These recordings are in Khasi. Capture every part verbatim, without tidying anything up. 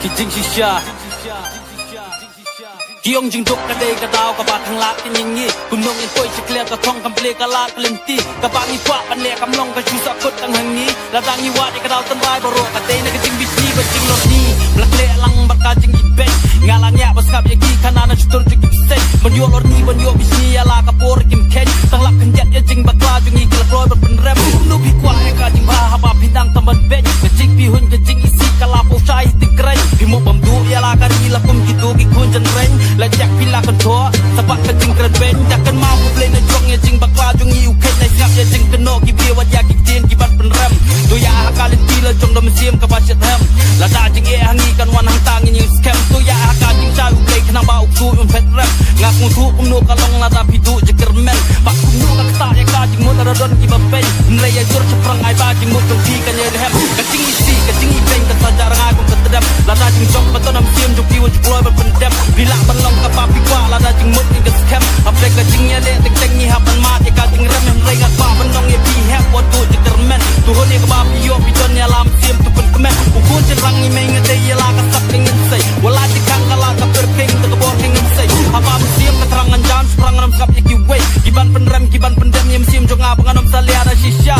Ki jingshisha. Ki ong jingduk ka dei ka daw kaba khanglad ka jingïeit. Kumno ngin poi sha khlieh ka thong kam plie ka lad ka lynti. Kaba ngi kwah ban leh kam long ka shu sahkut tang ha ngi. Lada ngi wad ïa ka daw tynrai baroh ka dei na ka jingbishni bad jinglorni. Ba la khleh lang bad ka jingibeiñ. Nga la ngiah ba sngap ïa ki khana na shutur jong ki bseiñ. Ban ïoh lorni ban ïoh bishni ïa la ka por kim kheiñ. Tang lap khyndiat ïa jingbakla jong ngi ki la kloi ban pynrem. Kumno phi kwah ïa ka jingbha haba phi dang tam ban beiñ. Ka jingpyrhuh ka jingisih ka la poi shai ti kren. Phi mo bam duh ïa la ka ri la kum kito ki khun jynreng. La jak phi la kyntoh sa bad ka jingkren beiñ. Da kynmaw U Blei na jong ïa jingbakla jong ngi u kheiñ. Na sngap ïa jingkynnoh ki briew wat ïa ki ktien ki ban pynrem. To ïa ha ka lynti la jong da mynsiem kaba shitrhem. Lada jingeh ha ngi kan wan hangta ngin ïeng skhem. To ïa ha ka jingshai U Blei khnang ba u ksuid un phet rem. Nga sngewthuh kumno ka long lada phi duh jingkyrmen. Bad kumno ka ktah ïa ka jingmut lada don kiba beiñ. Hynrei ïa jur shaphrang ai ba jingmut jong phi kan ïai rhem. Ka jingisih ka jingibeiñ ka sa jah rngai kum ka tdem. Lada jingjop ba don ha mynsiem jong phi wat ju kloi ban pyndem. Phi lah ban long kaba phi kwah lada jingmut ngin ka skhem. Hapdeng ka jingïaleh teng teng ngi hap ban mad ïa ka jingrem. Hynrei nga kwah ban ong ïa phi hep wat duh jingkyrmen. To hun ïa kaba phi ïoh phi don ïa la mynsiem to pynkmen. U khun jynrang ngi mei nga dei ïa la ka sap ka ngin sei. Wat la jingkhang ka la ka pyrkhing da ka bor ka ngin sei. Haba mynsiem ka thrang ngan jan shaphrang ngam sngap ïa kiwei. Ki ban pynrem ki ban pyndem ïa mynsiem jong nga ba ngan ym salia da shisha.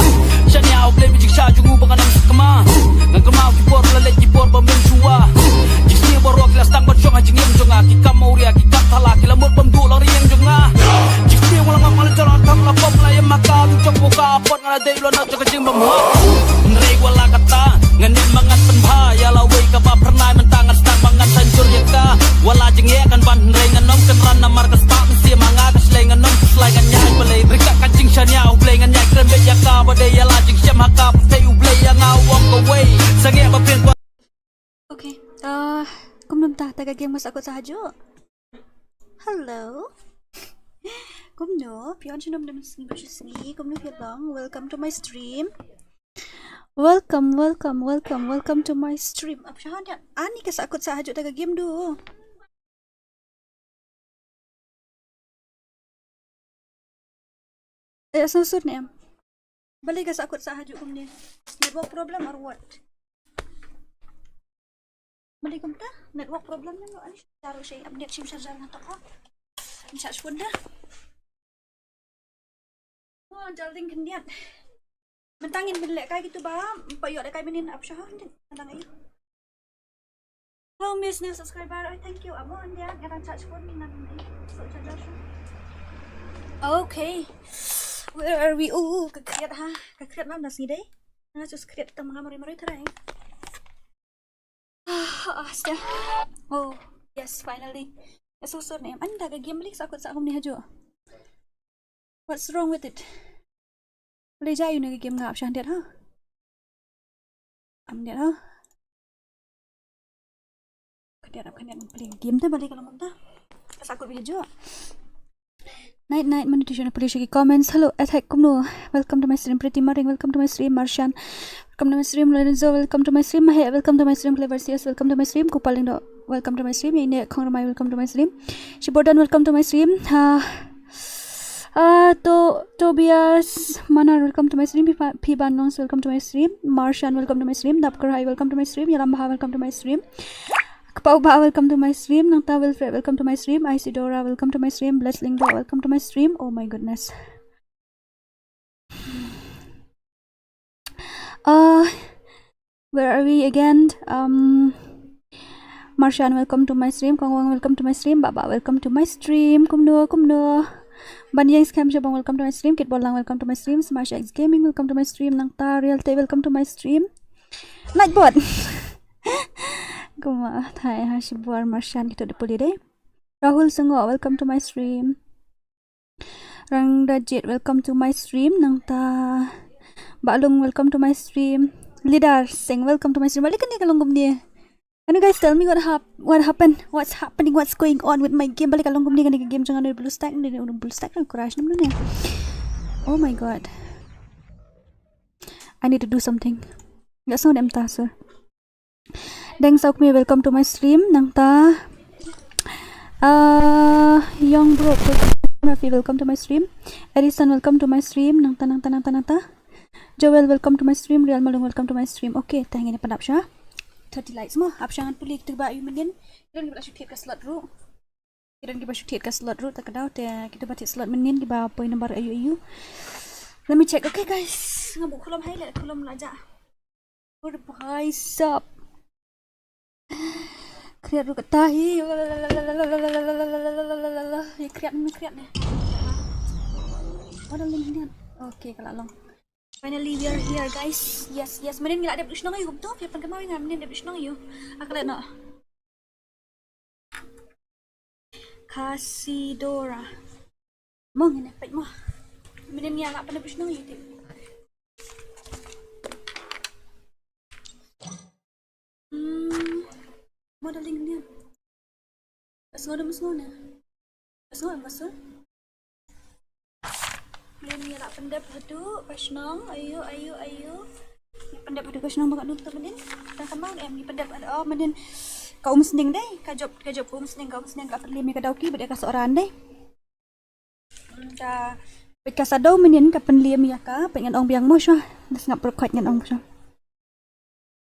Shaniah U Blei ba jingshisha jong u ba ngan ym sakma. Ngan kynmaw ki por la leit ki por ba mynshuwa. Jingsniew baroh ki la sdang ban shong ha jingim jong nga. Ki kam awria ki kam thala ki la mut bam duh la ri ïing jong nga. Jingsniew nga la ngam nga la jala thang la pom la ïam ha ka jong ka pot nga la dei la na jong ka jingbymhok. Hynrei wat la katta ngan ïam ba ngan pynbha ïa la wei kaba phyrnai mynta ngan sdang ba ngan sa jur ïa ka. Wat la jingeh kan ban hynrei ngan ym kynran namar ka spah mynsiem ha nga ka shlei ngan ym khuslai ngan ïaid balei. Ryngkat ka jingshaniah U Blei ngan ïaid kren beit ïa ka ba dei ïa la jingshem ha ka pyrthei U Blei ïa nga u ong kawei. Sangeh ba phin kwah. Okay. Uh, kumno mynta, ta ka game nga sahkut sa hajuh. Hello. Kumno, phi wan sha num dum sni, kumno phi long? Welcome to my stream. Welcome, welcome, welcome, welcome to my stream. Ap shahan ya, ani ka sahkut sa hajuh ta ka game du. Eh, sngewsut ne em? Balei ka sahkut sa hajuh kumne? Network problem or what? Balei kumta? Network problem ne lo ani? Daru shei update shim sharjar na toka. Charge phone da. Oh, jalding khyndiat. Mynta ngin pynlehkai kitu ba, pa ïoh lehkai mynnin ap shahan din. Mynta ngai. Hello, Miss new subscriber. Ai, thank you. Amo anda nga dang charge phone ngan ai. So charge phone. Okay. Where are we? Oh, ka kriat ha. Ka kriat mam das ni dei. Nga sus kriat tam nga mari mari trai. Ah, astaga. Oh, yes, finally. So sorry em. Anda ka game link sahkut sa kumne hajuh. What's wrong with it? Lei jai une ka game nga ap shahan diat ha. Am diat ha. Khyndiat ap khyndiat play game ta balei ka long kumta. Ka sahkut beit hajuh. Night night manu tishu na puli sha ki comments. Hello Athak kumno. Welcome to my stream. Pretty Maring, welcome to my stream. Marshan, welcome to my stream. Lorenzo, welcome to my stream. Mahe, welcome to my stream. Clever C S, welcome to my stream. Kupal Lyngdoh, welcome to my stream. Ine Khongramai, welcome to my stream. Shibordan, welcome to my stream. Ah, ah, to Tobias Manar, welcome to my stream. Piba, Piban Longs, welcome to my stream. Marshan, welcome to my stream. Dapkar Hai, welcome to my stream. Yalam Baha, welcome to my stream. Kpau Baha, welcome to my stream. Nangta Wilfred, welcome to my stream. Isidora, welcome to my stream. Bless Lyngdoh, welcome to my stream. Oh my goodness. Uh, where are we again? Um, Marshan, welcome to my stream. Kongwang, welcome to my stream. Baba, welcome to my stream. Kumno, kumno. Ban Yang Scam Shabong, welcome to my stream. Kit Bolang, welcome to my stream. Smash X Gaming, welcome to my stream. Nangta Real Te, welcome to my stream. Nightbot. Kuma thai ha shibuar Marshan kito de puli de. Rahul Sungo, welcome to my stream. Rangdajit, welcome to my stream. Nangta Balung, welcome to my stream. Lidar Singh, welcome to my stream. Balik kane ka long kumne. Can you guys tell me what hap-, what happened? What's happening? What's going on with my game? Balik ka long kumne kane ka game jong nga, blue stack ne, blue stack ne, crash ne. Oh my god. I need to do something. Nga song dem ta, sir. Deng Saukmi, welcome to my stream. Nangta, uh, Young Bro, Rafi, welcome to my stream. Edison, welcome to my stream. Nangta, nangta, nangta, nangta. Joel, welcome to my stream. Real Malung, welcome to my stream. Okay, thank you. Padap sha. thirty likes mo. Ap sha ngan pule kita ba aïu mynnin. Kita ba shu thied ka slot ruh. Kita ba shu thied ka slot ruh ta ka daw te kita ba thied slot mynnin kiba poi number aïu aïu. Let me check. Okay guys. Nga buh khulom hai le khulom la ja. Ur bhai sab. Kriat ruh kata hi. Ye kriat ni kriat ni. Oh, dah link ni. Okay, ka la long. Finally we are here guys. Yes, yes. Mynnin ngi la dep shnong aïu kumto. Phi pan kama ngi mynnin dep shnong aïu. Akala no. Casadora. Mo ngin peit mo. Mynnin ngi la pan dep shnong aïu te. Hmm. Mo da link ni. Sngew da sngew na. Sngew em masul. Ngi la pyndep haduh ka shnong, aïu, aïu, aïu. Ngi pyndep haduh ka shnong ba ka dum tu mynnin. Tang kama em ngi pyndep haduh, oh, mynnin ka Umsning dei, ka jop, ka jop ka Umsning, ka Umsning ka pynliem ïa ka Dawki bad ïa ka Sohran dei. Ka, bad ka Sadew mynnin ka pynliem ïa ka, bad ngan ong biang mo shuwa. Da sngap pyrkhat ngan ong shuwa.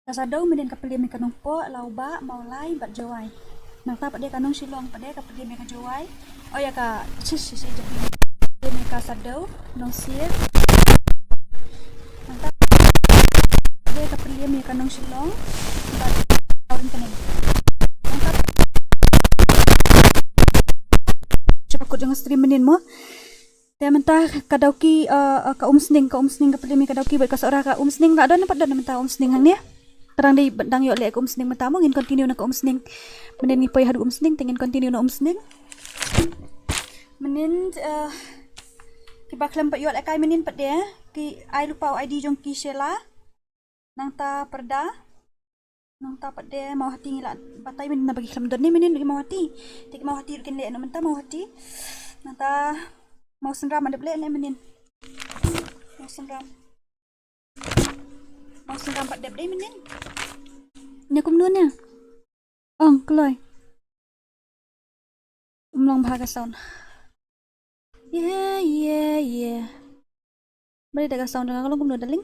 Ka Sadew mynnin ka pynliem ïa ka Nongpoh, Lawbah, Mawlai bad Jowai. Nangta pat de ka Nongshillong pat de ka pynliem ïa ka Jowai. Oh ïa ka, shish, shish, shish, pynliem ïa ka Sadew, Nongsiej. Nangta pat de ka pynliem ïa ka Nongshillong bad Mawryngkneng. Nangta pat, check out jong stream mynnin mo. Te mynta ka Dawki, eh, eh, ka Umsning, ka Umsning ka pynliem ïa ka Dawki bad ka Sohra, ka Umsning la don pat don mynta Umsning hangne. Ka dang dei dang ïoh leh ka Umsning mynta mo, ngin continue na ka Umsning. Mynnin ngi poi haduh Umsning te ngin continue na Umsning. Mynnin, eh, kiba khlem pat ïoh lehkai mynnin pat de ki ai lypa u I D jong ki Sheila. Nangta Pyrda. Nangta pat de Mawhati ngi la batai mynnin naba ki khlem don ne mynnin ki Mawhati. Te ki Mawhati ruh kin leh noh mynta Mawhati. Nangta Mawsynram dep leh ne mynnin. Mawsynram. Mawsynram pat dep dei mynnin. Ne kumno ne? Ong kloi. Um long bha ka sound. Yeah, yeah, yeah. Balei da ka sound nga ka long kumno darling?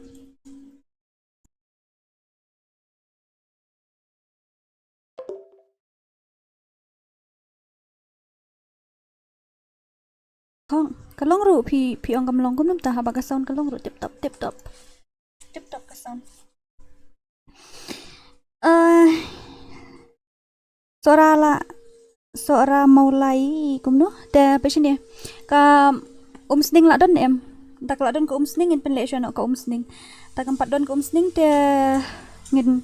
Hong, ka long ruh phi, phi ong kam long kumno ta haba ka sound ka long ruh tip top, tip top. Tip top ka sound. Eh, Sohra la, Sohra Mawlai kumno? Te peit shane. Ka Umsning la don em? Da ka la don ka Umsning ngin pynleh shuwa noh ka Umsning. Da kam pat don ka Umsning te ngin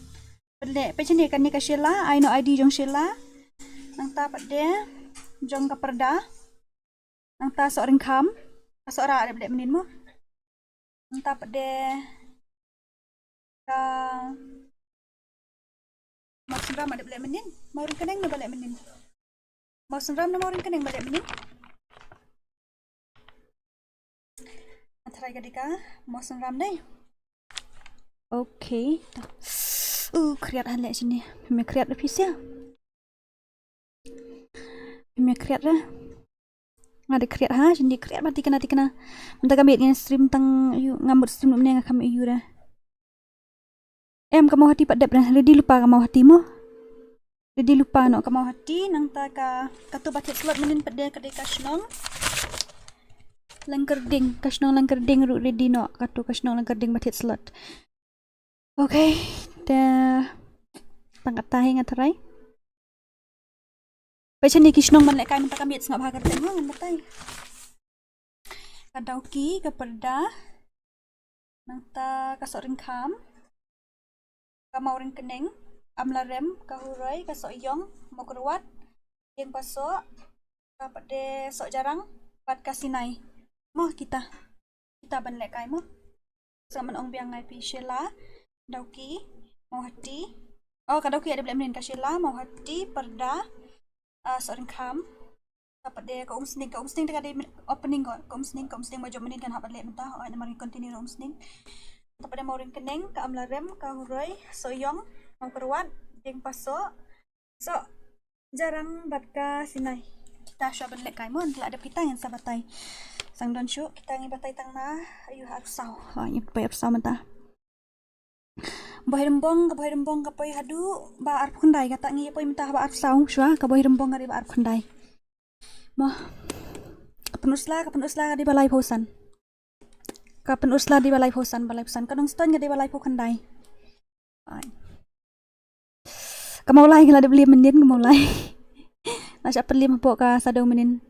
pynleh, peit shane kane ka Sheila, ai noh I D jong Sheila. Nangta pat de jong ka Pyrda. Nangta Sohryngkham, ka Sohra dep leh mynnin mo. Nangta pat de ka Mawsynram dep leh mynnin, Mawryngkneng ne ba leh mynnin. Mawsynram ne Mawryngkneng ba leh mynnin. Nga tharai ka dei ka Mawsynram dei. Okay. Uh, khriat hangne shane. Me khriat da phi sha. Me khriat da. Nga da khriat ha, shane khriat ba tikna tikna. Mynta ka miet ngin stream tang ïu, nga mut stream mynne nga kham ïu da. Em ka Mawhati pat dep re, ready lypa ka Mawhati mo. Ready lypa noh ka Mawhati, nangta ka, katu ba thied slot mynnin pat de ka dei ka shnong Lyngkyrding, ka shnong Lyngkyrding ruh ready noh, katu ka shnong Lyngkyrding ba thied slot. Okay, te tang kata hi nga tharai. Peit shane ki shnong ban lehkai mynta ka miet, sngap ha ka kyrteng ha ngan batai. Ka Dawki, ka Pyrda, nangta ka Sohryngkham, ka Mawryngkneng, Amlarem, ka Huroi, ka Sohiong, Mawkyrwat, Diengpasoh, ka pat de Sohjarang bad ka Sinai. Mo kita. Kita ban lehkai mo. Sa man ong biang ngai phi Sheila, Dawki, Mawhati. Oh, ka Dawki dep leh mynnin, ka Sheila, Mawhati, Pyrda, ah, Sohryngkham. Ka pat de ka Umsning, ka Umsning te ka dei opening ko, ka Umsning, ka Umsning ba jop mynnin kan hap leh mynta. Oh, namar ngi continue na Umsning. Ka pat de Mawryngkneng, ka Amlarem, ka Huroi, Sohiong, Mawkyrwat, Diengpasoh, Sohjarang bad ka Sinai. Kita shuwa ban lehkai mo, ynda la dep kita ngin sa batai. Sa don shuh, kita ngi batai tang na, aïu, ha arphew saw. Ha, ngi poi arphew saw mynta. Bhoi Rymbong, ka Bhoi Rymbong ka poi haduh ba arphew khyndai, kata ngi poi mynta ba arphew saw, shuwa ka Bhoi Rymbong ka dei ba arphew khyndai. Mo. Ka Pynursla, ka Pynursla ka dei ba laiphew san. Ka Pynursla dei ba laiphew san, ba laiphew san. Ka Nongstoiñ ka dei ba laiphew khyndai. Ai. Ka Mawlai ka la dep liem mynnin ka Mawlai. La shah pynliem hapoh ka Saddew mynnin.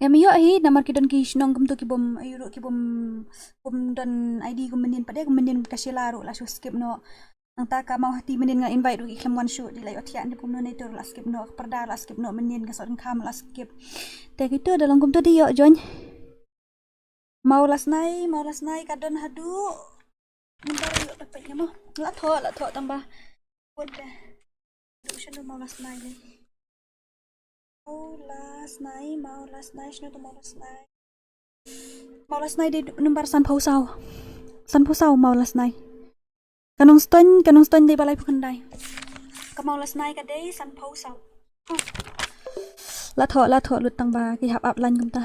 Em ïoh hi namar ki don ki shnong kumto ki bym, ïoh ruh ki bym, bym don I D kum mynnin pat de, kum mynnin ka Sheila ruh la shu skip noh. Nangta ka Mawhati mynnin nga invite ruh ki khlem wan shuh, dei la ïoh thiah ne kumno ne, to ruh la skip noh, ka Pyrda la skip noh mynnin, ka Sohryngkham la skip. Te kito da long kumto dei ïoh join. Mawlasnai, Mawlasnai ka don haduh. Mynta ïoh dapat ïa mo. La thoh, la thoh tang ba. Bun de. Haduh shano Mawlasnai dei. Mawlasnai, Mawlasnai, shano to Mawlasnai. Mawlasnai dei number sanphew saw. Sanphew saw Mawlasnai. Ka Nongstoiñ, ka Nongstoiñ dei ba laiphew khyndai. Ka Mawlasnai ka dei sanphew saw. La thoh, la thoh lut tang ba ki hap ap line kumta.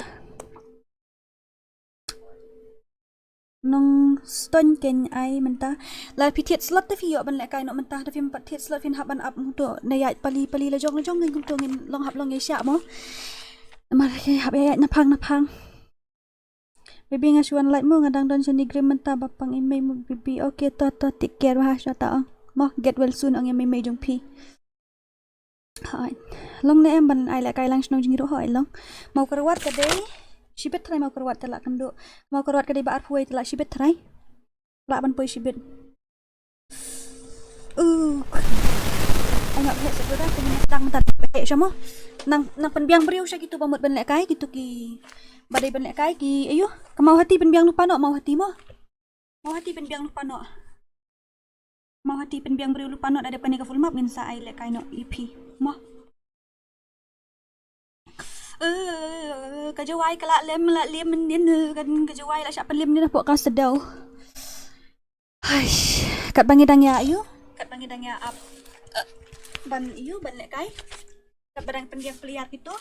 Nongstoiñ kein ai mynta. La phi thied slot te phi ïoh ban lehkai noh mynta, te phim pat thied slot phin hap ban ap kumto. Na ïaid pali pali la jong la jong ngin kumto, ngin long hap long ïaishah mo. Namar ki hap ïaid naphang naphang. Baby nga shu wan lait mo, nga dang don shane Grim mynta ba pang i mei mo baby. Okay to to, take care, wa ha sha ta ong. Mo, get well soon ong ïa mei mei jong phi. Hooid. Long ne em ban ai lehkai lang shnong jingïaroh, hooid long. Mawkyrwat ka dei shibit trai, Mawkyrwat te lah kynduh. Mawkyrwat ka dei ba arphew wei te lah shibit trai. Lah ban poi shibit. Uh. Ai nga heh sa da ka ni tang ta heh sha mo. Nang, nang pynbiang briew sha kito ba mut ban lehkai, kito ki ba dei ban lehkai ki, ayu. Ka Mawhati pynbiang lypa noh, Mawhati mo. Mawhati pynbiang lypa noh. Mawhati pynbiang briew lypa noh, da dep kane ka full map ngin sa ai lehkai noh ïa phi. Mo. Eh, ka Jowai ka la lem, la lem mynnin, eh, kan ka Jowai la shah pynlem mynnin hapoh ka Saddew. Haish, katba ngi dang ïa, ayu, katba ngi dang ïa ap, eh, ban, ayu, ban lehkai. Katba dang pynbiang player kito.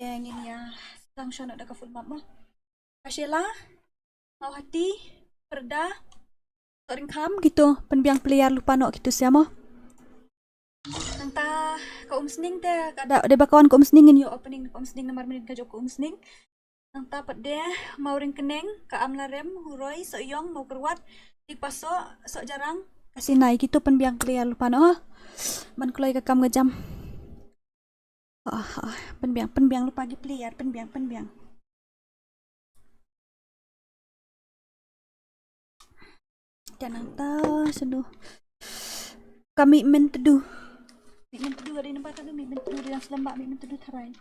Ïa ngin ïa sdang sha noh da ka full map mo. Ka Sheila, Mawhati, Pyrda, Sohryngkham, kito pynbiang player lypa noh kito sha mo. Nangta ka Umsning te, ka da, dei ba ka wan ka Umsning ngin ïoh opening ka Umsning namar mynnin ka jop ka Umsning. Nangta pat de Mawryngkneng, ka Amlarem, Huroi, Sohiong, Mawkyrwat, Dikpasoh, Sohjarang, ka Sinai, kito pynbiang player lypa noh. Ban kloi ka kam ka jam. Ah, ah, pynbiang, pynbiang lypa ki player, pynbiang, pynbiang. Te nangta shano. Ka Mih Myntdu. Mih Myntdu ka dei nambar kano, Mih Myntdu dei dang slem bha, Mih Myntdu tharai.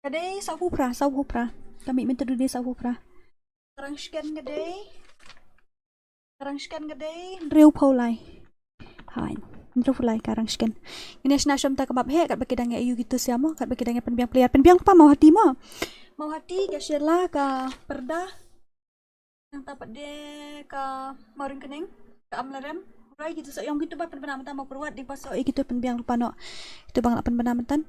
Ka dei sawphew phra, sawphew phra. Ka Mih Myntdu dei sawphew phra. Ka Rangshken ka dei. Ka Rangshken ka dei hynriewphew lai. Hooid, hynriewphew lai ka Rangshken. Ngin ïa shna shuwa mynta ka map heh, katba ki dang ïa ayu kito sha mo, katba ki dang ïa pynbiang player, pynbiang lypa Mawhati mo. Mawhati, ka Sheila, ka Pyrda. Nangta pat de ka Mawryngkneng, ka Amlarem. Hooid, kito Sohiong kito ba pynbna mynta, Mawkyrwat, Dikpasoh, eh, kito pynbiang lypa noh. Kito ba nga la pynbna mynta.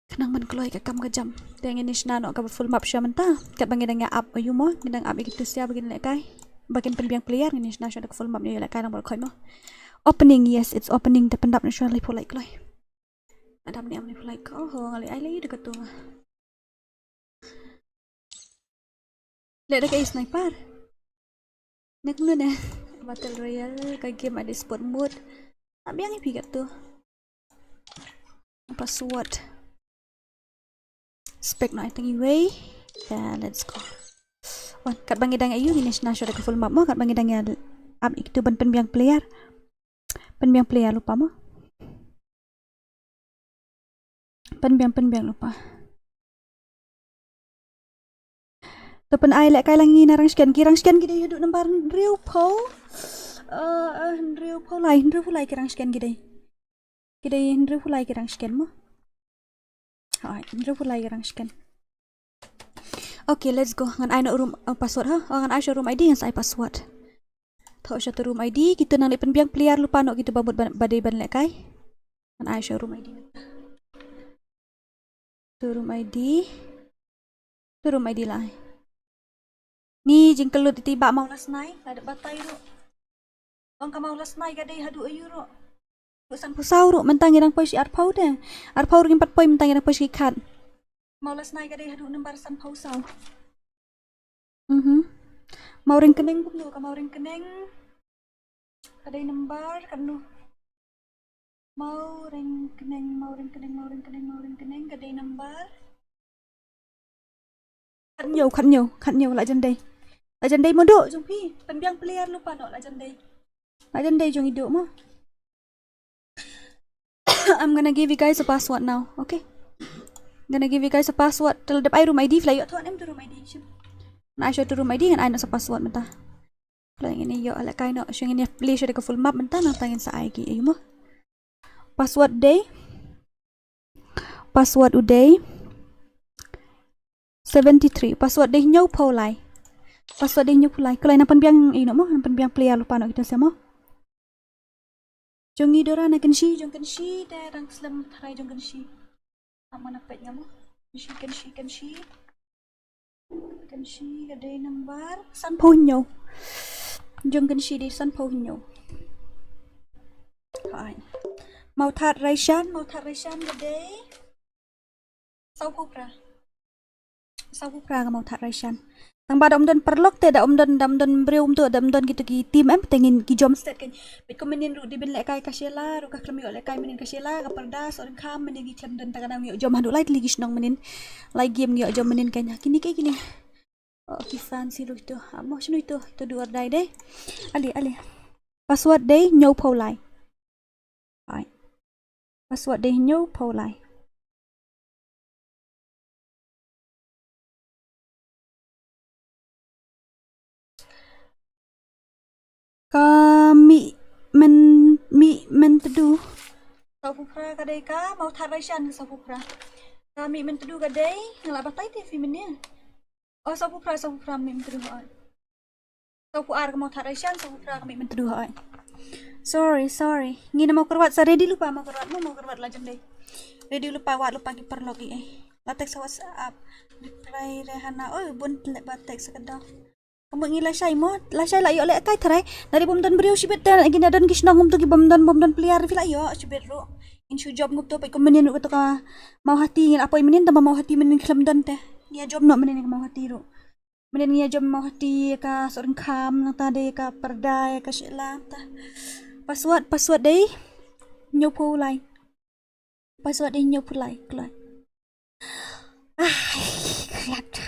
Khnang ban kloi ka kam ka jam. Te ngin ïa shna noh ka full map shuwa mynta. Katba ngi dang ïa ap ayu mo, ngi dang ap ïa kito sha ba kin lehkai. Ba kin pynbiang player, ngin ïa shna shuwa da ka full map, ngi ïa lehkai lang baroh khoit mo. Opening, yes, it's opening, te pyndap noh shuwa laiphew lai kloi. Adam ne am laiphew lai ko, oh, nga leh ai lei da ka tu. Leh da ka sniper. Nek mulu ne. Battle Royale, ka game ada sport mode. Ap biang ïa phi katto. Password. Spek noh ai tang iwei. Ya, let's go. Wan, katba ngi dang ïa ayu, ngin ïa shna shuwa da ka full map mo, katba ngi dang ïa ap ïa kito ban pynbiang player. Pynbiang player lypa mo. Pynbiang, pynbiang lypa. To pyn-ai lehkai lang ngi na Rangshken. Ki Rangshken ki dei haduh nambar hynriewphew. Eh, eh, hynriewphew lai, hynriewphew lai ki Rangshken ki dei. Ki dei hynriewphew lai ki Rangshken mo. Hooid, hynriewphew lai ki Rangshken. Okay, let's go. Ngan ai noh room, uh, password ha. Oh, ngan ai shuwa room I D, ngan sa ai password. Thoh shuwa to room I D, kito nang leh pynbiang player lypa noh kito ba mut ban, ba dei ban lehkai. Ngan ai shuwa room I D. To room I D. To room I D lai. Ni jingkyllut iti ba Mawlasnai, la dep batai ruh. Ong ka Mawlasnai ka dei haduh aïu ruh. Haduh sanphew saw ruh, mynta ngi dang poi shi arphew te. Arphew ruh ngim pat poi, mynta ngi dang poi shi khat. Mawlasnai ka dei haduh number sanphew saw. Mhm. Mawryngkneng kumno ka Mawryngkneng. Ka dei number katno. Mawryngkneng, Mawryngkneng, Mawryngkneng, Mawryngkneng, ka dei number. Khathynñiew, khathynñiew, khathynñiew, la jan dei. La jan dei mo Duh, jong phi. Pynbiang player lypa noh, la jan dei. La jan dei jong i Duh mo. I'm gonna give you guys a password now, okay? Gonna give you guys a password. Te la dep ai room I D, phi la ïoh thoh ne em tu room I D. Shim. Ngan ai shuwa tu room I D, ngan ai noh sa password mynta. Phi la ngin ïoh lehkai noh, shu ngin ïa plie shuwa da ka full map mynta, nangta ngin sa ai ki, aïu mo. Password dei. Password u dei seventy-three. Password dei hynñiewphew lai. Password dei hynñiewphew lai. Kloi, nang pynbiang ïa no mo, nang pynbiang player lypa noh kita seh mo. Jong i Dora na Kynshi, jong Kynshi te dang slem tharai jong Kynshi. Am, mana peit nga mo. Kynshi, Kynshi, Kynshi. Kynshi ka dei number sanphew hynñiew. Jong Kynshi dei sanphew hynñiew. Hai. Mawthadraishan, Mawthadraishan ka dei sawphew phra. Sawphew phra ka Mawthadraishan. Tang ba da ym don paralok te, da ym don, da ym don briew, ym don, da ym don kito ki team em, te ngin ki jom stet kan. Bad kum mynnin ruh dei ban lehkai ka Sheila ruh, ka khlem ïoh lehkai mynnin ka Sheila, ka Pyrda, Sohryngkham, mynnin ki khlem don, ta ka dang ïoh jom haduh lai tylli ki shnong mynnin. Lai game ngi ïoh jom mynnin kan. Kine ki, kine. Oh, ki fancy ruh ito. Amo shano ito, ito do or die dei. Ale, ale. Password dei hynñiewphew lai. Ai. Password dei hynñiewphew lai. Ka Mih Myn, Mih Myntdu. Sawphew phra ka dei ka Mawthadraishan ka sawphew phra. Ka Mih Myntdu ka dei, nga la batai te phi mynne. Oh, sawphew phra, sawphew phra Mih Myntdu hoi. Sawphew ar ka Mawthadraishan, sawphew phra ka Mih Myntdu hoi. Sorry, sorry. Ngi na Mawkyrwat sa ready lypa, Mawkyrwat mo, Mawkyrwat la jan dei. Ready lypa, wad lypa ki paralok i eh. La text sa WhatsApp. Reply Rehana. Oh, bun tleh ba text sa ka dang. Ka mut ngi lashai mo, lashai la ïoh lehkai tharai. Nari bym don briew shibit te, ngi na don ki shnong ngam tu ki bym don, bym don player, phi la ïoh shibit ruh. Ngin shu jop ngam tu, peit kum mynnin ruh kato ka Mawhati, ngi la poi mynnin, tang ba Mawhati mynnin khlem don te. Ngi ïa jop noh mynnin ka Mawhati ruh. Mynnin ngi ïa jop Mawhati, ka Sohryngkham, nangta dei ka Pyrda, ka Sheila, ta. Password, password dei hynñiewphew lai. Password dei hynñiewphew lai, kloi. Ai, khriat.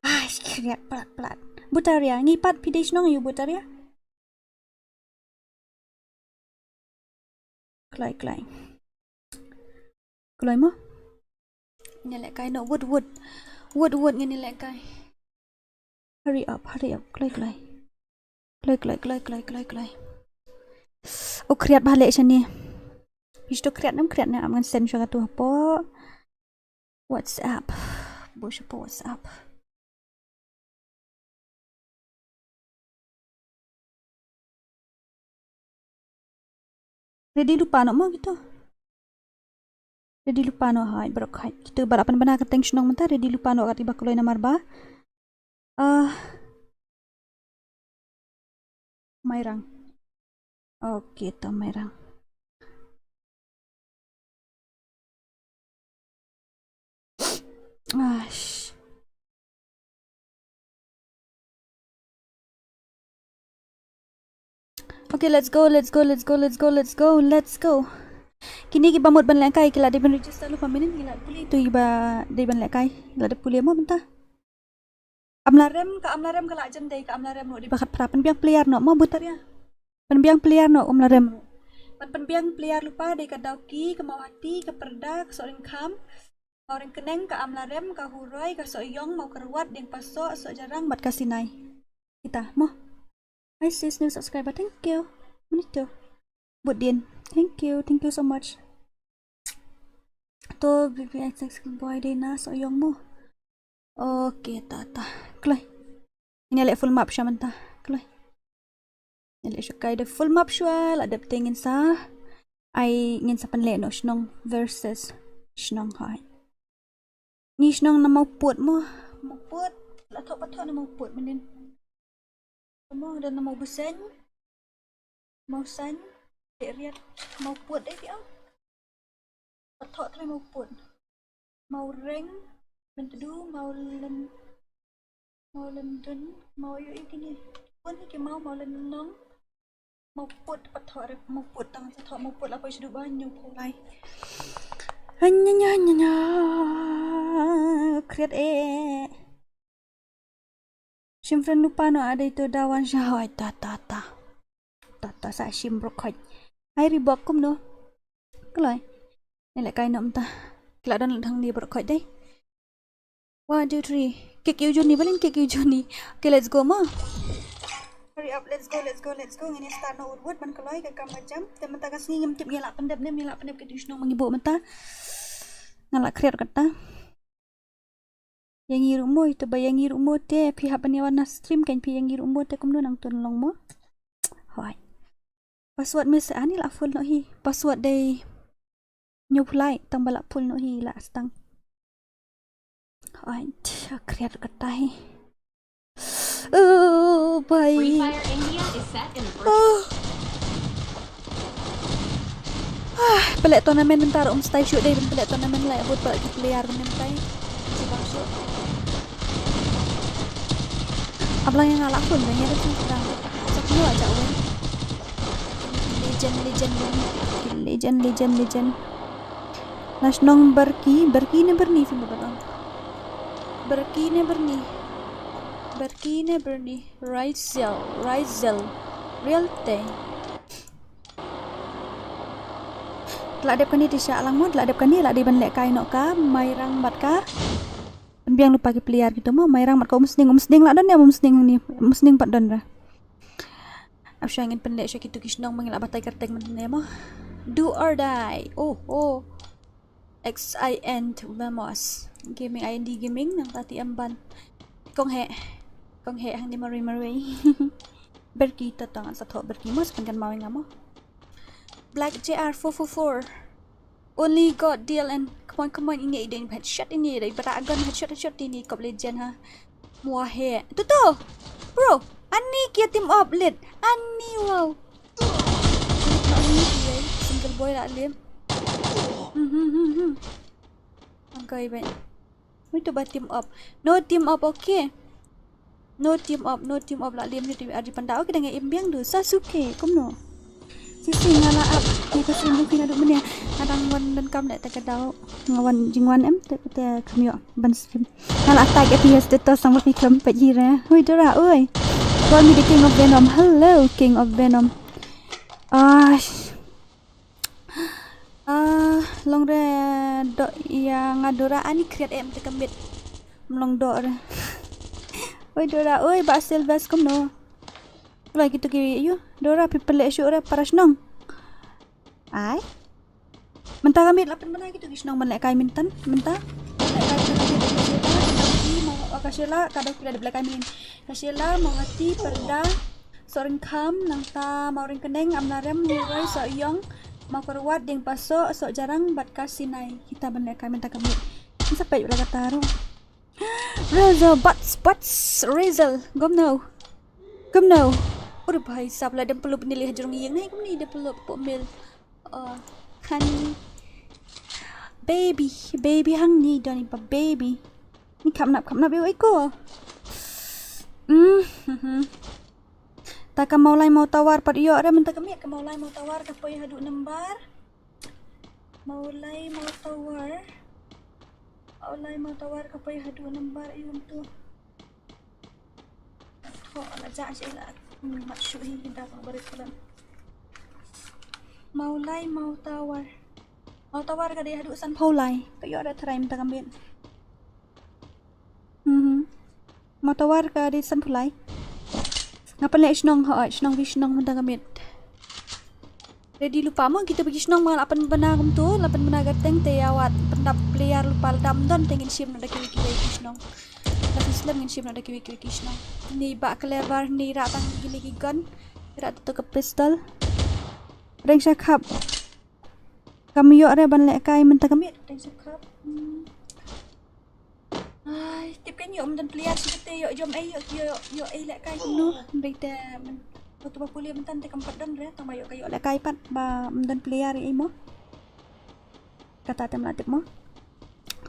Ai, khriat, plat, plat. Butaria, ngi pat phi dei shnong aïu Butaria? Kloi, kloi. Kloi mo? Ngin ïa lehkai noh, wut, wut. Wut, wut, ngin ïa lehkai. Hurry up, hurry up. Kloi, kloi. Kloi, kloi, kloi, kloi, kloi, kloi. Oh, khriat ba leh shane. Phi shu khriat ne em khriat ne em, ngan send shuwa katu hapoh WhatsApp. Bun shuwa hapoh WhatsApp. Ready lypa noh mo kito. Ready lypa noh, hai, baroh, hai. Kito ba la pynbna kyrteng shnong mynta, ready lypa noh kat iba kloi namar ba. Ah. Mairang. Okay, to Mairang. Ash. Okay, let's go, let's go, let's go, let's go, let's go, let's go. Kine kiba mut ban lehkai ki la dei ban register lypa mynnin, ki la pule ito iba dei ban lehkai, ki la dep pule mo mynta. Amlarem, ka Amlarem ka la jan dei, ka Amlarem ruh dei ba khatphra, pynbiang player noh mo Butaria. Pynbiang player noh Amlarem ruh. Ban pynbiang player lypa dei ka Dawki, ka Mawhati, ka Pyrda, ka Sohryngkham, Mawryngkneng, ka Amlarem, ka Huroi, ka Sohiong, Mawkyrwat, Diengpasoh, Sohjarang bad ka Sinai. Kita mo. Hi sis, new subscriber. Thank you. Manito. Budin. Thank you. Thank you so much. To B B X X boy dei na Sohiong mo. Okay, ta ta. Kloi. Ngin ïa leh full map shuwa mynta. Kloi. Ngin leh shuwa kai da full map shuwa, la dep te ngin sa. Ai ngin sa pynleh noh shnong versus shnong, hai. Ni shnong na Mawpud mo. Mawpud. La thoh ba thoh na Mawpud mynnin. Mo da na mo busen. Mo san. Dek riat. Mo put eh piau. Patok tre mo put. Mo reng. Mentedu mo lem. Mo lem dun. Mo yu ikini. Pun iki mo mo lem nong. Mo put patok re mo put tang patok mo put lapo isu ba nyu polai. Hanya nya nya nya. Kriat eh. Shim friend lupa no ada itu dawan shah ai ta ta ta. Ta ta sa shim brok khoj. Ai ri bok kum no. Kloi. Ni lek kai nom ta. Kila don thang ni brok khoj dei. One, two, three. Kick you Johnny, balin kick you Johnny. Okay, let's go ma. Hurry up, let's go, let's go, let's go. Ngin start no wood wood ban kloi ka kam ka jam. Te mata ka sngi ngim tip ngi la pendep ne, ngi la pendep ke tu shnong mangi bo mata. Nga la kriat kata. Yang ngi rumo itu ba yang ngi rumo te phi hap ban yawan na stream kan phi yang ngi rumo te kumno nang tun long mo. Hoi. Password me se ani la full no hi. Password dei new flight tang ba la full no hi la stang. Hoi. Tia kriat kata hi. Oh, bhai. Free Fire India is set in the first. Oh. Ah, pelek tournament bentar um stay shoot deh ben pelek tournament lah buat pelek player bentar. Coba shoot. Ablang yang ngalak pun banyak tu sedang. Satu aja win. Legend, legend, legend. Legend, legend, legend. Nashnong Berki, Berki ne Berni sih betul. Berki ne Berni. Berki ne Berni. Raizel, Raizel. Real te. La dep kani ti sha lang mo, la dep kani la dep ban leh kai noh ka, Mairang bad ka. Pynbiang lypa ki player kito mo, Mairang bad ka Umsning, Umsning la don ne, Umsning ni, Umsning pat don ra. Ap sha ngin pynleh sha kito ki shnong ma ngi la batai kyrteng mynne mo. Do or die. Oh, oh. X I N Vamos. Gaming I N D Gaming nang ta ti em ban. Kong he. Kong he hang di mari mari. Berki ta tang sa tho berki mo sa pynkan mawing amo. Black J R four four four. Only God D L N. Come on, come on, ini ide headshot ini ide. Bata gun headshot headshot ini kop legend ha. Muahe. Tu tu. Bro, ani kia team up lit. Ani wow. Single boy la lim. Hmm hmm hmm hmm. Angkai ben. Itu ba team up. No team up, okay. No team up, no team up la lim ni team arji panda. Okay, dengan imbiang tu. Sasuke, kumno. Sisi ngala up. Ni pas imbiang kina duk menia. Adang wan dan kam dak tak dau. Ngawan jingwan em tak tak kamio ban stream. Ngala attack F P S tu to sama fikram pajira. Hui Dora, oi. Call me the king of Venom. Hello, king of Venom. Ah. Ah, long re do ya nga Dora ani kriat em te kambit. Mlong do re. Oi Dora, oi ba Silvers kumno. Lagi tu ki yu. Dora people le shu re para shnong. Ai. Mynta ka miet la pynbna kito ki shnong ban lehkai mynta. Mynta. Lehkai mynta ka miet ka Sheila, ka Sheila, ka dei ki la dep lehkai mynta. Ka Sheila, Mawati, Perda, Sohryngkham, nangta Mawryngkneng, Amlarem, Mawroi, Sohiong, Mawkyrwat, Diengpasoh, Sohjarang bad ka Sinai. Kita ban lehkai mynta ka miet. Sa peit la kata ruh. Razel, bats, bats, Razel. Gom now. Gom now. Ur bhai sab la dem pelu pynilih jrong ïing nai kumni dem pelu pok mil. Oh, honey. Baby, baby hang ni doni ba baby. Ni kham nap kham nap ïa iko. Mm. Mhm. Ta ka Mawlai Mawtawar pat ïoh re mynta ka miet ka Mawlai Mawtawar ka poi haduh nambar. Mawlai Mawtawar. Mawlai Mawtawar ka poi haduh nambar ïa tu. Tho la ja je la. Hmm, mat shu hi da ka bari kulan. Mawlai Mawtawar. Mawtawar ka dei haduh san phaw lai. Ka ïoh da tharai mynta ka miet. Mhm. Mawtawar ka dei san phaw lai. Nga pynleh shnong ha shnong wi shnong mynta ka miet. Ready lypa mo kita bagi shnong ma la pynbna kumto la pynbna garteng te ïa wat pyndap player lypa la dam don te ngin shim noh da kiwei kiwei ki shnong. Da ki slem ngin shim noh da kiwei kiwei ki shnong. Ni ba clever ni ra tang kine ki gun. Ra to ka pistol. Reng sha khap. Kam ïoh re ban lehkai mynta ka miet. Reng sha khap. Hmm. Ai, tip kein ïoh ym don player shi kate, ïoh jom ei, ïoh, ïoh, ïoh ei lehkai kumno. Hynrei te myn, to ba pule mynta te kam pat don re, tang ba ïoh ka ïoh lehkai pat ba ym don player ei mo. Kata te mla tip mo.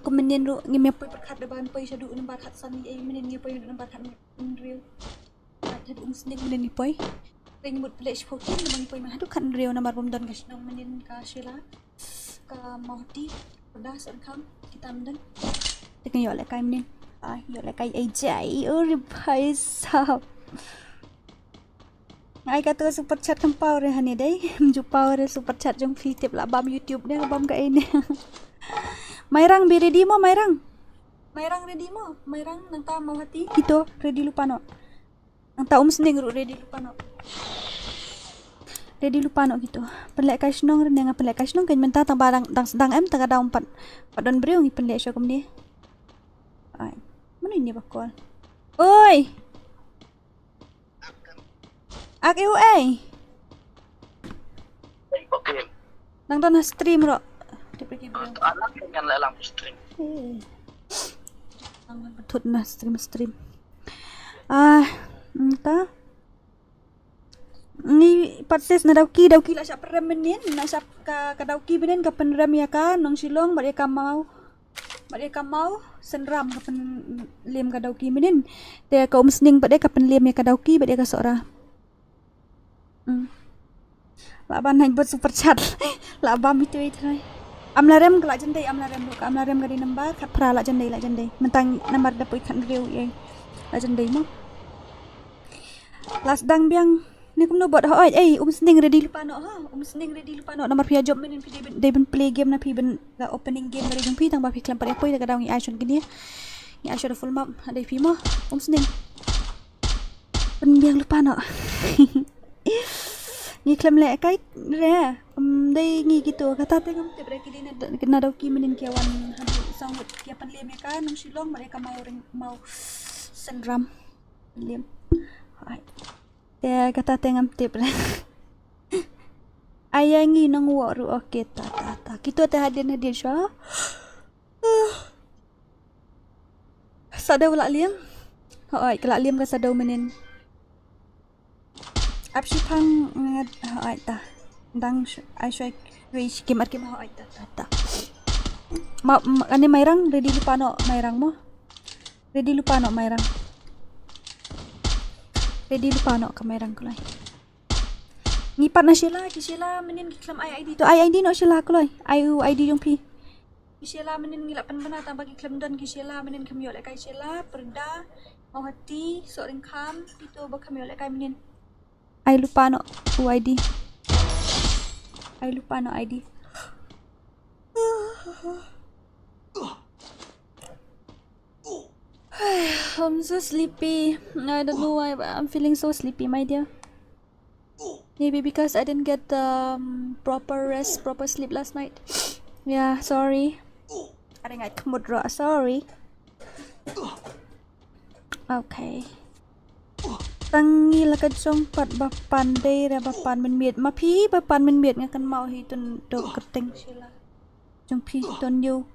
Kum mynnin ruh ngim ïa poi pyrkhat da ban poi shaduh nambar khatsan ei, mynnin ngi poi nambar khathynriew. Ai, te um sning mynnin ngi poi. Te ngi mut pynleh shiphew team, namar ngi poi man haduh khathynriew namar bym don ka shnong mynnin ka Sheila. Ka Mawhati, Pyrda, Sohryngkham, kita mynnin. Te kan ïoh lehkai mynnin. Ai, ïoh lehkai ei jai, o re bhai sahab. Ai, kato super chat kam paw re hangne dei. Ym ju paw re super chat jong phi, tip lah bam YouTube ne, bam kaei ne. Mairang, be ready mo Mairang? Mairang ready mo? Mairang nangta Mawhati. Kito ready lypa noh. Nangta um sning ruh ready lypa noh. Ready lypa noh kito. Pynlehkai shnong re ne, nga pynlehkai shnong kein mynta, tang ba dang, dang sdang em, tang ka daw ym pat, pat don briew, ngi pynleh shuh kumne. Ai. Mano ine ba call? Oi. Ak, eh, u ei. Okay. Nang don ha stream ruh. Tip lagi briew. Anak kan la lang stream. Eh. Nang don thut na stream, stream. Ah, mynta ngi pat sis na Dawki, Dawki la shah pynrem mynnin, na shah ka, ka Dawki mynnin ka pynrem ïa ka Nongshillong bad ïa ka Maw, bad ïa ka Maw Synram ka pynliem ka Dawki mynnin. Te ka Umsning pat de ka pynliem ïa ka Dawki bad ïa ka Sohra. Hmm. Lah ban hynbut super chat. Lah bam itu itu. Am la rem ka la jendei, am la rem ruh ka, am la rem ka dei nambar khatphra, la jendei, la jendei. Mynta nambar da poi khathynriew ei. La jendei mo. La sdang biang. Ni kumno bot, hooid, ei, Umsning ready lypa noh ha. Umsning ready lypa noh, namar phi ïa jop mynnin, phi dei ban, dei ban play game na, phi ban la opening game ka dei jong phi, tang ba phi khlem pat ïa poi, da ka daw ngi ai shon kine. Ngi ai shon full map, ha dei phi mo, Umsning. Pynbiang lypa noh. Ngi khlem lehkai re. Um, dei ngi kito, kata te ngam tip re, ki dei na, na Dawki mynnin ki wan haduh Sangwut, ki pynliem ïa ka Nongshillong bad ïa ka Maw Ring, Maw Synram. Liem. Hai. Te kata te ngam tip re. Aya ngi nang wok ruh, okay, ta, ta, ta. Kito te hadien, hadien shuwa. Shadow la liem. Hooid, ka la liem ka Shadow mynnin. Ap shiphang, ngat, hooid ta. Dang sh-, ai shwai, wei shikim ar kim, hooid ta, ta, ta. Ma, ma, ani Mairang, ready lypa noh Mairang mo. Ready lypa noh Mairang. Ready lypa noh ka Mairang kloi. Ngi pat na Sheila, ki Sheila mynnin ki khlem ai ID to, ai ID noh Sheila kloi. Ai u ID jong phi. Ki Sheila mynnin ngi la pynbna, tang ba ki khlem don ki Sheila mynnin, khlem ïoh lehkai Sheila, Pyrda, Mawhati, Sohryngkham, kito ba khlem ïoh lehkai mynnin. Ai lypa noh u ID. Ai lypa noh ID. I'm so sleepy. I don't know why, but I'm feeling so sleepy, my dear. Maybe because I didn't get the, um, proper rest, proper sleep last night. Yeah, sorry. Aring ai khmut ruh, sorry. Okay. Tang ngi la ka jong pat ba pan dei re, ba pan mynmiet. Ma phi ba pan mynmiet, nga kynmaw hi tun to kyrteng Sheila. Jong phi tun yu.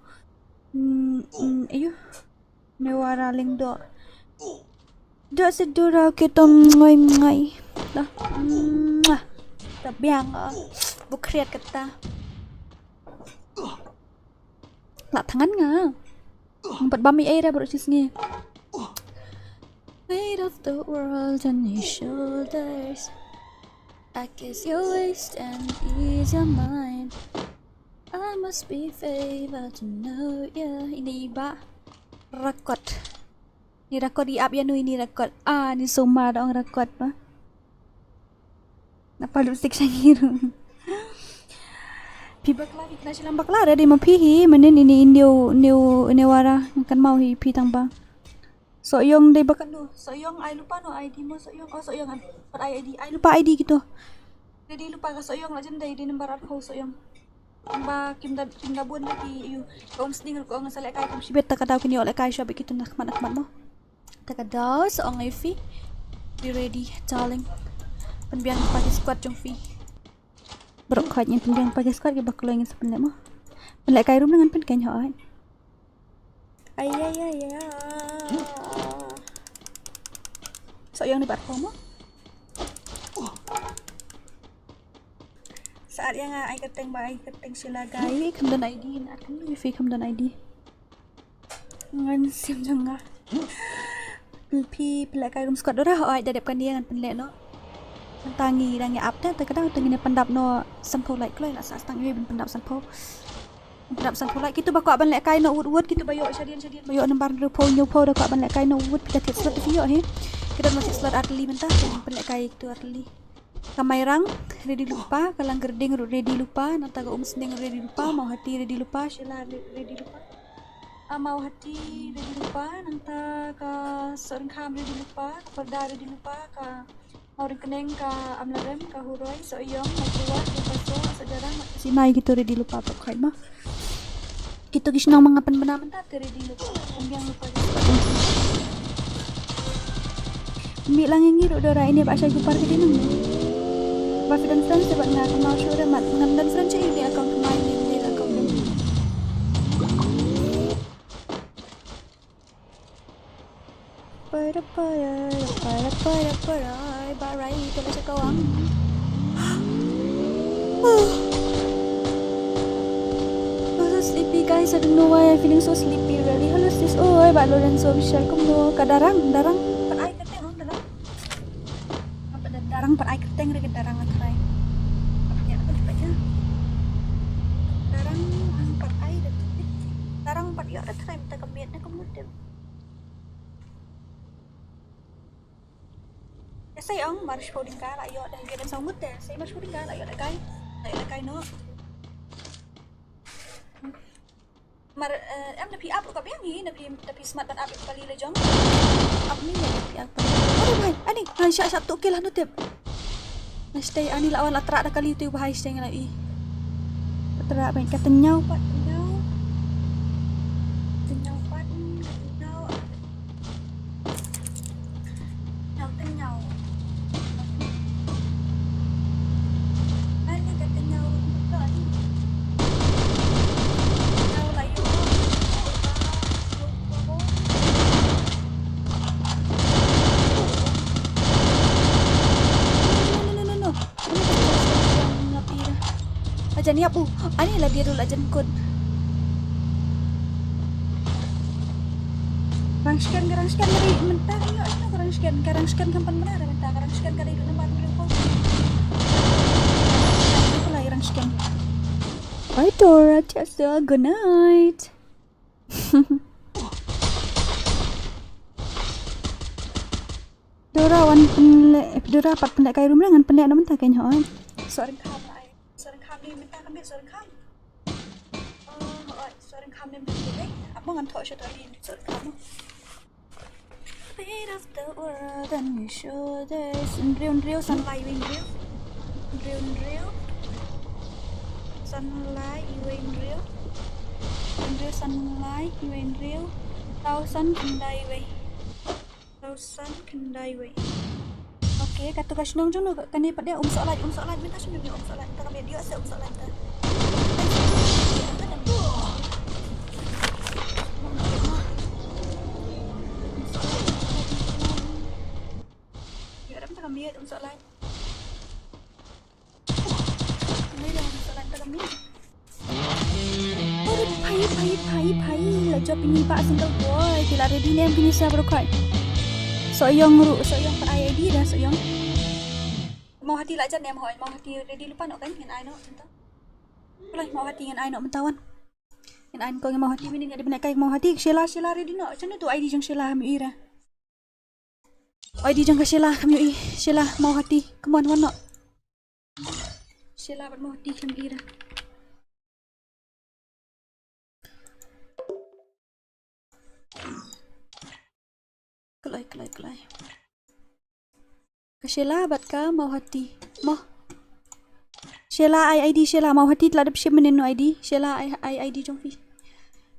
Mm, mm, ayu. Newara Lyngdoh. Doh se dura ki tom ngoi ngoi. Dah. Mwah. Ta biang, ah. Bu khriat kata. La thangan nga. Ngam pat bam ei ei re baroh shisngi. Weight of the world on his shoulders. I kiss your waist and ease your mind. I must be favored to know you. Ini iba rakot. Ni rakot i ap ïa nu ini rakot. Ah, ni sumar da ong rakot ba. Napa lipstick sha ngi ruh. Phi bakla, phi kena shilang bakla, ready ma phi hi, mynnin ini indio, indio, indio wara, kan mau hi phi tang ba. Soyong dei ba kan du, Soyong ai lypa no ID mo Soyong, oh Soyong an, pat ai ID, ai lypa ID kito. Ready lypa ka Soyong la jendei, dei number arphew Soyong. Ba kim da, kim da bun da ki ïu, ka Umsning ruh ka ong sa lehkai kum shibit, ta ka daw kin ïoh lehkai shwa bad kito na khmat na khmat mo. Ta ka daw sa ong ïa phi. Be ready, darling. Pynbiang pa ki squad jong phi. Baroh khoit ngin pynbiang pa ki squad kiba kloi ngin sa pynleh mo. Pynlehkai ruh ngan pynkheiñ hooid. Ai ai ai ai. So ïa ni bat pom. Sa ïa nga ai kyrteng ba ai kyrteng Sheila Gai. Kham don I D na kan wi fi kham don I D. Ngan sim jong nga. Phi phi leh kai room squad Dora, oi da dep kane ngan pynleh noh. Mynta ngi dang ïa ap te, te ka dang te ngin ïa pyndap noh sanphew like kloi, la sah stang ïa ban pyndap sanphew. Pyndap sanphew like, kito ba kwah ban leh kai noh wut wut, kito ba ïoh shadien shadien, ba ïoh nambar hynriewphew hynñiewphew, da kwah ban leh kai noh wut wut, phi da thied slot phi ïoh hi. Ki don ma thied slot ar tylli mynta, pynleh kai kito ar tylli. Ka Mairang ready lypa, ka Langkyrding ruh ready lypa, nangta ka Umsning ready lypa, Mawhati ready lypa, Sheila re- ready lypa. Ah, Mawhati ready lypa, nangta ka Sohryngkham ready lypa, ka Pyrda ready lypa, ka Mawryngkneng, ka Amlarem, ka Huroi, Sohiong, Mawkyrwat, ka Paso, Sohjarang, Sinai, kito ready lypa pat khoit ma. Kito ki shnong ma nga pynbna mynta te ready lypa. Pynbiang lypa. Mih lang ïa ngi ruh Dora, ine ba shai ku par ki dei nang. Ba phi don friend te bad nga kynmaw shuh re mat. Ngan don friend sha ine account kynmaw ine ine account. Para para para para para. Ai, ba rai to la shakawang. I'm so sleepy, guys. I don't know why I'm feeling so sleepy, really. Hello sis. Oh, ai ba Lorenzo Michelle kumno? Ka Darang, Darang. Pat ai kyrteng, Darang. Apa da Darang pat ai kyrteng re ka Darang, nga try. Apa ïa, apa ïa? Darang pat ai da tu. Darang pat ïa da try mynta ka miet ne kumno te. Ïa sei ong mar shiphew tyngka la ïoh da, ïa ban saw ngut te. Sei mar shiphew tyngka la ïoh da kai. La ïoh da kai noh. Mar, eh, em da phi ap ruh ka biang hi, da phi, da phi smat ban ap ïa ka kali la jong. Ap ni ïa da phi ap. Aduh bhai, ani, ngan shah shah tu kill hanu tip. Ngan stay ani la wan la trah da kali tu bhai, stay ngan la i. Trah bhai ka tynñaw pat, tynñaw. Tynñaw pat, tynñaw. Tynñaw, tynñaw. Ani ka tynñaw ruh betul. Tynñaw la ïoh. No, no, no, no, no. Ani ka tynñaw ruh betul. Ajan ïap u. Ani la dia dul ajan kut. Rang scan ka rang scan dari mynta ka ïoh ka rang scan ka rang scan kam pan mynta ka rang scan ka dei dul nambar mynta ko. Ka lai rang scan. Bye Dora, Jessica, good night. Dora wan pynleh, Dora pat pynleh kai room re ngan pynleh na mynta ka ïoh. Sorry ka. Sorry kham ni mynta kham bit sorry kham. Oh, oh, sorry kham ni mynta kham bit. Apa ngan thok shuh tadi sorry kham. Weight of the world on your shoulders. Hynriew hynriew san lai wei hynriew. Hynriew hynriew san lai wei hynriew. Hynriew san lai wei hynriew. Thousand khyndai wei. Thousand khyndai wei. Okay, katu ka shnong jong no kane pat de Umsohlait, Umsohlait mynta shnong jong Umsohlait mynta ka met dio se Umsohlait mynta. Dio mynta ka met Umsohlait. Ni la Umsohlait mynta ka met. Aduh, phai, phai, phai, phai. La jop ini ba single boy. Ki la ready ne em kine sa baroh khoit. Sohiong ruh, Sohiong pat ai I D da Sohiong. Mawhati la jan ne em hoi, Mawhati ready lypa noh kan, ngin ai noh mynta. Pulai Mawhati ngin ai noh mynta wan. Ngin ai ko ngi Mawhati minin ngin dei bynta kai Mawhati, Sheila, Sheila ready noh. Shano tu I D jong Sheila ham ira. I D jong ka Sheila kham ïohi. Sheila, Mawhati, come on, wan noh. Sheila bad Mawhati kham ïohi. Kloi, kloi, kloi. Ka Sheila bad ka Mawhati. Mo. Sheila ai I D Sheila, Mawhati tla dep shim mynnin no I D. Sheila ai, ai I D jong phi.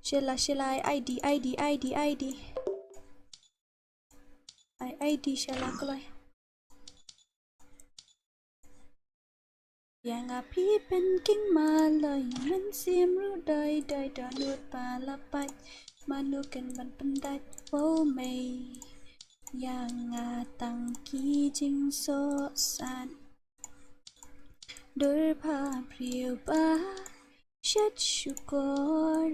Sheila, Sheila ai I D, I D, I D, I D. Ai, ai, di sha la kloi. Ïa nga phi pynking maloi, mynsiem ruh doi doi, dohnud ba la pait. Mano kin ban pyndait wow mei ïa nga tang ki jingsohsat. Dur pha briew ba shet shukor.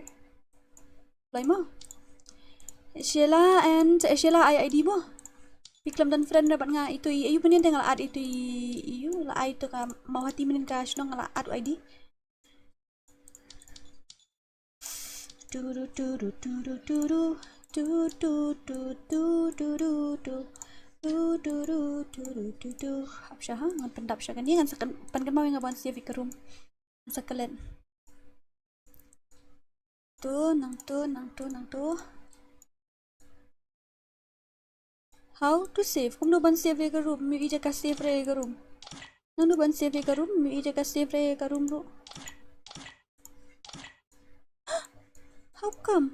Lai mo. Sheila and, eh, Sheila ai I D mo. Phi khlem don friend re bad nga itu i, ayu mynnin de nga la add itu i, ayu la ai itu ka Mawhati mynnin ka shnong nga la add I D. Turu turu turu turu tu tu tu tu turu tu tu turu turu tu tu. Hap sha ha, ngan pyndap sha kane, ngan sa kan, pan kan ma nga ban save ka room. Ngan sa klet. Tu nang tu nang tu nang tu. How to save? Kumno ban save ïa ka room? Ym ïohi jaka save re ïa ka room. Nangno ban save ïa ka room? Ym ïohi jaka save re ïa ka room ruh. How come?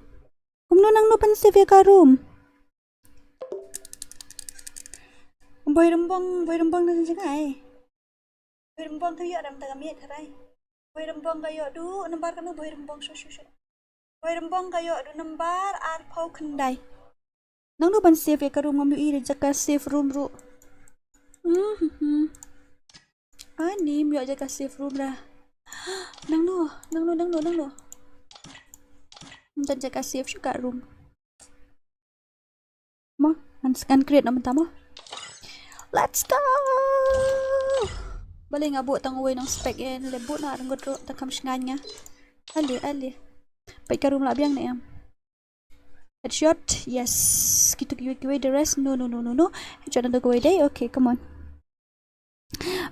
Kumno nangno ban save ïa ka room? Boi Rymbong, Boi Rymbong na jaka ai. Boi Rymbong ka ïoh dam ta ka miet harai. Boi Rymbong ka ïoh du nambar kano Boi Rymbong shu shu shu. Boi Rymbong ka ïoh du nambar arphew khyndai. Nangno ban save ïa ka room, ngam ïohi da jaka save room ruh. Mhm. Ani ym ïoh jaka save room da. Nangno, nangno, nangno, nangno. Ym don jaka save shuh ka room. Mo, ngan, ngan create noh mynta mo. Let's go. Balei nga buh tang uwei nong spec, eh, leh buh na renggut ruh tang kham shngaiñ nga. Ale, ale. Peit ka room la biang ne em. Headshot, yes. Kitu kiwei kiwei, the rest, no, no, no, no, no. Headshot nangtu kawei dei, okay, come on.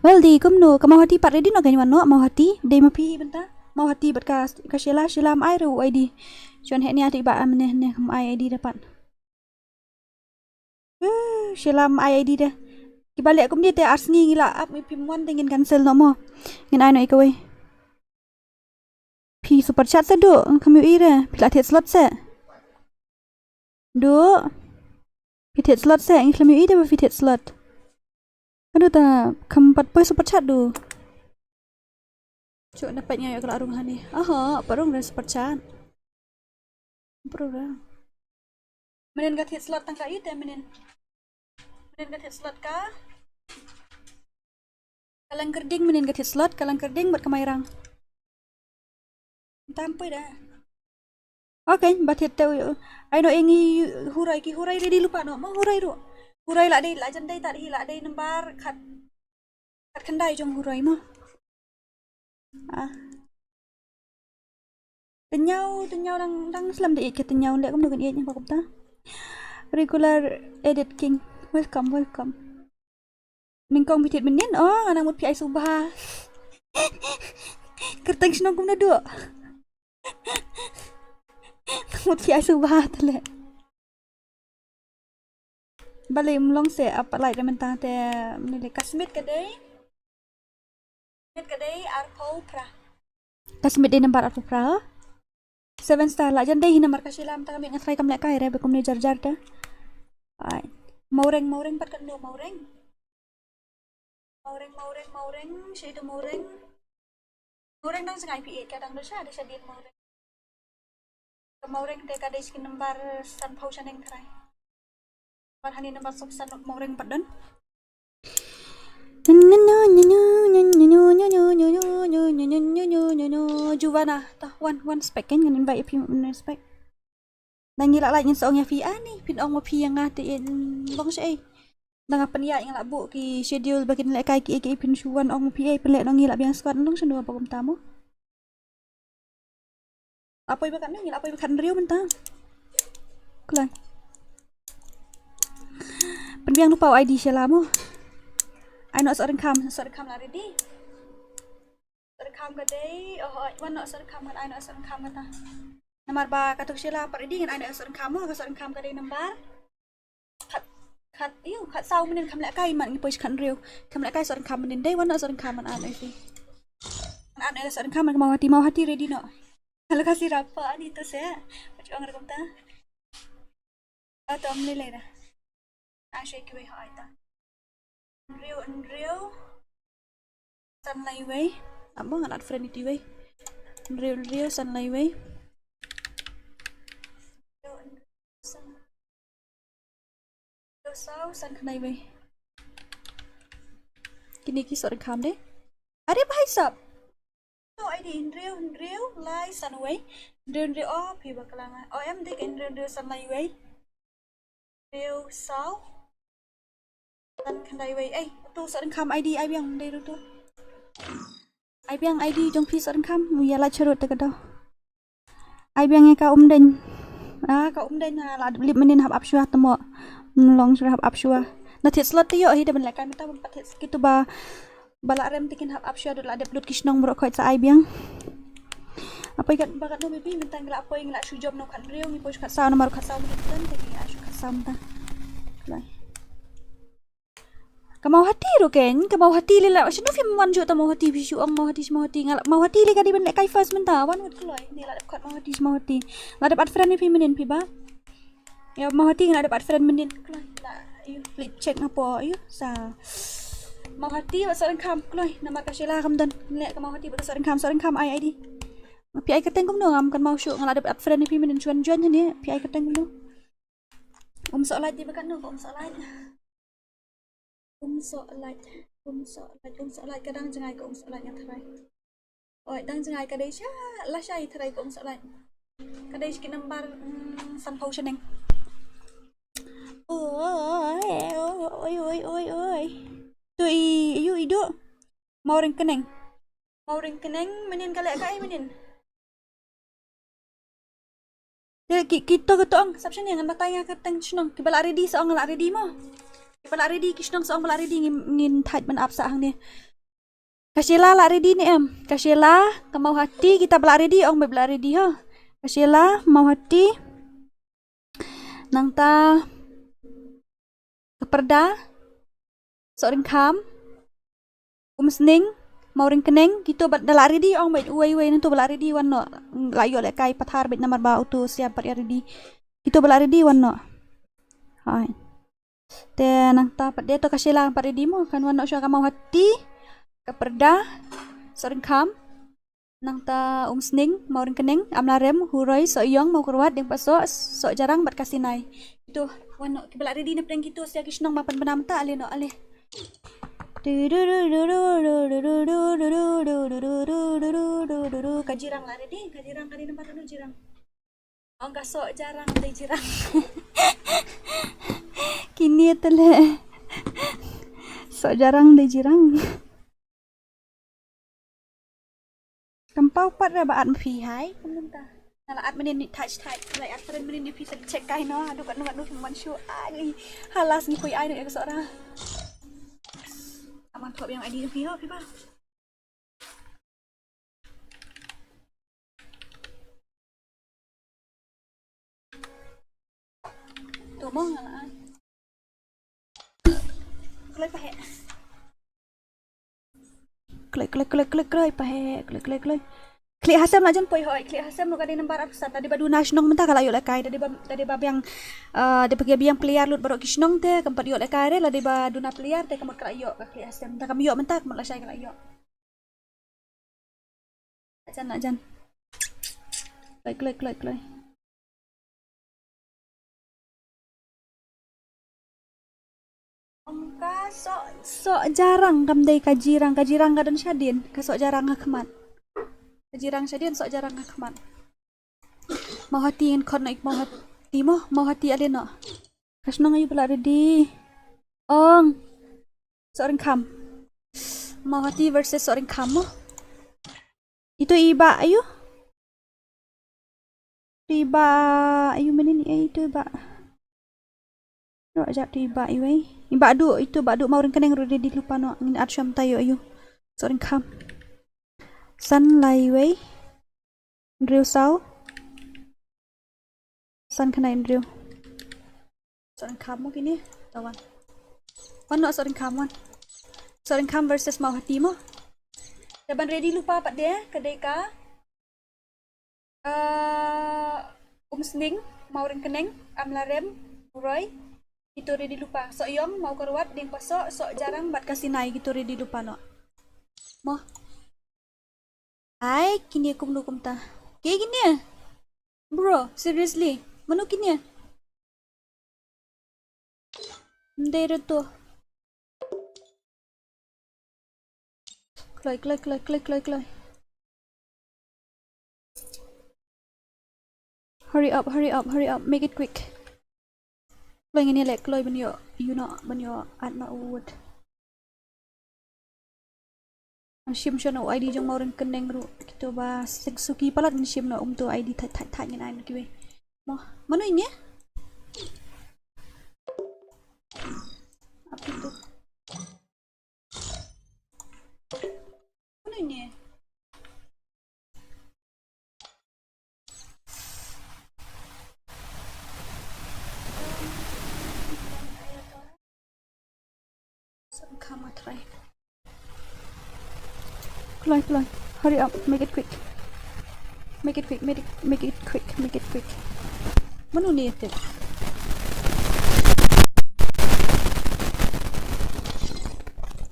Well, dei kumno, ka Mawhati pat ready noh, kan wan noh Mawhati, dei ma phi hi bynta. Mawhati bad ka, ka Sheila, Sheila ym ai ruh I D. Jon heh nia te ba am ne ne kam ai I D da pat. Uh, Sheila ym ai I D de. Kiba leh kumne te ar sngi ngi la ap, mi phim wan te ngin cancel noh mo. Ngin ai noh ïa kawei. Phi super chat se du, ngam ïohi re, phi la thied slot se. Du. Phi thied slot se, ngam ïohi de ba phi thied slot. Aduh ta, kham pat poi super chat du. Cuk na peit nga ïoh ka la rung hani. Aha, pat rung re super chat. Bro ra. Mynnin ka thied slot tang ka ite mynnin. Mynnin ka thied slot ka. Ka Langkyrding mynnin ka thied slot, ka Langkyrding bad ka Mairang. Tam poi da. Okay, ba thied te u. Ai noh ïa ngi Hurai, ki Hurai ready lypa noh. Ma Hurai ruh. Hurai la dei, la jan dei tad hi, la dei nambar khat, khat khyndai jong Hurai mo. Ah. Tynñiaw, tynñiaw dang, dang slem da ïeit ka tynñiaw, leh kumno kan ïeit ïa ba kumta. Regular edit king. Welcome, welcome. Nyngkong phi thied mynnin, oh, nga nang mut phi ai sngewbha. Kyrteng shnong kumno duh. Nang mut phi ai sngewbha te leh. Balei ym long se ap pat lai da mynta te, mynne leh ka Smit ka dei. Smit ka dei arphew phra. Ka Smit dei nambar arphew phra. Seven star la jan dei hi namar ka Sheila mynta ka miet nga try kam lehkai re ba kumne jar jar te. Ai. Mawreng, Mawreng pat katno Mawreng. Mawreng, Mawreng, Mawreng, shaei tu Mawreng. Mawreng dang sngai phi ïeit ka dang da sha, da sha dien Mawreng. Ka Mawreng te ka dei skin nambar sanphew shaneng trai. Nambar hani nambar sop san Mawreng pat don. Juvana, ta wan, wan spec kan, ngan invite phi, wan spec. Nang ngi la like ngin sa ong ïa phi ani, phin ong ma phi ïa nga te in long shaei. Nang nga pynïaid nga la buh ki schedule ba kin lehkai ki, ki phin shu wan ong ma phi ei, pynleh nong ngi la biang squad nong shnua ba kumta mo. La poi ba katno, ngi la poi ba katno riew mynta. Kloi. Pynbiang lypa u I D Sheila mo. Ai noh Sohryngkham, Sohryngkham la ready. Sohryngkham ka dei, oh, wan noh Sohryngkham, ngan ai noh Sohryngkham kata. Namar ba kato ka Sheila pat ready, ngan ai noh Sohryngkham mo, ka Sohryngkham ka dei nambar. Khat, khat, ïu, khat saw mynnin kham lehkai mat ngi poi shi khat hynriew. Kham lehkai Sohryngkham mynnin dei, wan noh Sohryngkham ngan ai noh ïa phi. Ngan ai noh Sohryngkham, ngan Mawhati, Mawhati ready noh. Halo ka Sirap ani to se. Pachong ra kumta. Ato am lei lei da. Ai sha kiwei ha ai ta. Hynriew hynriew. San lai wei. Ap mo ngan add friend iti wei. Hynriew hynriew san lai wei. San khyndai wei. Kine ki Sohryngkham de. Are bhai sab. To ai di hynriew, hynriew, lai, san wei. Hynriew, hynriew, oh, phi ba klang. Oh, em de ka hynriew, hynriew, san lai wei. Hynriew, saw. San khyndai wei. Ei, tu Sohryngkham ai di, ai biang de tu. Ai biang ai di jong phi Sohryngkham, u ïa la charut te ka daw. Ai biang ïa ka Umdeng. Ah, ka Umdeng ha la lip mynnin hap ap shuwa te mo. Long shuwa hap ap shuwa. Na thied slot te ïoh hi da ban lehkai mynta ban pat thied kito ba, ba la rem te kin hap ap shuwa dut la dep lut ki shnong baroh khoit sa ai biang. Apoi kat ba kat no bibi mynta ngi la apoi ngi la shu jop no khat hynriew ngi poi shu khat saw namar khat saw mynta te ngi la shu khat saw mynta. Ka Mawhati ruh ken, ka Mawhati lila, shano phim wan shuh ta Mawhati, phi shu ong Mawhati, shi Mawhati, nga la, Mawhati lila ka dei ban lehkai first mynta, wan ngut kloi, ni la dep khot Mawhati, shi Mawhati. La dep add friend ïa phi mynnin phi ba. Ïa Mawhati nga la dep add friend mynnin kloi, la, ïa, click check na po, ïa, sa. Mawhati bad Sohryngkham kloi, namar ka Sheila kam don, leh ka Mawhati bad ka Sohryngkham, Sohryngkham ai ai di. Phi ai kyrteng kumno ngam kynmaw shuh, nga la dep add friend ïa phi mynnin shuwa join hangne, phi ai kyrteng kumno. Um Sohlait dei ba katno ka Um Sohlait. Um Sohlait, Um Sohlait, Um Sohlait, ka dang jngai ka Um Sohlait nga tharai. Oi, dang jngai ka dei sha, la sha i tharai ka Um Sohlait. Ka dei shi ki nambar, mm, sanphew shaneng. Oi, oi, oi, oi, oi. Tu i, yu i du. Mawryngkneng. Mawryngkneng, mynnin ka leh ka ai mynnin. Te ki, kito kito ong, sap shane ngan batai nga kyrteng shnong. Kiba la ready sa ong la ready mo. Kiba la ready ki shnong sa ong ba la ready ngin, ngin thait ban ap sa hangne. Ka Sheila la ready ne em? Ka Sheila, ka Mawhati, kita ba la ready ong ba la ready ho. Ka Sheila, Mawhati. Nangta Ka Pyrda, Sohryngkham, Umsning, Mawryngkneng, kito ba da la ready ong bad uwei uwei nangto ba la ready wan noh, la ïoh lehkai pathar bad namar ba uto siap pat ïa ready. Kito ba la ready wan noh. Hai. Te nangta pat de to ka Sheila pat ready mo kan wan noh shuwa ka Mawhati, ka Pyrda, Sohryngkham, Nangta Umsning, Mawryngkneng, Amlarem, Huroi, Sohiong, Mawkyrwat, Diengpatsoh, Sohjarang bad ka Sinai. Kito, wan noh, kiba la ready na pdeng kito, sia ki shnong ba pynbna mynta, ale noh, ale. Ka Jirang la ready, ka Jirang ka dei nambar katno Jirang. Ong ka Sohjarang dei Jirang. Kine te leh. Sohjarang dei Jirang. Kam paw pat re ba add ma phi hai, kam nang ta. Nga la add mynnin ni touch touch, la add friend mynnin ni phi sa check kai no, haduh katno katno phi man shu ai. Halas ngi poi ai no ïa ka Sohra. Aman thoh biang I D phi ho phi ba. To mo nga la ai. Kloi pa he. Kloi, kloi, kloi, kloi, kloi, pa he. Kloi, kloi, kloi. Klik ha sem la jan poi hoi. Klik ha sem ruh ka dei nambar arphew san. Da dei ba duna shnong mynta ka la ïoh lehkai. Da dei ba, da dei ba biang, eh, da dei ba biang player lut baroh ki shnong te. Kam pat ïoh lehkai re. La dei ba duna player te ka mut ka la ïoh ka klik ha sem. Da kam ïoh mynta ka mut lashai ka la ïoh. Jan, jan. Kloi, kloi, kloi, kloi. Ong ka Soh, Sohjarang kam dei ka Jirang, ka Jirang ka don shadien, ka Sohjarang ka khmat. Ka Jirang shadien, Sohjarang ka khmat. Mawhati ngin khot noh ïa ka Mawhati mo, Mawhati ale noh. Ka shnong aïu ba la ready. Ong. Sohryngkham. Mawhati versus Sohryngkham mo. Ito i ba aïu? Ito i ba aïu mynnin i ito i ba. Ro aja ito i ba iwei. I ba du, ito ba du Mawryngkneng ruh ready lypa noh. Ngin add shwa mynta ïoh aïu. Sohryngkham. San lai wei. Hynriew saw. San khyndai hynriew. Sohryngkham mo kine. Tawan. Wan noh Sohryngkham wan. Sohryngkham versus Mawhati mo. Te ban ready lypa pat de ka dei ka, eh, Umsning, Mawryngkneng, Amlarem, Huroi. Kito ready lypa. Sohiong, Mawkyrwat, Diengpatsoh, Sohjarang bad ka Sinai kito ready lypa noh. Mo. Ai, kine kumno kumta. Ke kine? Bro, seriously. Mano kine? Ym dei re to. Kloi, kloi, kloi, kloi, kloi, kloi. Hurry up, hurry up, hurry up. Make it quick. Kloi, ngin ïa leh kloi ban ïoh, you know, ban ïoh add noh u wood. Ngan shim shwa noh u I D jong Mawryngkneng ruh. Kito ba seng suki palat ngin shim noh, um, to I D thait thait thait ngin ai noh kiwei. Mo, mano ine? Apa itu? Mano ine? Sengkam matrai. Kloi, kloi. Hurry up, make it quick. Make it quick, make it, make it quick, make it quick. Mano ni tip?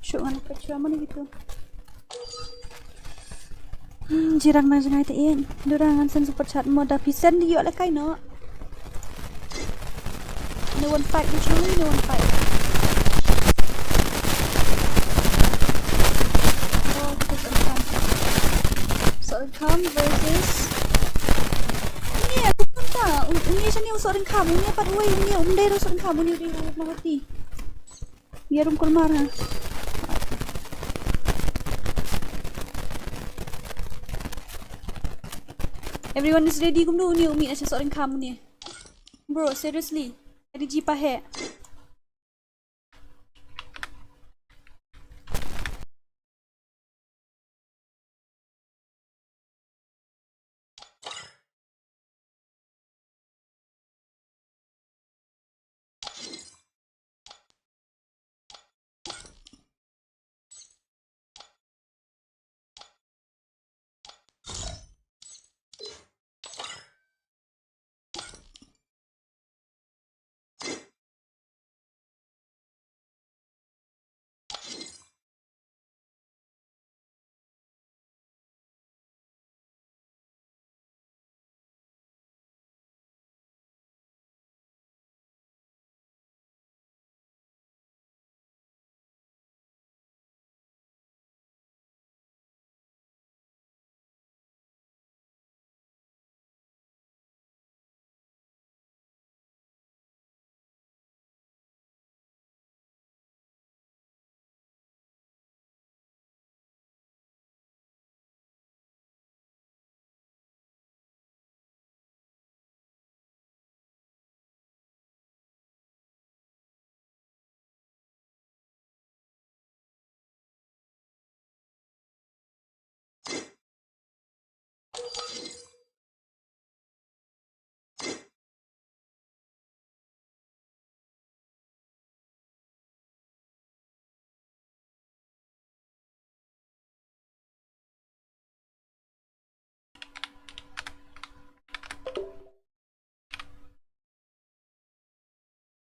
Shu ngan ka chua mano gitu. Hmm, jirang na jngai te in. Dura ngan send super chat mo da phi send ïoh lehkai noh. Ni one fight ni chulu ni one fight. Oh, kita send kan. Sohryngkham versus. Ini aku pun tak. Ini sini Sohryngkham. Ini pat wei ini um dei Sohryngkham ini di Mahoti. Biar um kulmar ha. Everyone is ready kumno ni umi na Sohryngkham ni. Bro, seriously. Adi ji pa he.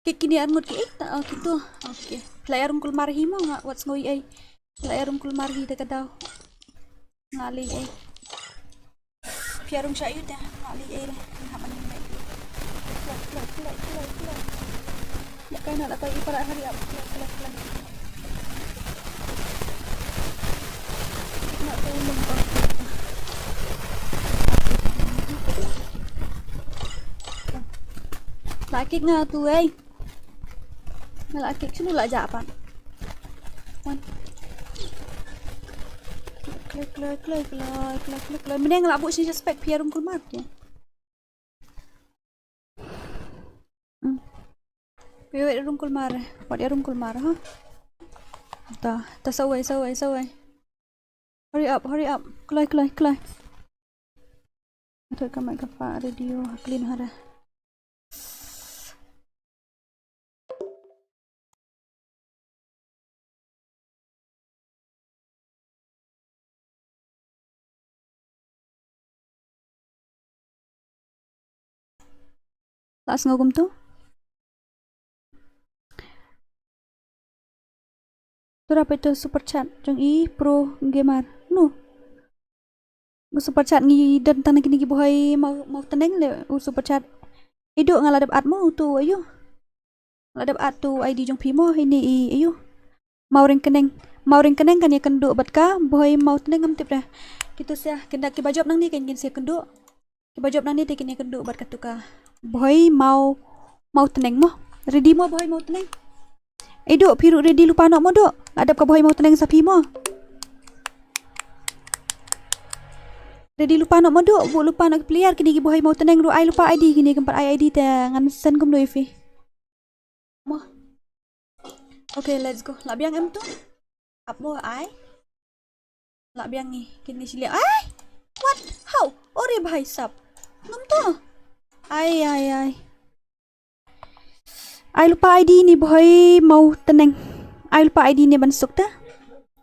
Ki kine ar ngut ki, eh, ta, oh, kitu. Okay. Phi la ïa rung kulmar hi mo nga wat sngew ei. Phi la ïa rung kulmar hi da ka daw. Nga lei ei. Phi ïa rung sha ïu te nga lei ei re. Nga ban ïa. Kloi, kloi, kloi, kloi, kloi. La kai na la kai i para hurry up. Kloi, kloi, kloi. La kick nga tu ei. Nga la kick shuh la jah pat. Wan. Kloi, kloi, kloi, kloi, kloi, kloi, kloi. Mynne nga la buh shisha spek phi ïa rung kulmar te. Hmm. Phi ïa rung kulmar, wat ïa rung kulmar ha. Ta, ta sawai, sawai, sawai. Hurry up, hurry up. Kloi, kloi, kloi. Ato ka mic ka fa radio ha clean hara. La sngew kumto. Tura peit to super chat jong i pro gamer. No. Super chat ngi don tang na kine ki bohoi mau mau teneng le u super chat. Idu nga la dep at mo utu ayu. La dep add to ID jong phi mo, ine i, aiu. Mawryngkneng. Mawryngkneng kan ïakynduh bad ka Bhoi Mawtneng, ngam tip re. Kito sha, kynda kiba jop nangne kan kin sa ïakynduh. Kiba jop nangne te kin ïakynduh bad katu ka Bhoi Maw, Mawtneng mo. Ready mo Bhoi Mawtneng? Ei Duh, phi ruh ready lypa noh mo Duh. La dep ka Bhoi Mawtneng sa phi mo. Ready lypa noh mo Duh, buh lypa noh ki player, kine ki Bhoi Mawtneng ruh ai lypa ID, kine kim pat ai ID te ngan send kumno ïa phi. Mo. Okay, let's go. La biang em to? Ap mo ai. La biang ngi, kine shi liang. Ai! What? How? Ore bhai sab. Ngam to. Ai, ai, ai. Ai lypa ID ne Bhoi Mawtneng? Ai lypa ID ne ban suk te?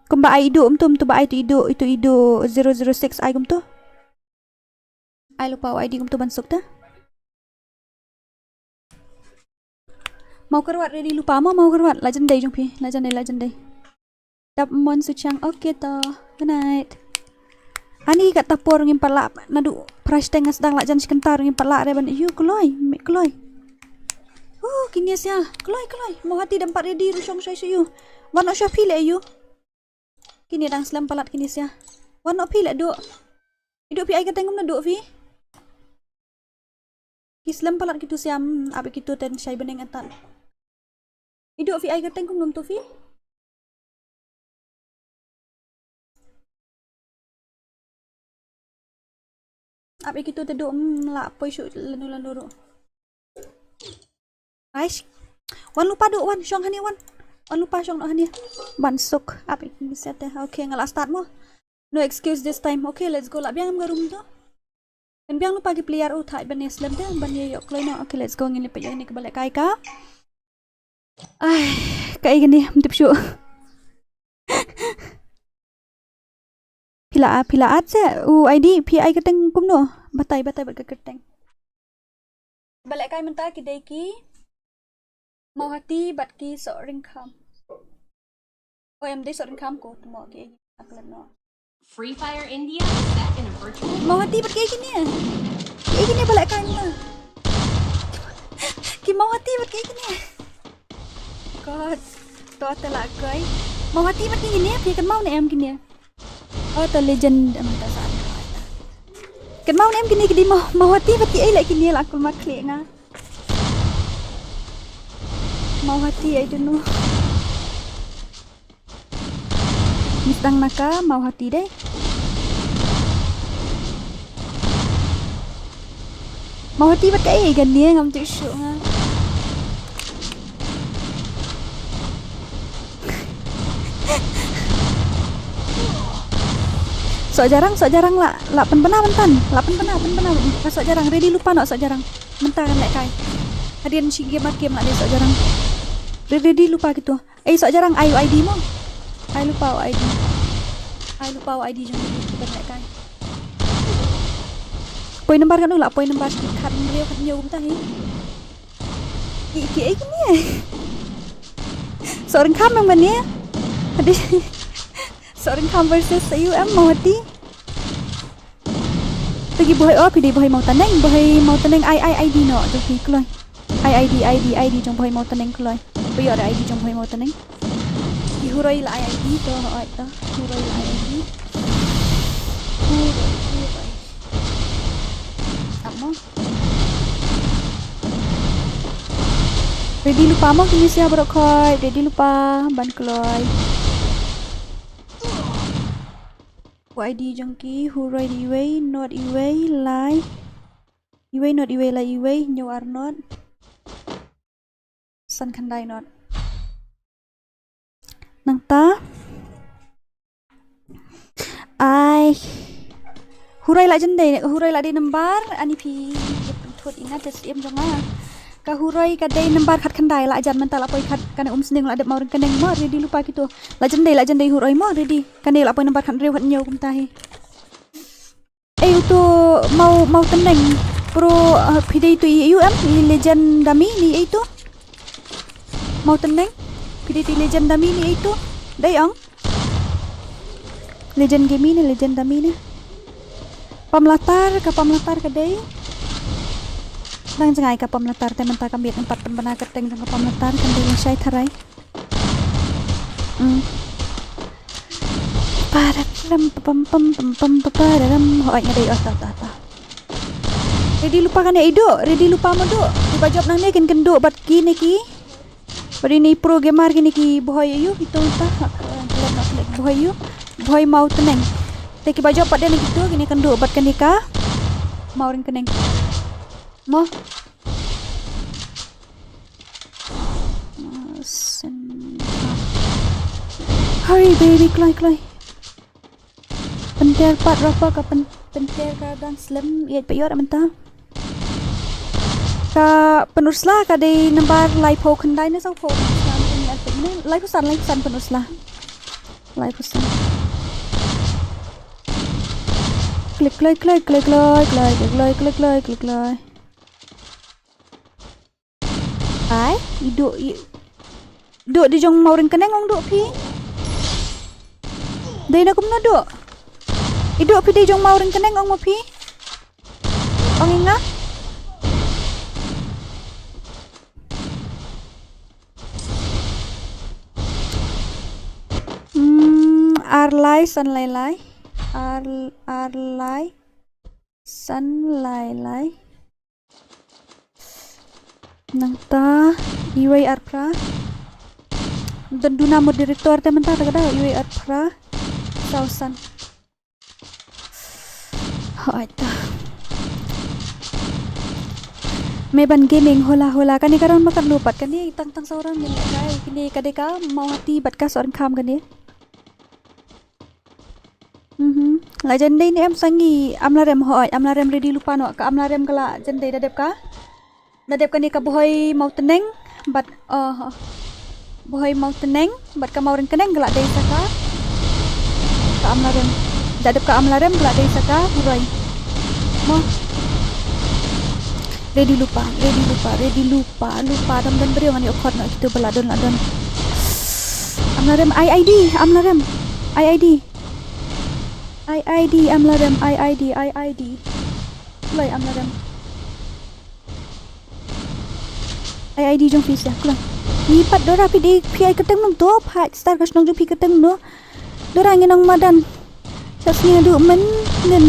Kumba ai i Duh, um to, um to ba ai to i Duh, i to i Duh zero zero six ai kumto. Ai lypa ID kumto ban suk te? Mawkyrwat ready lypa mo, Mawkyrwat, la jan dei jong phi, la jan dei, la jan dei. Dap Mon Suchang, okay to. Good night. Ani katta por ngim pat lah, naduh phra shiteng nga sdang la jan shi kynta ruh ngim pat lah re ban, aiu, kloi, me kloi. Uh, kine sha, kloi, kloi. Mawhati dang pat ready ruh shong shai sha aiu. Wan noh sha phi leh aiu. Kine dang slem palat kine sha. Wan noh phi leh Duh. I Duh phi ai kyrteng kumno Duh phi? Ki slem palat kitu sha, mm, ap ïa kitu te shai bneng atan. I Duh phi ai kyrteng kumno to phi? Ap ïa kitu te Duh, mm, la poi shuh lano lano ruh. Aish. Wan lypa Duh, wan shong hangne wan. Wan lypa shong noh hangne. Ban suk. Ap ïa kine sha te. Okay, nga la start mo. No excuse this time. Okay, let's go. La biang em ka room to? Kan biang lypa ki player, u thait ban ïa slem te, ban ïa ïoh kloi noh. Okay, let's go. Ngin leit peit ïa kane kaba lehkai ka. Ai, kaei kane, ym tip shuh. Phi la, phi la add seh u ID, phi ai kyrteng kumno? Batai, batai bad ka kyrteng. Ba lehkai mynta ki dei ki Mawhati bad ki Sohryngkham. Oh, em dei Sohryngkham ko, to mo ki, ak leh noh. Free Fire India is set in a virtual Mawhati bad kiei kine? Kiei kine ba lehkai mynta? Ki Mawhati bad kiei kine? God. To te la kai. Mawhati bad kiei kine? Phi kynmaw ne em kine? Oh, to legend, em, to sa. Kynmaw ne em kine ki dei Maw-, Mawhati bad kiei leh kine, la kulmar khlieh nga. Mawhati, I don't know. Ngi sdang na ka Mawhati dei. Mawhati bad kaei kane, ngam tip shuh nga. Sohjarang, Sohjarang la, la pynbna mynta. La pynbna, pynbna. Ka Sohjarang, ready lypa noh Sohjarang. Mynta kan lehkai. Hadien shi game ar game la dei Sohjarang. Re-, ready lypa kito. Ei, Sohjarang, ai u ID mo. Ai lypa u ID. Ai lypa u ID jong ngi, ki ban lehkai. Poi number katno la, poi number khathynriew khathynñiew kumta hi. Ki, kiei kine? Sohryngkham em kane? Hadi. Sohryngkham versus U M Mawhati. Phi ki Bhoi, oh, phi dei Bhoi Mawtaneng, Bhoi Mawtaneng, ai, ai, ID noh, jong phi kloi. Ai ID, ID, ID jong Bhoi Mawtaneng kloi. Phi ïoh da ID jong Bhoi Mawtaneng. Ki Huroi la ai ID to, hooid to. Huroi la ai ID. Huroi, Huroi. Ap mo. Ready lypa mo kine sha baroh khoit, ready lypa ban kloi. U ID jong ki, Huroi dei iwei, Not iwei, Lai. Iwei Not iwei, Lai iwei, hynñiew ar Not. San khyndai Not. Nangta. Ai. Huroi la jan dei, Huroi la dei number, ani phi. Thut ina te siem jong nga. Ka Huroi ka dei number khatkhyndai la jan mynta la poi khat kane Umsning la dep Mawryngkneng mo, ready lypa kito. La jan dei, la jan dei Huroi mo, ready. Kane la poi number khathynriew khathynñiew kumta hi. Ei uto Maw, Mawtaneng. Pro, uh, phi dei to i U M, i Legend Dummy ne ei to. Mawtaneng. Phi dei to i Legend Dummy ne ei to. Dei ong. Legend Gaming ne, Legend Dummy ne. Pamlatar, ka Pamlatar ka dei. Dang jngai ka pom latar te mynta ka miet, em pat pynbna ka teng jong ka pom latar, kan dei shai tharai. Hmm. Pararam pam pam pam pam pararam. Hoi, nga dei, oh, ta, ta, ta. Ready lypa kane, i Duh, ready lypa mo Duh. Kiba jop nangne kin kynduh bad kine ki. Bad ine i pro gamer kine ki Bhoi aïu, kito ta. Bhoi aïu. Bhoi Mawtneng. Te kiba jop pat de ne kito, kine kynduh bad kane ka Mawryngkneng. Mo. Hurry, baby, kloi, kloi. Pynter pat rapa ka pyn-, pynter ka dang slem, ïa pa ïor mynta. Ka pynusla ka dei nambar laiphew khyndai ne sawphew. Laiphew san, laiphew san pynusla. Laiphew san. Klik, kloi, kloi, kloi, kloi. Ai, i Duh, i Duh dei jong Mawryngkneng ong Duh phi. Dei na kumno Duh? I Duh phi dei jong Mawryngkneng ong mo phi. Ong i nga. Hmm, ar lai san lai lai. Ar, ar lai san lai lai. Nangta, iwei ar phra. Don duna moderator te mynta ta ka dei, iwei ar phra. Saw san. Hoi ta. Meban Gaming, hola, hola. Kane ka round ba katno pat, kane tang tang saw round ngi lehkai. Kane ka dei ka Mawhati bad ka Sohryngkham kane. Mhm. La jan dei ne em sa ngi Amlarem, hoi, Amlarem ready lypa noh, ka Amlarem ka la jan dei, da dep ka. Da dep kane ka Bhoi Mawtneng bad, oh, oh. Bhoi Mawtneng bad ka Mawryngkneng ka la dei sa ka, ka Amlarem. Da dep ka Amlarem ka la dei sa ka Huroi. Mo. Ready lypa, ready lypa, ready lypa, lypa dam dam briew ngan ïoh khot noh kito ba la don, la don. Amlarem I I D, Amlarem I I D. I I D, Amlarem I I D, I I D. Kloi Amlarem. I I D jong phi sa, kloi. Ngi pat Dora phi dei phi ai kyrteng mo to, pha star ka shnong jong phi kyrteng mo. Dora ngi nong madan. Sa sngi haduh mynnin.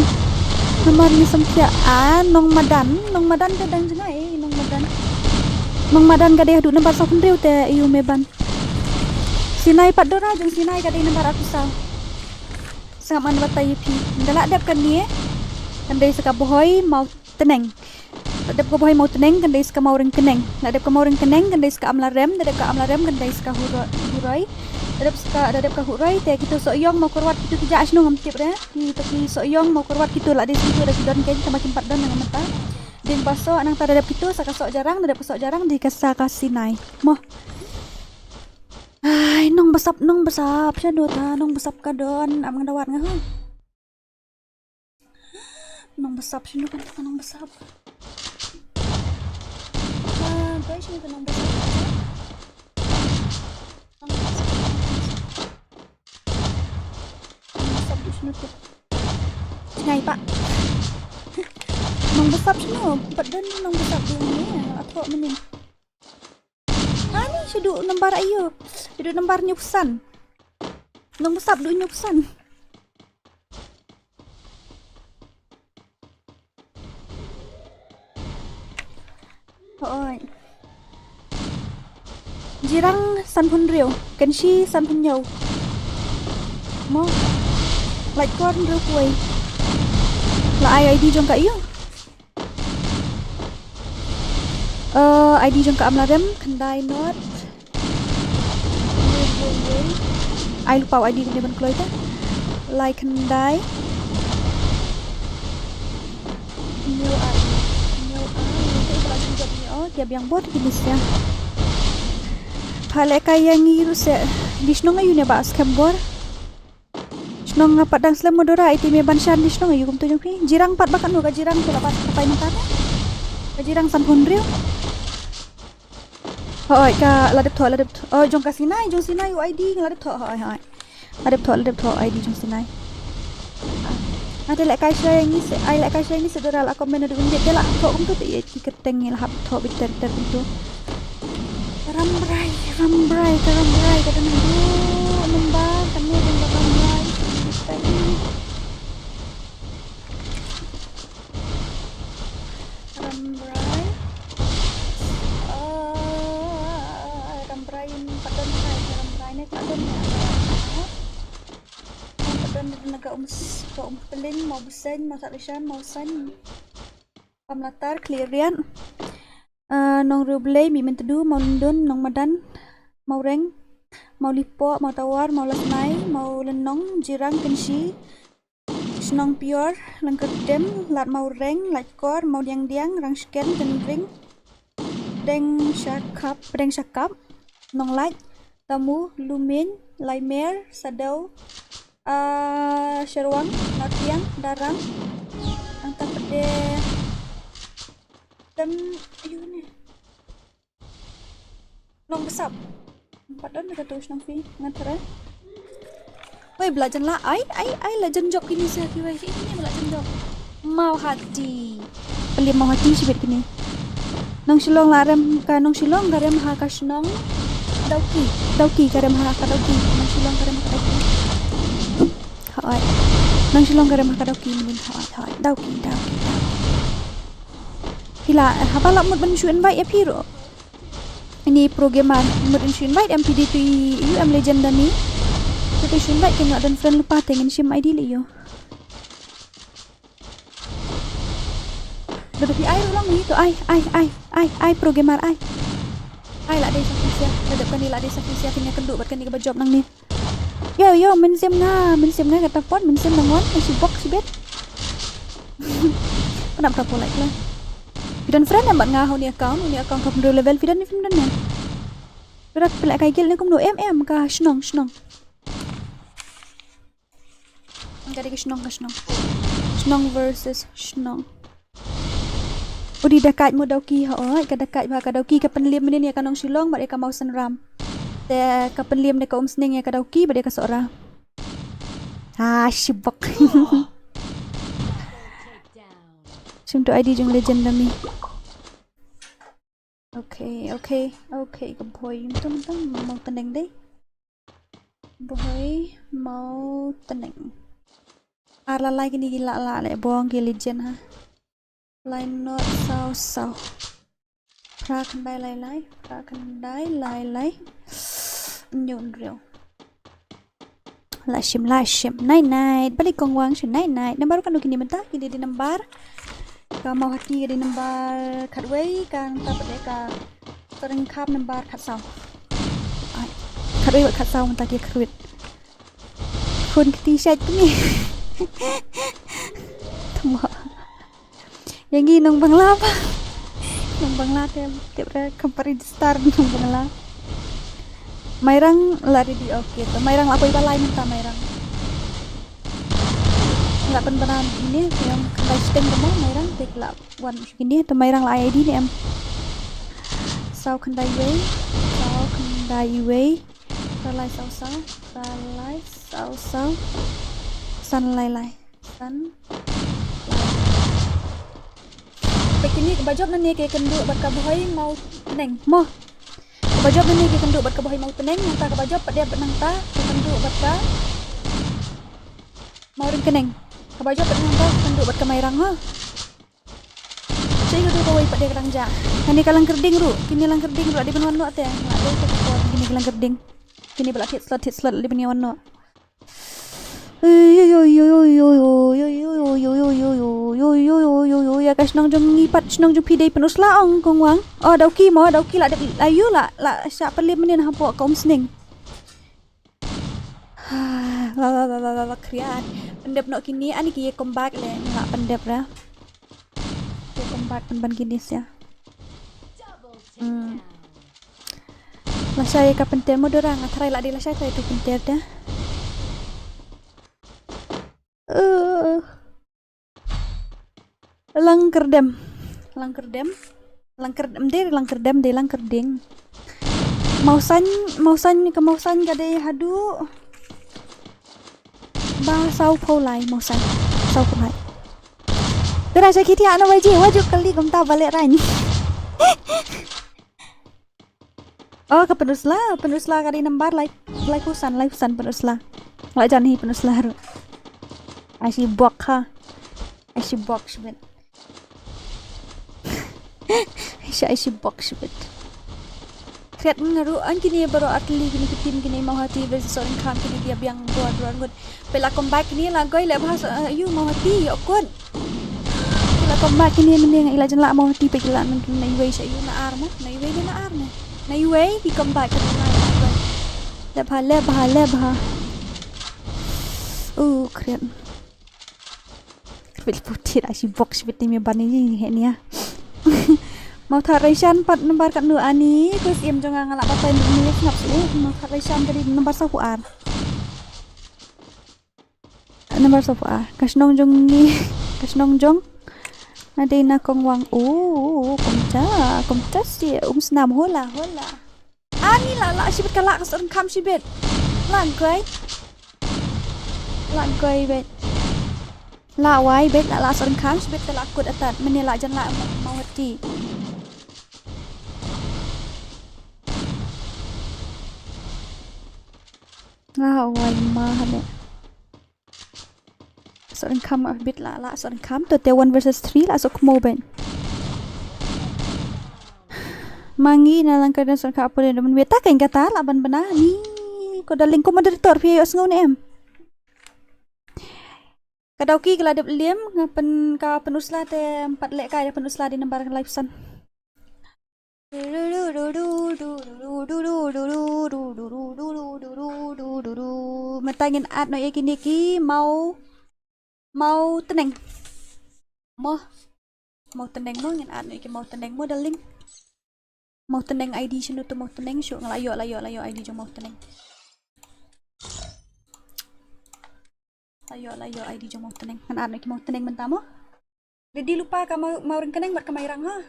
Namar ngi samkhia, ah, nong madan, nong madan te dang jngai, eh, nong madan. Nong madan ka dei haduh nambar saw phew hynriew te, ïu Meban. Sinai pat Dora, jong Sinai ka dei nambar arphew saw. Sngap ngan batai ïa phi. Nga la dep kane, kan dei sa ka Bhoi Mawtneng. La dep ka Bhoi Mawtneng, kan dei sa ka Mawryngkneng. La dep ka Mawryngkneng, kan dei sa ka Amlarem, la dep ka Amlarem, kan dei sa ka Huro-, Huroi. La dep sa ka, la dep ka Huroi, te kito Sohiong Mawkyrwat, kito ki jah shnong ngam tip re. Kito ki Sohiong Mawkyrwat kito la dei sa kito da ki don kein, tangba kim pat don nang mynta. Dieng Basoh nangta la dep kito sa ka Sohjarang, la dep ka Sohjarang, dei ka sa ka Sinai. Mo. Ai, nong basap, nong basap, sha dota, nong basap ka don, am nga dawat nga ho. Nong basap, shano kan nong basap? Ah, guys, shano kan nong basap? Nong basap, nong basap. Nong basap, shano kan? Ngai pa. Nong basap, shano? Pat don nong basap dia ni, atau mending. Ani shaduh nambar ayu. Shaduh nambar nyuksan. Nong basap duh nyuksan. Hoi. Jirang sanphew hynriew. Kenshi sanphew hynñiew. Mo. Laitkor hynriew phew wei. La ai ID jong ka ayu. Eh, ID jong ka Amlarem, khyndai not. Ai lypa ID kane ban kloi ta. Lai khyndai. New ID. New ID. Te ba la jingkot ni, oh, kia biang bor kini sia. Pha lehkai ïa ngi ruh se. Di shnong ayu ne ba skhem bor. Shnong nga pat dang slem mo Dora, iti me ban shan di shnong ayu kumto jong phi. Jirang pat ba katno ka Jirang tu la pat ka pai mynta te. Ka Jirang sanphew hynriew. Hoi, ka la dep thoh, la dep thoh. Oh, jong ka Sinai, jong Sinai u ID la dep thoh, hoi, hoi. La dep thoh, la dep thoh ID jong Sinai. Ah. Ate la kai shai ngi se, ai la kai shai ngi se dora la comment adu undit de la ko kumtu te ye ki kerteng ngi la hap tho biter ter kumtu. Rambrai, rambrai, ka rambrai, ka dang du number, ka ne dang rambrai. Rambrai. Ah, rambrai in padon kai, rambrai ne padon ne. Padon ne ka um s-, ka um peling, mau beseng, mau tat rishan, mau seng. Pamlatar, Khliehriat. Ah, Nongriewblei, Mihmyntdu, Mawlyndon, Nongmadan, Mawreng, Mawlypoh, Mawtawar, Mawlasnai, Mawlynnong, Jirang, Kynshi, Shnong Pior, Lyngkyrdem, Lad Mawreng, Laitkor, Mawdiangdiang, Rangshken, Tynring, Pdeng Shakap, Pdeng Shakap, Nonglait, Tamu, Lumien, Laimer, Sadew, ah, Sherwang, Nortiang, Darang, Angtapde, Tem, ayu ne. Nongbsap. Pat don ka tu shnong phi, ngan try. Wei, bla jan la, ai, ai, ai, la jan jop kini sa ki wei, kini bla jan jop. Mawhati. Pynliem Mawhati shibit kini. Nong Shillong la rem ka, Nong Shillong ka rem ha ka shnong. Dawki, Dawki ka rem ha ka Dawki. Nong Shillong ka rem ha ka Dawki. Hoi. Nong Shillong ka rem ha ka Dawki, mynnin hoi, hoi. Dawki, Dawki, Dawki. Phi la, haba la mut ban shu invite ïa phi ruh. Ini program mut ban shu invite em, phi dei tu i, ïa u em legend da ni. Te tu shu invite, kin don friend lypa te ngin shim I D leh ïa u. Da phi ai ruh lang ni tu, ai, ai, ai, ai, ai, programmer, ai. Ai, la dei sa phi sia, da dep kane la dei sa phi sia, phin ïakynduh bad kane kaba jop nangne. Yo, yo, mynsiem nga, mynsiem nga kata pon, mynsiem nang wan, ai, shibok shibit. Pynap ta polite la. Phi don friend em bad nga ha une account, une account ka pynriew level, phi don ne phim don ne? Phi don, phi la kai guild ne kumno, em, em, ka shnong, shnong. Ka dei ka shnong, ka shnong. Shnong versus shnong. U dei da kait mo Dawki, hooid, ka da kait ba ka Dawki, ka pynliem mynnin ïa ka Nong Shillong bad ïa ka Mawsynram. Te ka pynliem da ka Umsning ïa ka Dawki bad ïa ka Sohra. Ah, shibok. Shim tu I D jong legend da mi. Okay, okay, okay, ka Bhoi. Mynta, mynta, Mawtneng dei. Bhoi Mawtneng. Ar la lai kine ki la, la leh bong ki legend ha. Lai not saw saw. Phra khyndai lai lai, phra khyndai lai lai. Hynñiew hynriew. La shim, la shim. Night night. Bali kong wang shu night night. Nambar kano kine mynta? Kine dei nambar. Ka Mawhati ka dei nambar khatwei, ka nangta pat dei ka Sohryngkhap nambar khatsaw. Ai. Khatwei bad khatsaw mynta ki khrwit. Khun kti shait kine. Tama. Ïa ngi nong Bangla ba. Nong Bangla te, te bre kam pat register nong Bangla. Mairang la ready, okay. To Mairang la poi ba lai mynta Mairang. La pynbna ine, ïa khyndai shiteng mo Mairang te la wan shu kine, to Mairang la I D ne em. Saw khyndai wei, saw khyndai wei. Phra lai saw saw, phra lai saw saw. San lai lai. San. Te kine kaba jop nangne ki ïakynduh bad ka Bhoi Mawtneng. Mo. Kaba jop nangne ki ïakynduh bad ka Bhoi Mawtneng, nangta kaba jop pat dei bad nangta ki ïakynduh bad ka Mawryngkneng. Kaba jop pat nangta ki ïakynduh bad ka Mairang ha. Sha ïa katu kawei pat dei ka dang jah. Kane ka Langkyrding ruh, kine Langkyrding ruh la dei ban wan noh te. La dei te ka por kine ka Langkyrding. Kine ba la thied slot, thied slot la dei ban ïa wan noh. Ïa ka shnong jong ngi pat, shnong jong phi dei Pynursla ong Kong Wang. Oh, Dawki mo, Dawki la dep, ayu la, la shah pynliem mynnin hapoh ka Umsning. La, la, la, la, la, la, khriat. Pyndep noh kine, ani ki comeback le, la pyndep ra. Ki comeback pynban kine sia. Hmm. Lashai ka pynter mo Dora, nga tharai la dei lashai tharai tu pynter te. Eh. Langkyrdem. Langkyrdem. Langkyrdem, dei Langkyrdem, dei Langkyrding. Mawsain, Mawsain, ka Mawsain ka dei haduh ba saw phew lai Mawsain. Saw kumhai. Tara sha ki thiah na waji, waju kali kumta balek rang. Oh, ka Pynusla, Pynusla ka dei nambar lai, lai phew san, lai phew san Pynusla. La jan hi Pynusla ruh. Ai shi bok ha. Ai shi bok shibit. Ai shi, ai shi bok shibit. Kret nga ruh an kine baroh artylli kine ki team kine Mawhati versus Sohryngkham kine ki biang dua dua ngut. Pela comeback kine la goi leh bha sa, eh, yu Mawhati ïoh kut. Pela comeback kine mynne nga ila jan lah Mawhati pe kila na iwei sha yu na ar mo. Na iwei ne na ar ne. Na iwei ki comeback kine la goi. Leh bha, leh bha, leh bha. Uh, kret. Kret putit ai shi bok shibit ni me ban ni he nia. Mawthadraishan pat nambar katno ani, ko siem jong nga la pat ni ngap sih. Mawthadraishan ka dei nambar saw phew ar. Nambar saw phew ar. Ka shnong jong ngi, ka shnong jong. Na dei na Kongwang. Oh, kumta, kumta sih. Umsnam hola, hola. Ani la, la shibit ka la ka Sohryngkham shibit. La goi. La goi bet. La wai bet la, la Sohryngkham shibit ka la kut atat. Mynne la jan lah Mawhati. La wai ma hale. Sohryngkham bit la, la Sohryngkham to te one versus three la Sohkhmo ben. Mangi na lang ka Sohryngkham apa dia men beta kan kata la ban bena ni. Ko darling ko moderator phi ïoh sngew ne em. Ka Dawki ka la dep liem, nga pyn, ka Pynusla te empat leh kai, Pynusla di nambar lai phew san. Mynta ngin add noh ïa kine ki maw, maw tneng. Mo. Maw tneng mo, ngin add noh ïa ki maw tneng mo, darling. Maw tneng I D shano to maw tneng, shu nga la ïoh, la ïoh, la ïoh I D jong maw tneng. La ïoh, la ïoh I D jong maw tneng. Ngan add noh ïa ki maw tneng mynta mo. Ready lypa ka maw, maw ryngkneng bad ka maw ïrang ha.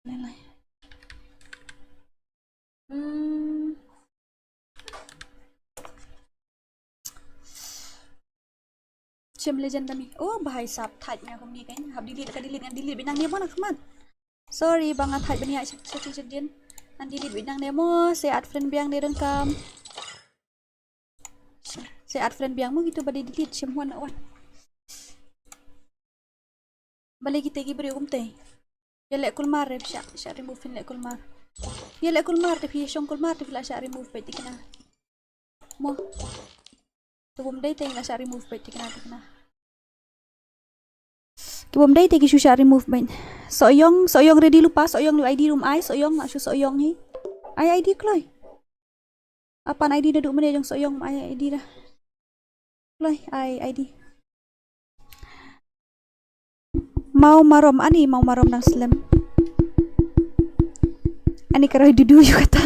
Lai, lai. Hmm. Shem legend kami. Oh, bahai sap thait nga kumne kan. Hap delete ka delete ngan delete bynang ne mo na khmat. Sorry, ba nga thait bynang sha sha sha din. Ngan delete bynang ne mo, se add friend biang ne donkam. Se add friend biang mo gitu ba dei delete shem wan wan. Balei kita ki briew kumte. Ïa leh kulmar rep sha, sha remove phin leh kulmar. Ïa leh kulmar te phi shong kulmar te phi la sha remove peit tikna. Mo. Te bym dei te la sha remove peit tikna tikna. Ki bym dei te ki shu sha remove peit. Sohïong, Sohïong ready lypa, Sohïong leh I D rum ai, Sohïong la shu Sohïong hi. Ai I D kloi. Apan I D da du mene jong Sohïong ai I D da. Kloi ai I D. Maw marom ani, maw marom dang slem. Ani ka roi dudu ïa kata.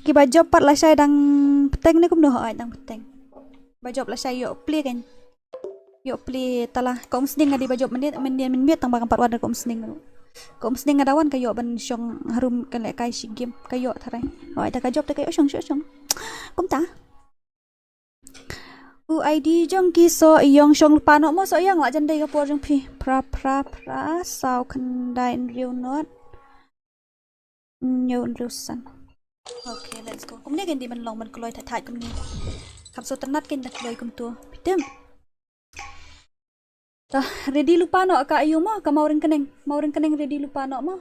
Kiba jop pat lashai dang bteng ne kumno, hooid dang bteng. Ba jop lashai ïoh plie kan. Ïoh plie tala ka um sning nga dei ba jop mynne mynne mynmiet tang ba kam pat wan ka um sning. Ka um sning nga da wan ka ïoh ban shong harum ka leh kai shi game ka ïoh tharai. Hooid da ka jop da ka ïoh shong shong shong. Kumta. U I D jong ki Sohïong shong lypa noh mo Sohïong la jan dei ka por jong phi. Phra phra phra saw khyndai hynriew not. Hynñiew hynriew san. Okay, let's go. Kumne kan dei ban long ban kloi thait thait kumne. Kam sngewtynnat kan da kloi kumto. Phi tip. Tah, ready lypa noh ka aïu mo, ka maw ryngkneng. Maw ryngkneng ready lypa noh mo.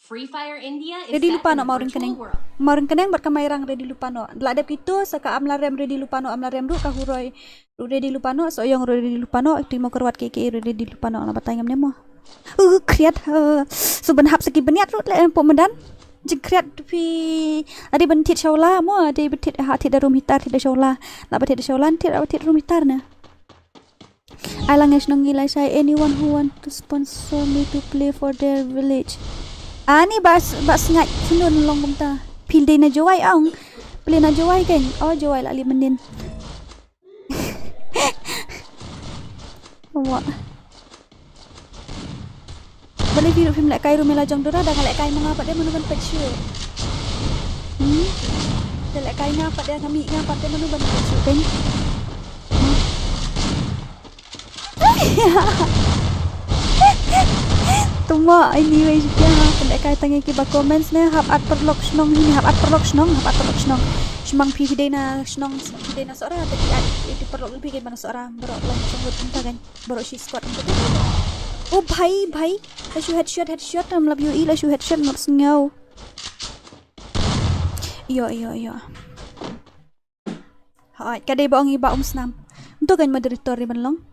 Free Fire India is ready lypa noh maw ryngkneng. Maw ryngkneng bad ka maw ïrang ready lypa noh. La dep kito sa ka amla rem ready lypa noh, amla rem ruh ka Huroi. Ruh ready lypa noh, Sohïong ruh ready lypa noh, ti mo ka ruat ke ke ruh ready lypa noh, la batai ngam ne mo. Uh, kriat. Uh, so ban hap sa ki bniat ruh leh po madan. Jingkriat phi. Ade ban thied shawla mo, ade ban thied ha thied da room heater thied da shawla. La ba thied da shawla thied ba thied room heater na. Ai lang ïa shnong ngi lashai, anyone who want to sponsor me to play for their village. Ani ba ba sngaid shnun long kumta. Phi dei na Jowai ong. Play na Jowai kan. Oh Jowai la li menin. Wa. Lei phi ruh phim lehkai ruh me la jong Dora, da nga lehkai ma nga pat de mano ban peit shuh. Hmm? Da lehkai nga pat de, nga mih nga pat de mano ban peit shuh kan. Tuma, anyway, shukia ha, pynlehkai tang ïa kiba comments ne, hap at paralok shnong hi ne, hap at paralok shnong, hap at paralok shnong. Shimang phi phi dei na shnong, phi dei na Sohra, te phi at ïa ki paralok phi ki ba na Sohra, baroh lang shnong lut kumta kan, baroh shi squad kumta. Oh bhai, bhai, la shu headshot, headshot, am lap ïohi, la shu headshot, am lap sngew. Ïoh, ïoh, ïoh. Hooid, ka dei ba ong i Bah Umsnam. Ntu kan moderator ri ban long.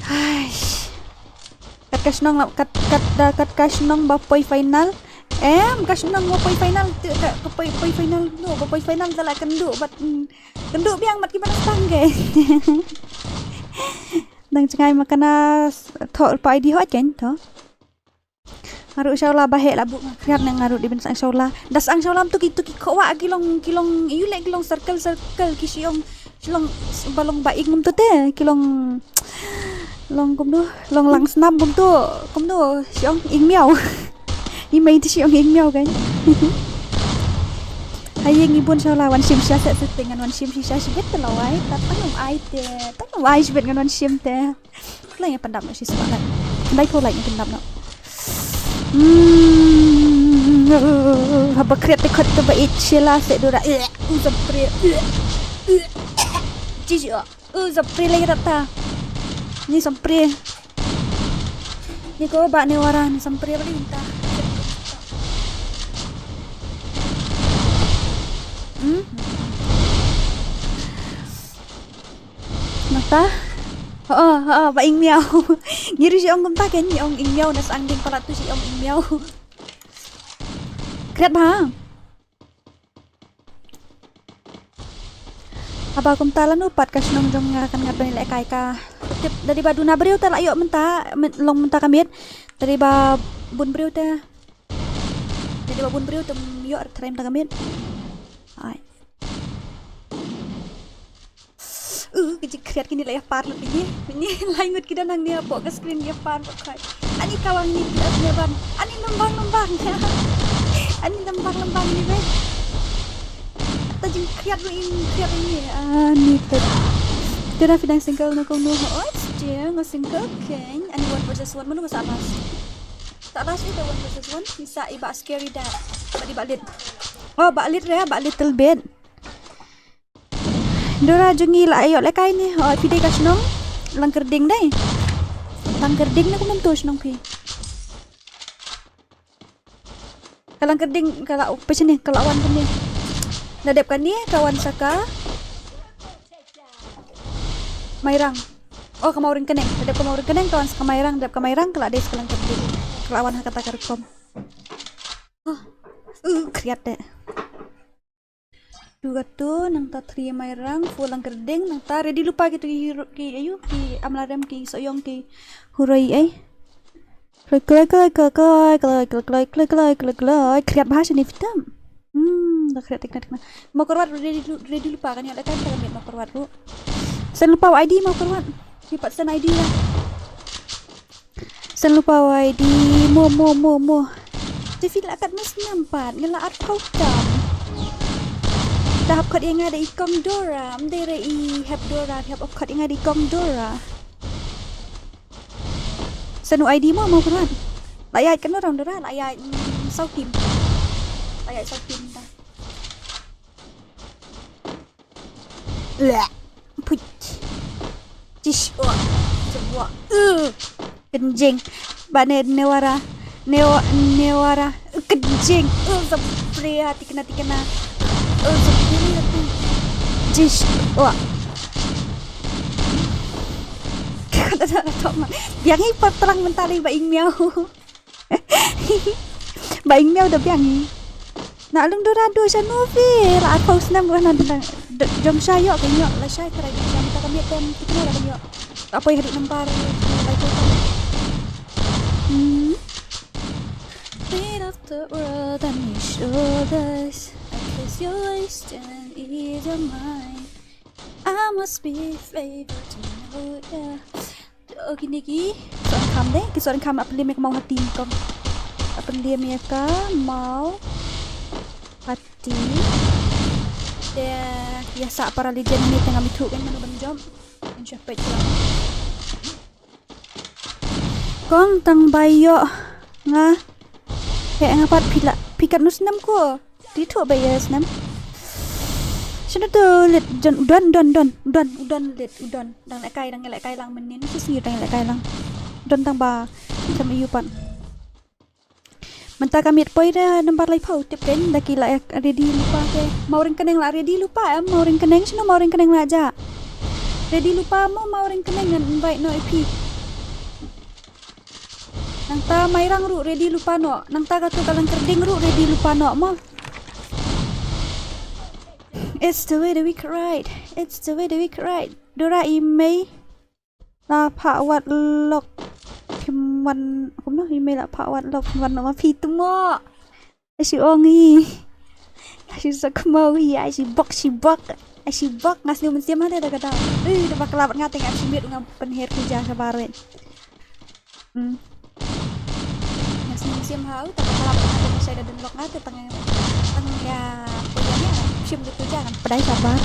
Hais. Kat ka shnong la, kat, kat, da, kat ka shnong ba poi final. Em, ka shnong ba poi final. Tu ka, ka poi, poi final. No, ba poi final da la kynduh, bat, mm, kynduh biang mat ki ba na stang ke. Dang jngai ma ka na s-, thoh pa I D hooid kan, thoh. Nga ruh shawla ba heh la buh nga khriat ne nga ruh dei ban sang shawla. Da sang shawla tu ki, tu ki khowa ki long, ki long, ïu leh ki long circle, circle ki shu ong, shu long, ba long ba ing kumtu te, ki long, long kumtu, long lang snam kumtu, kumtu, shu ong ing miaw. I mei te shu ong ing miaw kan. Ha ïing i bun shawla wan shim shisha set setting ngan wan shim shisha shibit te lawai, tat tang ym ai te, tang ym ai shibit ngan wan shim te. Phew like ngi pyndap noh shi spah like. Lai phew like ngi pyndap noh. Hmm, haba khriat te khot te ba ïeit shela se dura. U sampri. Jiji. U sampri lagi rata. Ni sampri. Ni ko ba ni wara ni sampri ba ni ta. Hmm? Nangta? Ho, ho, ba ing miaw. Ngi ruh shi ong kumta kan, ngi ong ing miaw, na sang ding palat tu shi ong ing miaw. Khriat bha. Haba kumta lano pat ka shnong jong nga kan ngat ban lehkai ka. Tip, da dei ba duna briew te la ïoh mynta, myn-, long mynta ka miet. Da dei ba bun briew te. Da dei ba bun briew te ym ïoh trai mynta ka miet. Ai. Uh, ka jingkhriat kine la ïa par lut kine. Kine lai ngut ki da nang ne hapoh ka screen ki ïa par lut khai. Ani kawang ni ki da sne ban. Ani lembang lembang. Ani lembang lembang ni be. Ta jingkhriat lut in khriat ini. Ani te. Te da phi dang single na kong no. Oh, still nga single kan. Ani one versus one mano ba sa last. Sa last ita one versus one. Ni sa i Bah Scary da. Ba di Bah Lit. Oh, Bah Lit re, Bah Little Bit. Dora jong ngi la ïoh lehkai ni. Oh, phi dei ka shnong Langkyrding dei. Langkyrding ne kumno to shnong phi? Ka Langkyrding ka la phi shane, ka la wan kane. La dep kane ka wan sa ka Mairang. Oh, ka Mawryngkneng. La dep ka Mawryngkneng ka wan sa ka Mairang, dep ka Mairang ka la dei sa ka Langkyrding. Ka la wan ha kata ka rukom. Oh, uh, khriat de. Tu katu, nangta three Mairang, four Langkyrding, nangta ready lypa kitu ki hero, ki ayu, ki Amlarem, ki Sohiong, ki Huroi, eh. Kloi, kloi, kloi, kloi, kloi, kloi, kloi, kloi, kloi, kloi, kloi, kloi, khriat bha shane phi tam. Hmm, da khriat thikna, thikna. Mawkyrwat ready, ready lypa kan ïa lehkai ta ka miet Mawkyrwat ruh. Send lypa I D Mawkyrwat. Ki pat send I D la. Send lypa Y D mo, mo, mo, mo. Te phi la kat mas nampat, nga la at phaw tam. Ta hap khot ïa nga da i kong Dora, ym dei re i hep Dora, hap khot ïa nga da i kong Dora. Send u I D mo, mo krat. La ïaid katno round Dora, la ïaid, mm, saw team. La ïaid saw team ta. Leh. Puch. Tish. Wah. Sebuah. Uh. Kenjing. Ba ne, newara. Newa-, newara. Kenjing. Uh, sampria. Tikna, tikna. Uh, sampria tu. Tish. Wah. Kata dah tok man. Biang hi perterang mentali ba ing miau. Ba ing miau da biang hi. Na lung Dora du sha nu phi la at phaw snem ruh na dang jong sha ïoh ka ïoh la sha trai jong sha mata ka miet tem tikna la ïoh. Ka poi haduh nambar lai tu. Hmm. Weight of the world on your shoulders. I guess your waist and ease your mind. I must be favored to know, yeah. Oh, kine ki. Song kham de, ki sot kham ap lim ïa ka Mawhati kong. Ap lim ïa ka Mawhati. Te ïa sa para legend ni tang ami thu kan manu ban jump. Kan sha peit lang. Kong tang ba ïoh nga. He nga pat phi la phi kat nu snem ko. Ti thu ba ïa snem. Shano tu lit don don don don don don lit don. Dang leh kai dang leh kai lang mynnin shi sngi dang leh kai lang. Don tang ba kam ïu pat. Mynta ka miet poi da nambar laiphew tip kein da ki la ready lypa te. Mawryngkneng la ready lypa em, Mawryngkneng shano Mawryngkneng la ja. Ready lypa mo Mawryngkneng ngan invite noh ïa phi. Nangta Mairang ruh ready lypa noh. Nangta katu ka Langkyrding ruh ready lypa noh mo. It's the way that we could ride. It's the way that we could ride. Dora i mei. La phah wat lok phim wan kumno i mei la phah wat lok phim wan ma phi tu mo. Ai shi ong i. Ai shi sa kmau i ai shi bok shi bok. Ai shi bok ngas ni mun siam hade da ka dau. Ui da bakla bat nga teng ai shi mit nga pynher ku ja shabar wet. Hmm. Ngas ni mun siam hau ta bakla bat nga teng shai da dun lok nga te tang tang ya. Shim du ku ja ngan pdai shabar.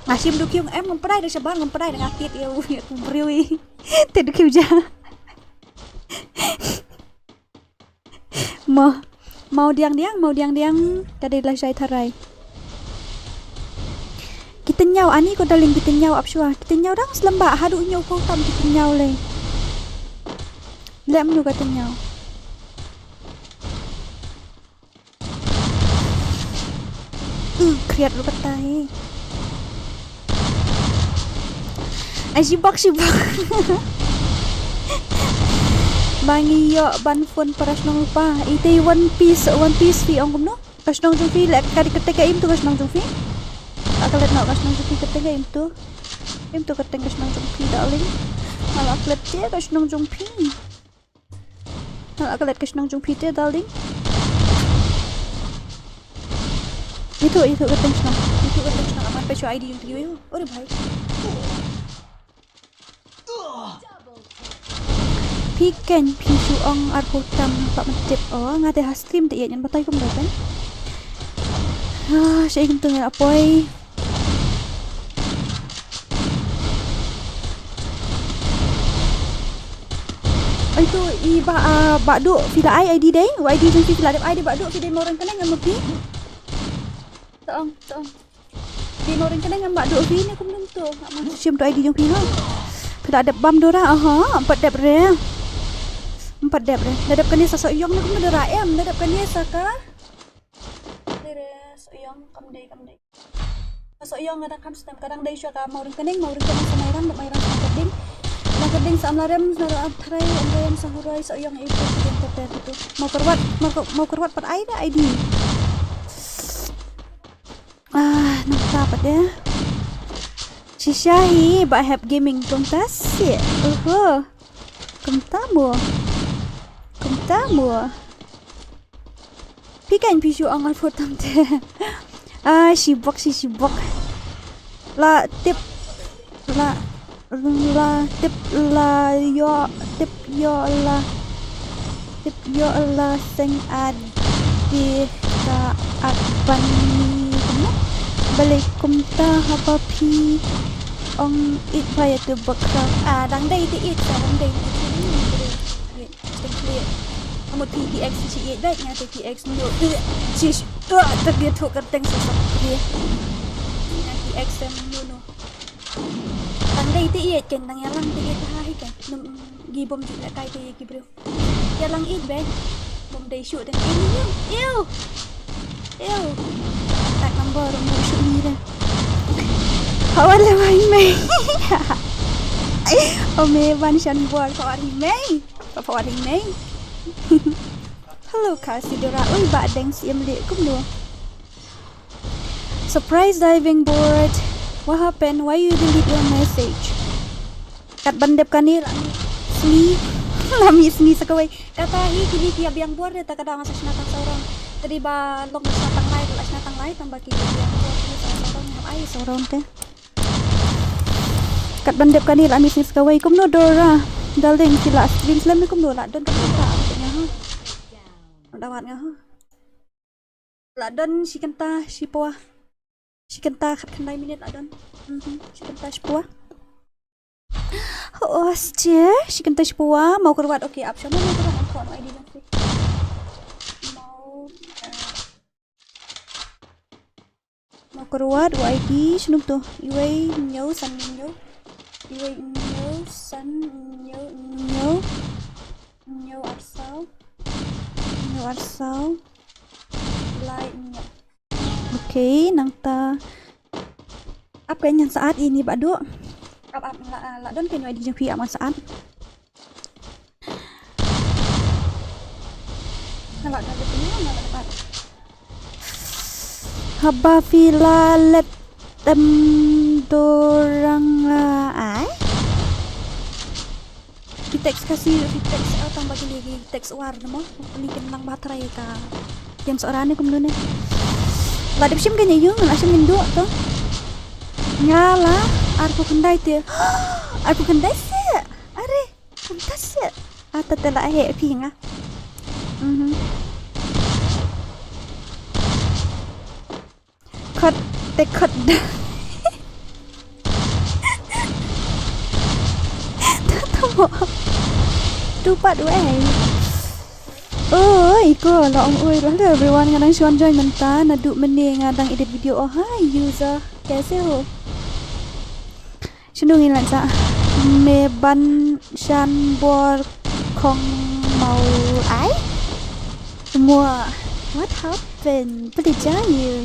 Nga shim du kiung em ngan pdai da shabar ngan pdai da nga tit ya u ya ku briew i. Te du kiu ja. Mo mau diang diang mau diang diang ka dei la shai tharai. Ki tynñaw ani ko darling ki tynñaw ap shwa ki tynñaw dang slem ba haduh ñiew phew tam ki tynñaw lei. Lem nu ka tynñaw. Uh, kriat lu kata hi. Ai shibak shibak. Ba ngi ïoh ban phone para shnong pa. Ite One Piece, One Piece phi ong kumno? Ka shnong jong phi leh ka dei kyrteng ka im tu ka shnong jong phi. Ka let noh ka shnong jong phi kyrteng ka im tu. Im tu kyrteng ka shnong jong phi darling. Nga la klet te ka shnong jong phi. Nga la klet ka shnong jong phi te darling. Itu itu kyrteng shnong. Itu kyrteng shnong aman pe shu I D jong phi. Ore bhai. Phi ken phi shu ong arphew tam nang pap mentip o nga te ha stream te ïa ngan batai kum da ken. Ah, sha ikum tu ngan apoi. Ai tu i ba ah, ba du phi la ai I D dei, I D jong phi phi la dep ai dei ba du phi dei mo reng keneng ngan mo phi. Tong tong. Phi mo reng keneng em ba du phi ne kum dum tu. Shim tu I D jong phi ha. Phi la dep bam dora aha, empat dep re. Empat dep re. Da dep kane sa so yong ne kum dora em, da dep kane sa ka. Dere so yong kam dei kam dei. Sa so yong nga dang kam stem ka dang dei sha ka mo reng keneng, mo reng keneng sa Mairang, Mairang sa Kerding. Sa Kerding sa Amlarem, sa Amlarem sa Hurai, so yong i pu kerding ka ter tu. Mo kerwat, mo kerwat pat ai da I D. Ah, namta pat de. Shisha hi ba hep gaming kumta si. Oho. Kumta mo. Kumta mo. Phi kan phi shu angal photam te. Ah, shibok shi shibok. La tip la la tip la yo tip yo la tip yo la seng adi ka at ban ni kumno. Balik kumta haba phi ong it ba ya tu bakrau. Ah, dang dei ti it sa dang dei ti it. Teng kli. Amo T T X shi ïeit bad nga T T X no. Shi ta dia thok ka teng sa sa kli. Nga T X em no no. Tang dei te ïeit ken tang ïalang te ïeit ha hi ken. Num gi bom ju la kai te ïeit ki briew. Ïalang ïeit bad. Bom dei shu teng ïeit ni. Ew. Ew. Tak number mu shu ni de. Hawal le mai mai. Ome ban shan bol hawal hi mai. Papa Wading Mei. Hello, Kasidora. Oi, ba deng si em le kumno. Surprise diving board. What happened? Why you delete your message? Kat ban dep kane la mi sngi. La mi sngi sa kawei. Kata hi kini ki biang bor de ta ka dang sa shna tang sa orang. Tadi ba long shna tang lai la shna tang lai tang ba ki biang bor de sa orang ai sa orang te. Kat ban dep kane la mi sngi sa kawei kumno Dora. Darling, phi la stream slem ne kumno, la don ka kynta ka nga ha. Da wat nga ha. La don shi kynta shi pua. Shi kynta khatkhyndai minit la don. Mhm, shi kynta shi pua. Oh, sje, shi kynta shi pua, Mawkyrwat, okay, ap shwa Mawkyrwat, ang khon I D jong phi. Maw, eh, Mawkyrwat, U I D, shano to? Iwei hynñiew san hynñiew. Iwei hynñiew san hynñiew hynñiew. Hynñiew ar saw. Hynñiew ar saw. Lai hynñiew. Okay, nangta. Ap ka ngan sa add ïa ini ba duk. Ap, ap, la, la don ka U I D jong phi, ap ngan sa add. Haba phi la let em dorang, ah, ai? Ki text Khasi, ki text, ah, tang ba ki li, ki text War ne mo. Ni kin nang ba trai ka. Kin sora ne kumno ne. La dep shim ka ne ïu, la shim ndu to. Nga la arphew khyndai te. Arphew khyndai se. Are. Fantastic. Ata te la he phi nga. Mhm. Khot te khot da. Tamo. Tu pat wei. Oi, ko la ong oi. Hello everyone, nga dang shuwa join mynta. Naduh mynne nga dang edit video. Oh, hi user. Kaise ho? Shano ngin leit sa? Me ban shan bor khong mau ai? Mua. What happened? Peli jai.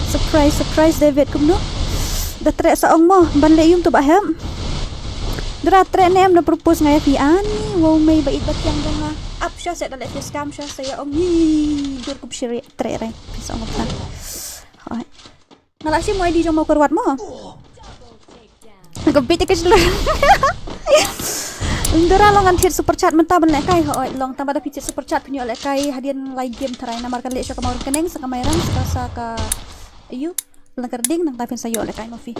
Surprise, surprise, David, kumno? Da treh sa ong mo, ban leh ïum to ba hem. Dra treh ne em da propose nga ïa phi ani, wow mei ba it ba kiang dong ha. Ap sha se da leh phi scam sha se ïa ong hi. Dur kup shiri treh re. Phi sa ong ba. Hoi. Nga la shim mo I D jong Mawkyrwat mo. Ka bit ka shlur. Ndra long ngan thied super chat mynta ban lehkai, hoi long tang ba da phi thied super chat phin ïoh lehkai hadien lai game tharai namar ka leh sha ka Mawryngkneng sa ka Mairang sa ka, sa ka ayu Lyngkyrding nangta phin sa ïoh lehkai ma phi.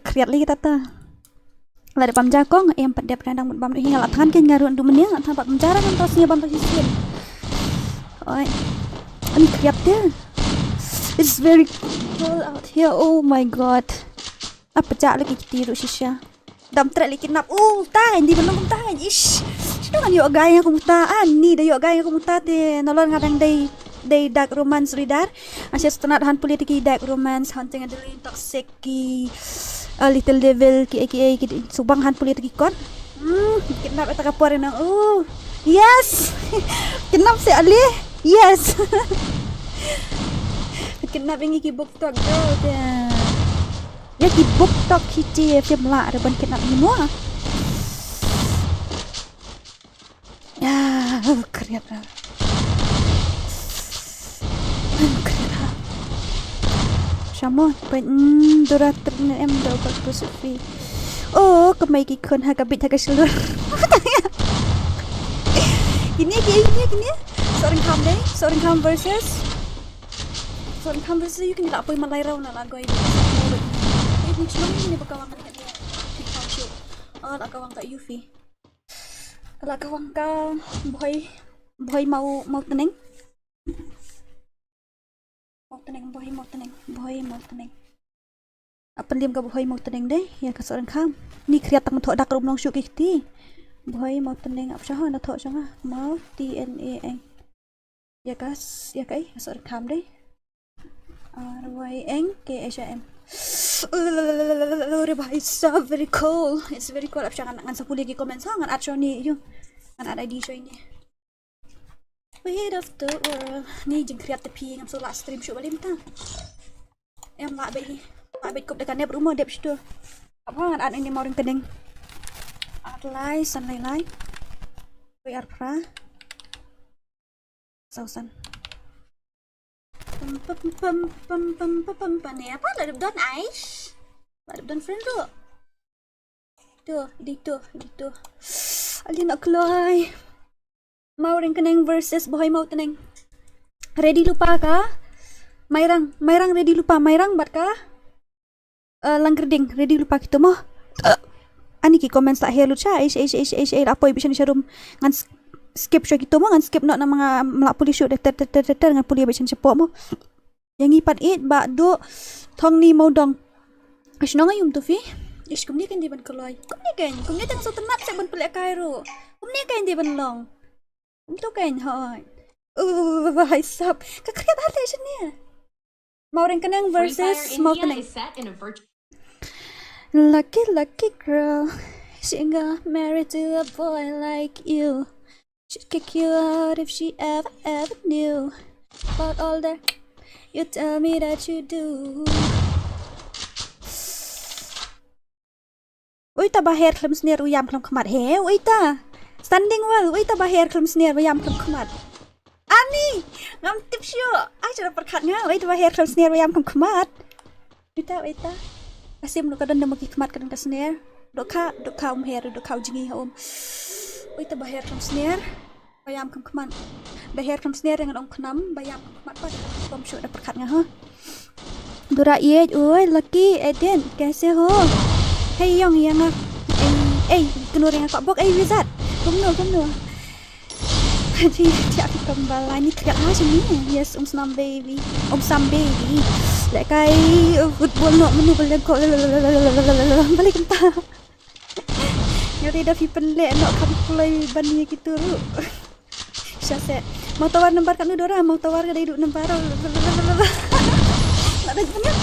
Khriat lagi tata. La dep bam ja kong, em pat dep dang mut bam hi nga la than ke nga ruh du menia, la than pat bam ja ra ngan tos nia bam tos sien. Oi. Ani khriat te. It's very cold out here. Oh my god. Apa ja lagi kiti ruh shisha. Dam trek lagi kidnap. Oh, tai di benung tai. Ish. Sino ngan ïoh gai nga kumta. Ani da ïoh gai nga kumta te. Nolon nga dang dei dei dark romance reader. Ashe stanat han puli tiki dark romance, hunting adrenaline, toxic. Ki, uh, Little Devil ki, ki, ki, ki subang han puli tiki kot. Hmm, kidnap eta ka por nang. Oh, yes. Kidnap se ali. Yes. Kidnap ini ki book talk girl te. Ya ki book talk ki te film la ada ban kidnap ni mo. Ah, khriat ah. Khriat ah. Shamo, pen, mm, dura trne em do bak pusufi. Oh, kemai ki khon ha ka bit ha ka shlur. Kini ki, kini kini. Sohryngkham dei, Sohryngkham versus. Sohryngkham versus ïu kini la poi malai rau na la goi. Ini chlong ini baka wang ka. Oh, la ka wang ka Yufi. Ka la ka wang ka Bhoi, Bhoi Mau, Mau Tneng. Mau Tneng, Bhoi Mau Tneng, Bhoi Mau Tneng. Apa lim ka Bhoi Mau Tneng dei, ya ka Sohryngkham. Ni khriat tang thoh dak rum long shu ki kti. Bhoi Mau Tneng ap shaha na thoh shanga. Mau T N A N. Ya ka, ya ka, eh, ka Sohryngkham dei. R Y N K H I M. It's so very cold. It's very cold. Ap sha ngan, ngan sa pule ki comments ha, ngan add sha ni ïu. Ngan add I D sha ni. Weight of the world. Ni jingkhriat te phi ngam shu lah stream shuh ba lim ta. Em lah beit ni. Lah beit kup da ka nep ruh mo dep shuh. Ap ha ngan add ini Mawryngkneng. Ar lai san lai lai. Wei ar phra. Sausan. Pam, pam, pam. Ne apa la dep don ai? La dep don friend ruh. Tu, di tu, di tu. Alina Kloi. Mawryngkneng versus Bhoi Mau Tneng. Ready lypa ka? Mairang, Mairang ready lypa, Mairang bad ka? Eh, Langkyrding, ready lypa kito mo. Ani ki comments la her lut sha, eish, eish, eish, eish, eish, la poi bishani sha room. Ngan s-, skip sha kito mo, ngan skip noh namar nga mla puli shuh, ter, ter, ter, ter, ter, ngan puli bishani sha pok mo. Yang ngi pat ïeit ba duk thong ni mo dong. Ash nong ayum tu phi. Ish, kumne kan di ban kloi. Kumne kan, kumne tang so tenat sek ban pelek kai ru. Kumne kan di ban long. Kum tu kan hoi. Uh, hai sap. Ka kriat hale shane. Mawreng Keneng versus Mawteneng. Lucky, lucky girl. She got married to a boy like you. She'd kick you out if she ever, ever knew about all the you tell me that you do. Uita ba her khlem snier u ïam khlem khmat he, uita. Standing well, uita ba her khlem snier u ïam khlem khmat. Ani, ngam tip shuh. Ai, cara perkhat nga, uita ba her khlem snier u ïam khlem khmat. Uita, uita. Kasim lu ka don demo ki khmat ka don ka snier. Dok kha, dok kha um her, dok kha u jngi ha um. Uita ba her khlem snier. Ba ïam kham khmat. Da her kham snier ngan ong khnam, ba ïam kham khmat pat. Bom shu da perkhat nga ha. Dura iej, oi, Lucky, Eden, kaise ho? Hey, yong, yang ah. Ei, ei, kenu ring ak bok, ei, wizard. Kumno, kumno. Ji, ji, aku kembal ni kriat ha sini. Yes, um snam baby. Um sam baby. Lekai, uh, football no menu balik kok. Balik entah. Nga dei da phi pynleh noh kham kloi ban ïa kitu ruh. Sha se. Mau tawar number katno Dora, mau tawar ka dei duh number. Nak dah jenis.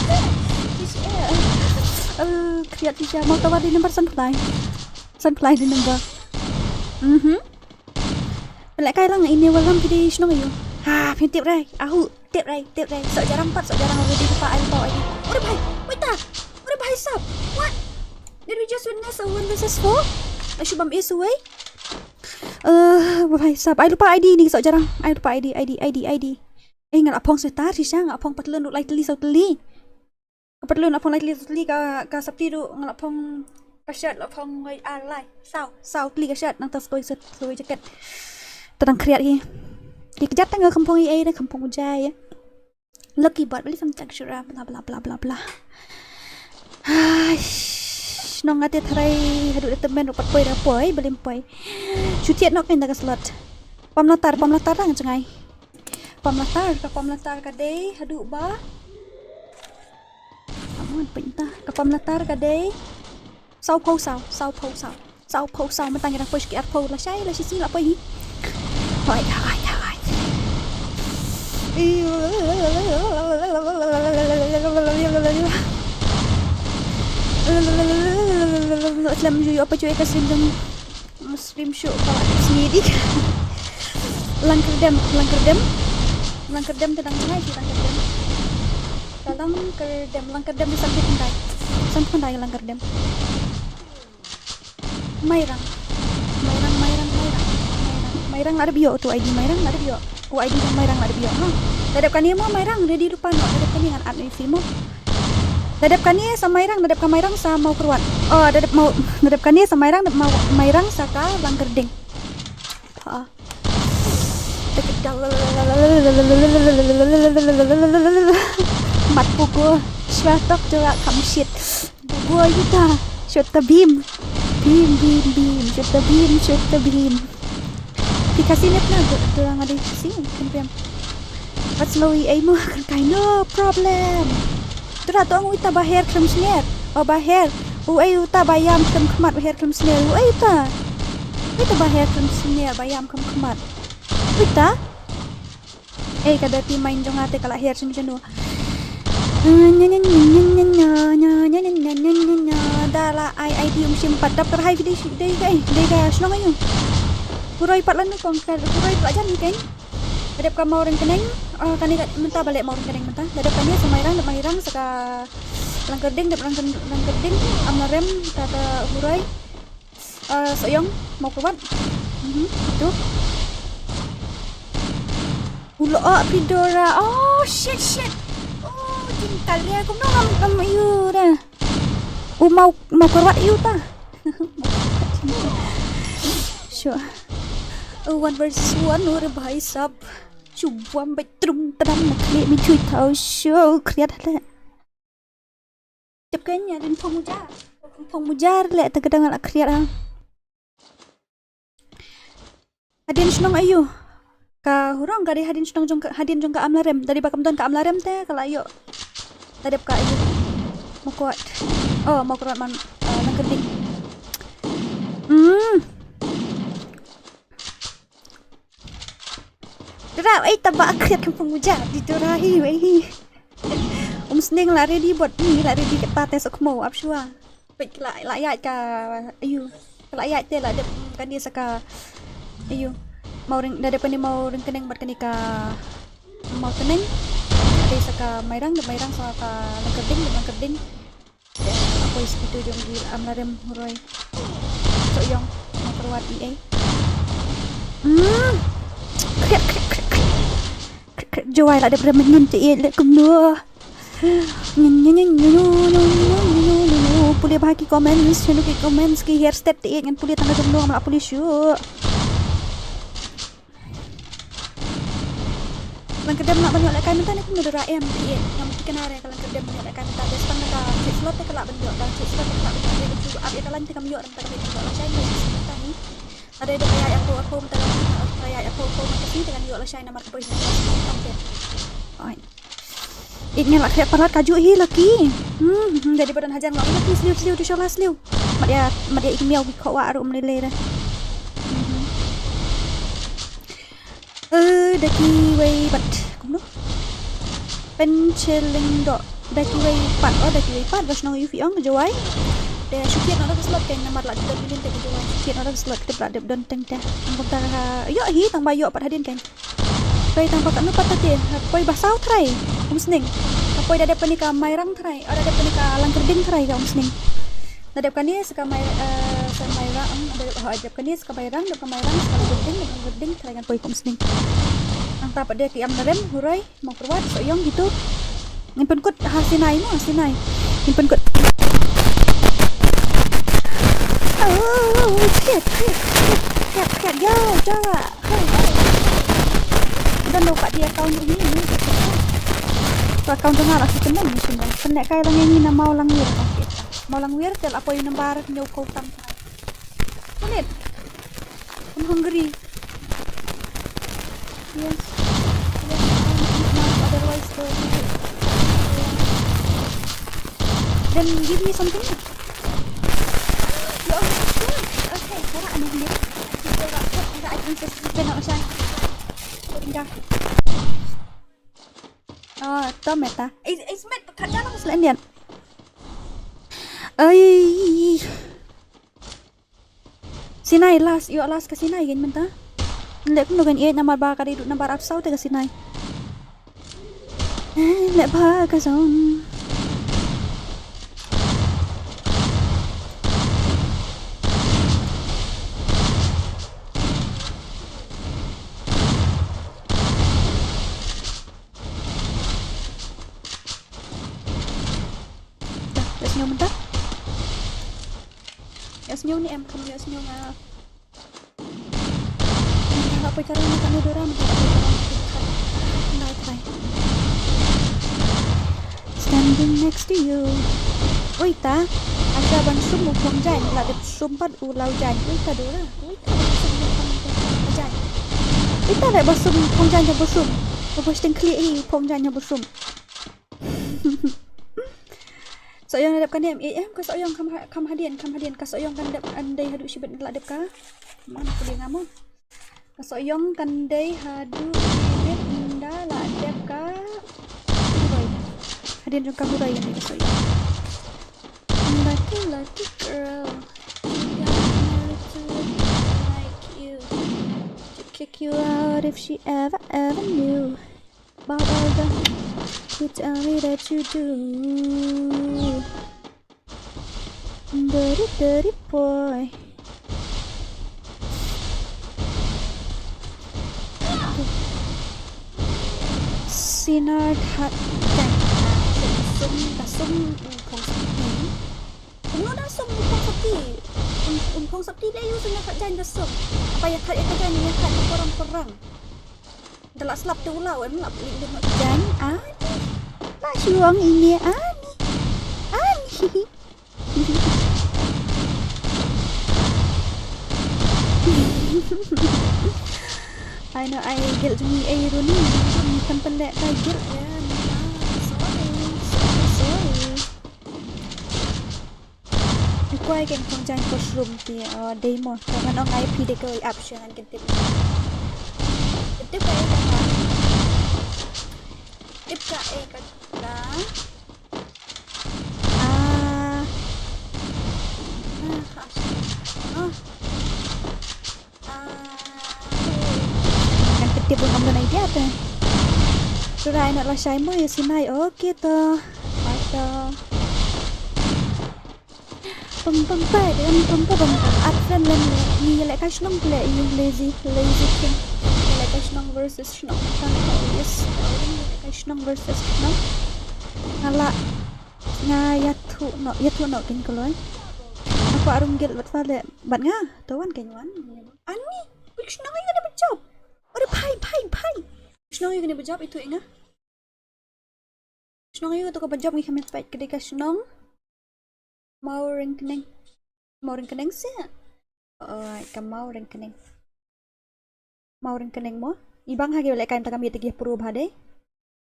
Shisha. Eh, kriat shisha. Mau tawar dei number san phlai. San phlai dei number. Mhm. Pynleh kai lang ine walam phi dei shnong ayu. Ha, phi tip rai. Ahu. Tip rai, tip rai. Sok jarang pat, sok jarang already pa ai pa ai. Ore bhai, wait ta. Ore bhai sab. What? Did we just witness a one versus four? Ai shubam is away. Eh, bhai sab. Ai lupa I D ni sok jarang. Ai lupa I D, I D, I D, I D. Eh, nga la phong setar shisha, nga la phong patlun duk lai tylli saw tylli. Ka patlun la phong lai tylli saw tylli, ka, ka sopti duk nga la phong ka shirt la phong ngai ar lai. Saw, saw tylli ka shirt nangta saw, saw, saw jacket. Tadang kriat hi. Ki kjat tang kham phong i ei, kham phong u jai. Lucky bot, beli sam tak shura, bla, bla, bla, bla, bla. Ai, nong ngate tharai haduh da temen rupat poi da poi, beli poi. Shu thied nok ni da ka slot. Pam latar, pam latar dang jngai. Pam latar, ka pam latar ka dei, haduh ba. Kamu pynta, ka pam latar ka dei. Saw phew saw, saw phew saw. Saw phew saw, mynta ngi dang poi sha ki ar phew, lashai, lashai sngi la poi hi. Hoi, hoi, hoi. Slem ju ïoh pa ju ïa ka slim jong. Muslim shuh ka la sngi dik. Langkyrdem, Langkyrdem. Langkyrdem te dang ngai ki Langkyrdem. Langkyrdem, Langkyrdem te san phew khyndai. San phew khyndai Langkyrdem. Mairang. Mairang, Mairang, Mairang. Mairang. Mairang la dep ïoh tu I D Mairang la dep ïoh. U I D jong Mairang la dep ïoh ha. Da dep kane mo Mairang, ready rupa noh, da dep kane ngan add ïa phi mo. Da dep kane sa Mairang, da dep ka Mairang sa Mawkyrwat. Oh, da dep Maw, da dep kane sa Mairang, da dep Maw, Mairang sa ka Langkyrding. Ha. Mat pugo. Shwa tok jora kam shit. Pugo yuta. Shot ta bim. Bim, bim, bim. Shot ta bim, shot ta bim. Phi Khasi ne pna, tu, tu nga dei Khasi, kan pem. What's no ei mo, kan kai, no problem. Tu ra tong uita ba her khlem snier. O ba her. U ei uta ba ïam khlem khmat, ba her khlem snier. U ei uta. Uita ba her khlem snier, ba ïam khlem khmat. Uita. Eh, ka dirty mind jong nga te ka la her shen shenu. Da la ai I D um shim pat dap ka hai video shi dei ka, eh, dei ka shnong ayu. Huroi pat lanu kong ka, huroi pat jan kan. Ka dep ka Mawryngkneng, eh, kane ka mynta ba leh Mawryngkneng mynta. Da dep kane sa Mairang, dep Mairang sa ka Langkyrding, dep Langkyrding, Amlarem, ta ka huroi. Eh, Sohiong, Mawkyrwat. Mhm, tu. U lo, oh, Pidora. Oh, shit, shit. Oh, jingkal dia. Kumno ngam, ngam ïoh da. U Maw, Mawkyrwat ïoh ta. Sure. Oh, one versus one, ore bhai sab. Shu buam ba trum tram na kle mi chui tau shu kriat le. Tip kane rin phong ja. Phong mujar le te ka dang la khriat ha. Hadien shnong ayu. Ka hurong ka dei hadien shnong jong ka, hadien jong ka Amlarem. Dei ba kam don ka Amlarem te ka la ïoh. Tadep ka ayu. Mokot. Oh, Mokot man, uh, Nangkyrding. Hmm. Dora, ei taba akhriat kam phong mujar. Di dora hi wei hi. Umsning la ready bot ni la ready ka tate sok mo ap shwa. Peit la la ïaid ka ayu. La ïaid te la dep kane sa ka ayu. Mawring da dep kane Mawryngkneng bad kane ka Mawtneng. Dei sa ka Mairang, dep Mairang sa ka Langkyrding, dep Langkyrding. Apoi sa kitu jong ki Amlarem Huroi. Sohiong Mawkyrwat i ei. Hmm. Kriak kriak kriak kriak. Kriak kriak Jowai la dep rem nyin te i le kumno. Nyin nyin nyin nyin nyin nyin nyin nyin nyin. Pule bha ki comments, shano ki comments ki hair state te i ngan pule tang ka jong no ma la pule shu. Lang kedem nak ban ïoh lehkai mynta ne kumno dara em ki ngam ki kena re ka lang kedem ban ïoh lehkai mynta. Bes tang ka cheat slot te ka lah ban ïoh, ka cheat slot te ka lah ban ïoh. Ap ïa ka lang te kam ïoh, tang ka ïoh lashai mynta ni. Ada ïa ka ïa ko ko mynta ka ïa ko ko mynta ka ïoh lashai namar ka poi. Oi. Ik ngan la khriat palat ka ju hi laki. Hmm, hmm, jadi badan hajan laki sliew sliew tu shala sliew. Mat ïa mat ïa ik miaw ki ko wa aru mlele re. Eh, da kiwei pat. Kumno? Pencheling do. Da kiwei pat. Oh, da kiwei pat. Ba shnong yu fiong Jowai. Te shukiat nora slot kan namar la don milin te Jowai. Shukiat nora slot te pla dep don teng te. Angkum ta ha. Yo hi tang ba yo pat hadin kan. Poi tang pat kanu pat te. Poi ba sau trai. Umsning. Poi da dep kani ka Mairang trai. Ada dep kani ka Langkyrding trai ka Umsning. Da dep kani sa ka Mai, eh, sa Mairang. Ada dep, oh, dep kani Ka Mairang, dep ka Mairang, sa ka Langkyrding, dep ka Langkyrding, trai ngan poi kum sning. Nangta pat de ki Amlarem, Huroi, Mawkyrwat, Sohiong gitu. Ngin pynkut ha Sinai mo, Sinai. Ngin pynkut. Oh, kriat, kriat, kriat, kriat, kriat, yo, jara. Hey, hey. Don lo pat de account ini, ini. To account jong nga la si kynnoh ni sini. Kynnoh kai lang ini na Mawlangwir. Okay. Mawlangwir, tel apoi number nyo ko tam. Hold it. I'm hungry. Yes. Yes, I want to eat now, otherwise they'll eat it. Then give me something. You already food. Okay, tara, ano hindi? Hindi ko lang po. Hindi, I can just spin out siya. Hindi. Ah, to meta. Is, is met, kaya lang sila niyan. Ay. Sinai last, ïoh last ka Sinai kan mynta. Lek kumno kan ïeit namar ba ka dei dud namar ap saw te ka Sinai. Eh, lek ba ka song. Dah, dah senyum dah. Ïa sngew ni em, kham ïa sngew nga. Nga hap poi ka rang ka ni dora, nga hap poi ka rang ka ni dora. Nai trai. Standing next to you. Oi ta, asa ban sum u phong jaiñ, la dep sum pat u law jaiñ. Oi ta dora, oi ta ban sum u phong jaiñ. Oi ta dep ba sum phong jaiñ ha ba sum. Ba ba sting khlieh hi phong jaiñ ha ba sum. Sohiong na dep ka nem, eh, em, ka Sohiong kham ha-, kham hadien, kham hadien, ka Sohiong kan dep, an dei haduh shibit la dep ka. Mana ka dei nga mo. Ka Sohiong kan dei haduh shibit nda la dep ka. Huroi. Hadien jong ka Huroi kan dei ka Sohiong. Lucky, lucky girl. She got married to a man like you. She'd kick you out if she ever, ever knew. About all the you tell me that you do. Dirty, dirty boy. Sinar hat jaiñ. Sum, da sum, um, phong sapti. Kumno da sum, um, phong sapti. Um, um, phong sapti le yu sinar hat jaiñ da sum. Apa ïa hat ïa ka jaiñ ïa hat korang korang. Da la slap te u la wen la bli de ma jaiñ ani. La shuang ini ani. Ani. Ai no ai guild jong ngi ei ruh ni. Ngi kam pynleh kai guild ïa ngi. Sorry, sorry, sorry. Ngi kwai kein phong jaiñ ko shrum te, oh, dei mo. Te ngan ong ai phi dei ko i ap sha ngan kyntip. Kyntip ka ei ka ha. Tip ka ei ka ka. Ah. Ah, ha. Ah. Ah. Kan tip tip ngam don idea te. Surai nak lashai mo ïa sinai. Okey to. Bye to. Pam pam pam pam pam pam pam. At friend lem le. Ïa leh kai shnong pule ïa lazy lazy king. Ïa leh kai shnong versus shnong. Kan yes. Ïa leh kai shnong versus shnong. Ngala nga ïathuh noh ïathuh noh king koloi. Aku arum gil bat fale bat nga. To wan king wan. Ani. Which shnong ïa kane bajop. Ore phai phai phai. Shnong ïa kane bajop itu ïa nga. Shnong ïa katu ka bajop ngi kham ïa peit ka dei ka shnong Mawryngkneng. Mawryngkneng se. Alright, ka Mawryngkneng. Mawryngkneng mo. I bang ha ki leh kai ta ka miet ki pro bha dei.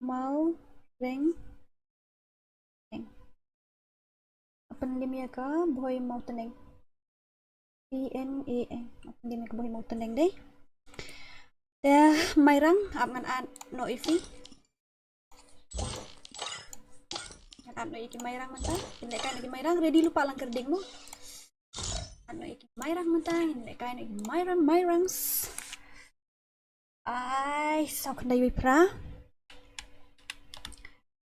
Mawryng Pyndim ïa ka Bhoi Mawtneng. P N A N. Pyndim ïa ka Bhoi Mawtneng dei. Te Mairang ap ngan at noh ïa phi. Ngan at noh ïa ki Mairang mynta. Kin leh kai noh ki Mairang ready lypa lang kyrding mo. At noh ïa ki Mairang mynta. Kin leh kai noh ïa ki Mairang Mairangs. Ai, saw khyndai iwei phra.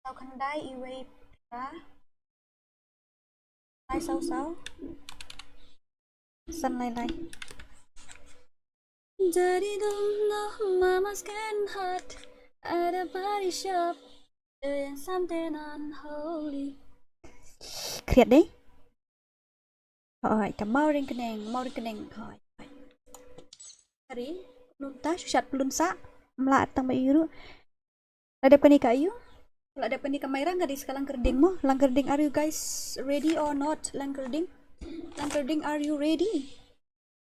Saw khyndai iwei phra. Lai saw saw. San lai lai. Daddy don't know mama's getting hot at a body shop doing something unholy. Kriat dei. Hoi, ka Mawryngkneng, Mawryngkneng. Hoi, hoi. Hari, nunta shu shat plun sa, mla tang ba iru. La dep kane ka ayu. La dep kane ka Mairang ka dei ska Langkyrding mo. Langkyrding, are you guys ready or not? Langkyrding. Langkyrding, are you ready?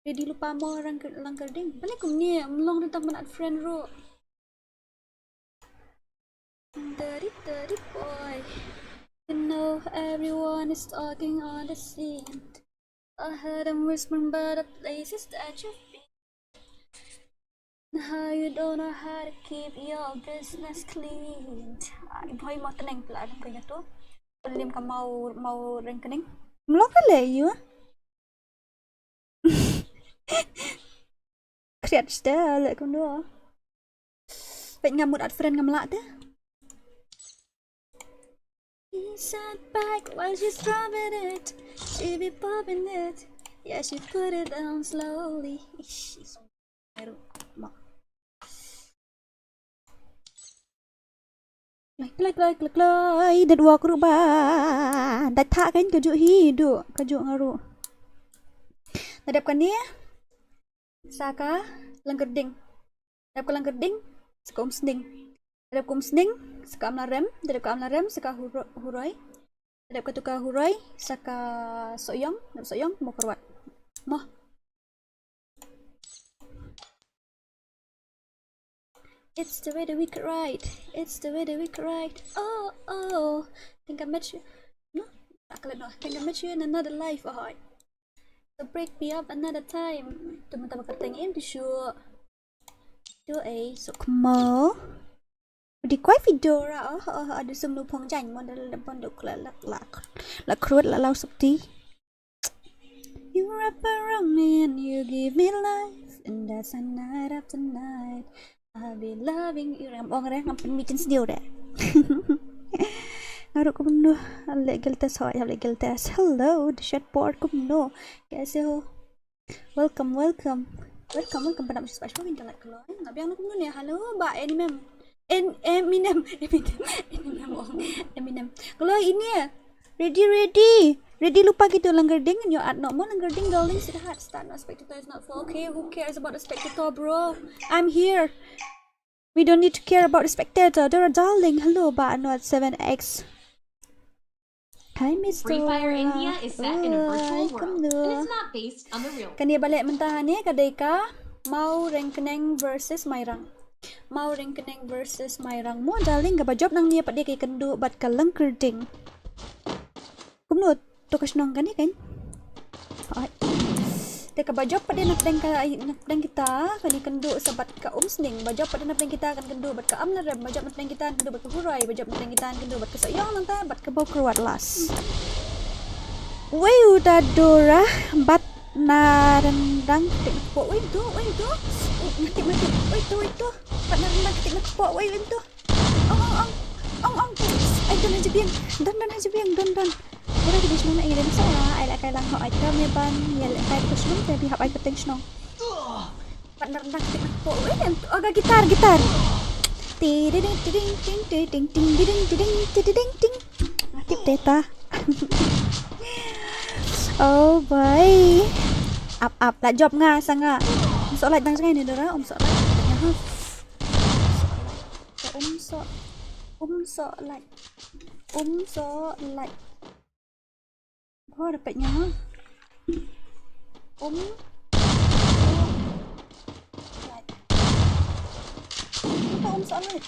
Ready lypa mo Langkyrding. Bale kumne, mlong ri tang ban add friend ruh. Dirty, dirty boy. You know everyone is talking on the scene. I heard them whispering about the places that you've been. How you don't know how to keep your business clean. Ai, Bhoi Mawtneng pla dang kaya tu. Pelim ka Maw, Mawryngkneng. Mlong ka le yu. Kriat ste le kumno. Pet nga mut add friend ngam lah te. He sat back while she's rubbing it. She be popping it. Yeah, she put it down slowly. Ish, ish. Aru, ma. Klai, klai, klai, klai, klai. Dat wak ruh ba. Dat thak kan ka juh hi duh. Ka juh nga ruh. Na dep kane. Sa ka Langkyrding. Dep ka Langkyrding, sa ka Umsning. Dep ka Umsning, sa ka Amlarem. Dep ka Amlarem, sa ka Huro-, Huroi. Dep ka tu ka Huroi, sa ka Sohiong. Dep Sohiong, mo Hurwat. Mo. It's the way that we could ride. It's the way that we could ride. Oh, oh. Think I met you. No? Aklet no. Think I met you in another life. Oh, hi. So break me up another time. Tu mynta ba kyrteng em tu shu. Tu ei, so kmo. Di kwai video ra, oh, oh, oh, ada sum nu phong jan, mo dal da pon duk la, la, la, la kruat la lau sukti. You wrap around me and you give me life, and that's a night after night. I'll be loving you. Ngam ong re, ngam pynmih jingstio re. Nga ruh kumno, leh guild test hoi, leh guild test. Hello, the chat board kumno. Kaise ho? Welcome, welcome. Welcome, welcome. Padap shu shu kin kalat kloi. Nga biang kumno ne. Hello, ba Eminem. En-, Eminem. Eminem. Eminem. Oh. Eminem. Kloi ini. Ready, ready. Ready lypa ki tu Langkyrding, ngan ïoh add noh mo Langkyrding, darling, sweetheart. Start noh, spectator is not for, okay, who cares about the spectator, bro? I'm here. We don't need to care about the spectator. They're a darling. Hello, ba Anwar seven X. Hi, Mister Free Fire India is set in a virtual world, and it's not based on the real. Kane ba leh mynta ne ka dei ka Mawryngkneng versus Mairang. Mawryngkneng versus Mairang. Mo darling, kaba jop nangne pat de ka kynduh bad ka lyngkyrting. Kumno to ka shnong kane kan? Ai. Te kaba jop pat de na pdeng ka, na pdeng kita kan kynduh sa bad ka Umsning. Ba jop pat de na pdeng kita kan kynduh bad ka Amlarem. Ba jop na pdeng kita kan kynduh bad ka Hurai. Ba jop na pdeng kita kan kynduh bad ka Sohiong nangta bad ka Bawkyrwat last. Wei u da dora bad na ryndang ktik na kpoh. Wei tu, wei tu. Wei tu, wei tu. Bad na ryndang ktik na kpoh. Wei tu. Ong, ong, ong. Ong, ong. Ai, don ha jabieng. Don, don ha jabieng. Don, don. Ora ki shnong na ïa den sa. Ai la kai lang ho ai tam ne ban. Ïa la kai tu shnong te bi hap ai pateng shnong. Pat na ryndang ktik na kpoh. Eh, oh, ga gitar, gitar. Ti ding, ti ding, ting, ti ding, ting, ti ding, ti ding, ti ding, ting. Tip teta. Oh boy. Ap, ap, la jop nga sa nga. Um soh light dang jngai ne dora, um soh light. Um soh, um soh light. Um soh light. Bor pet nya. Um. Light. Apa um soh light?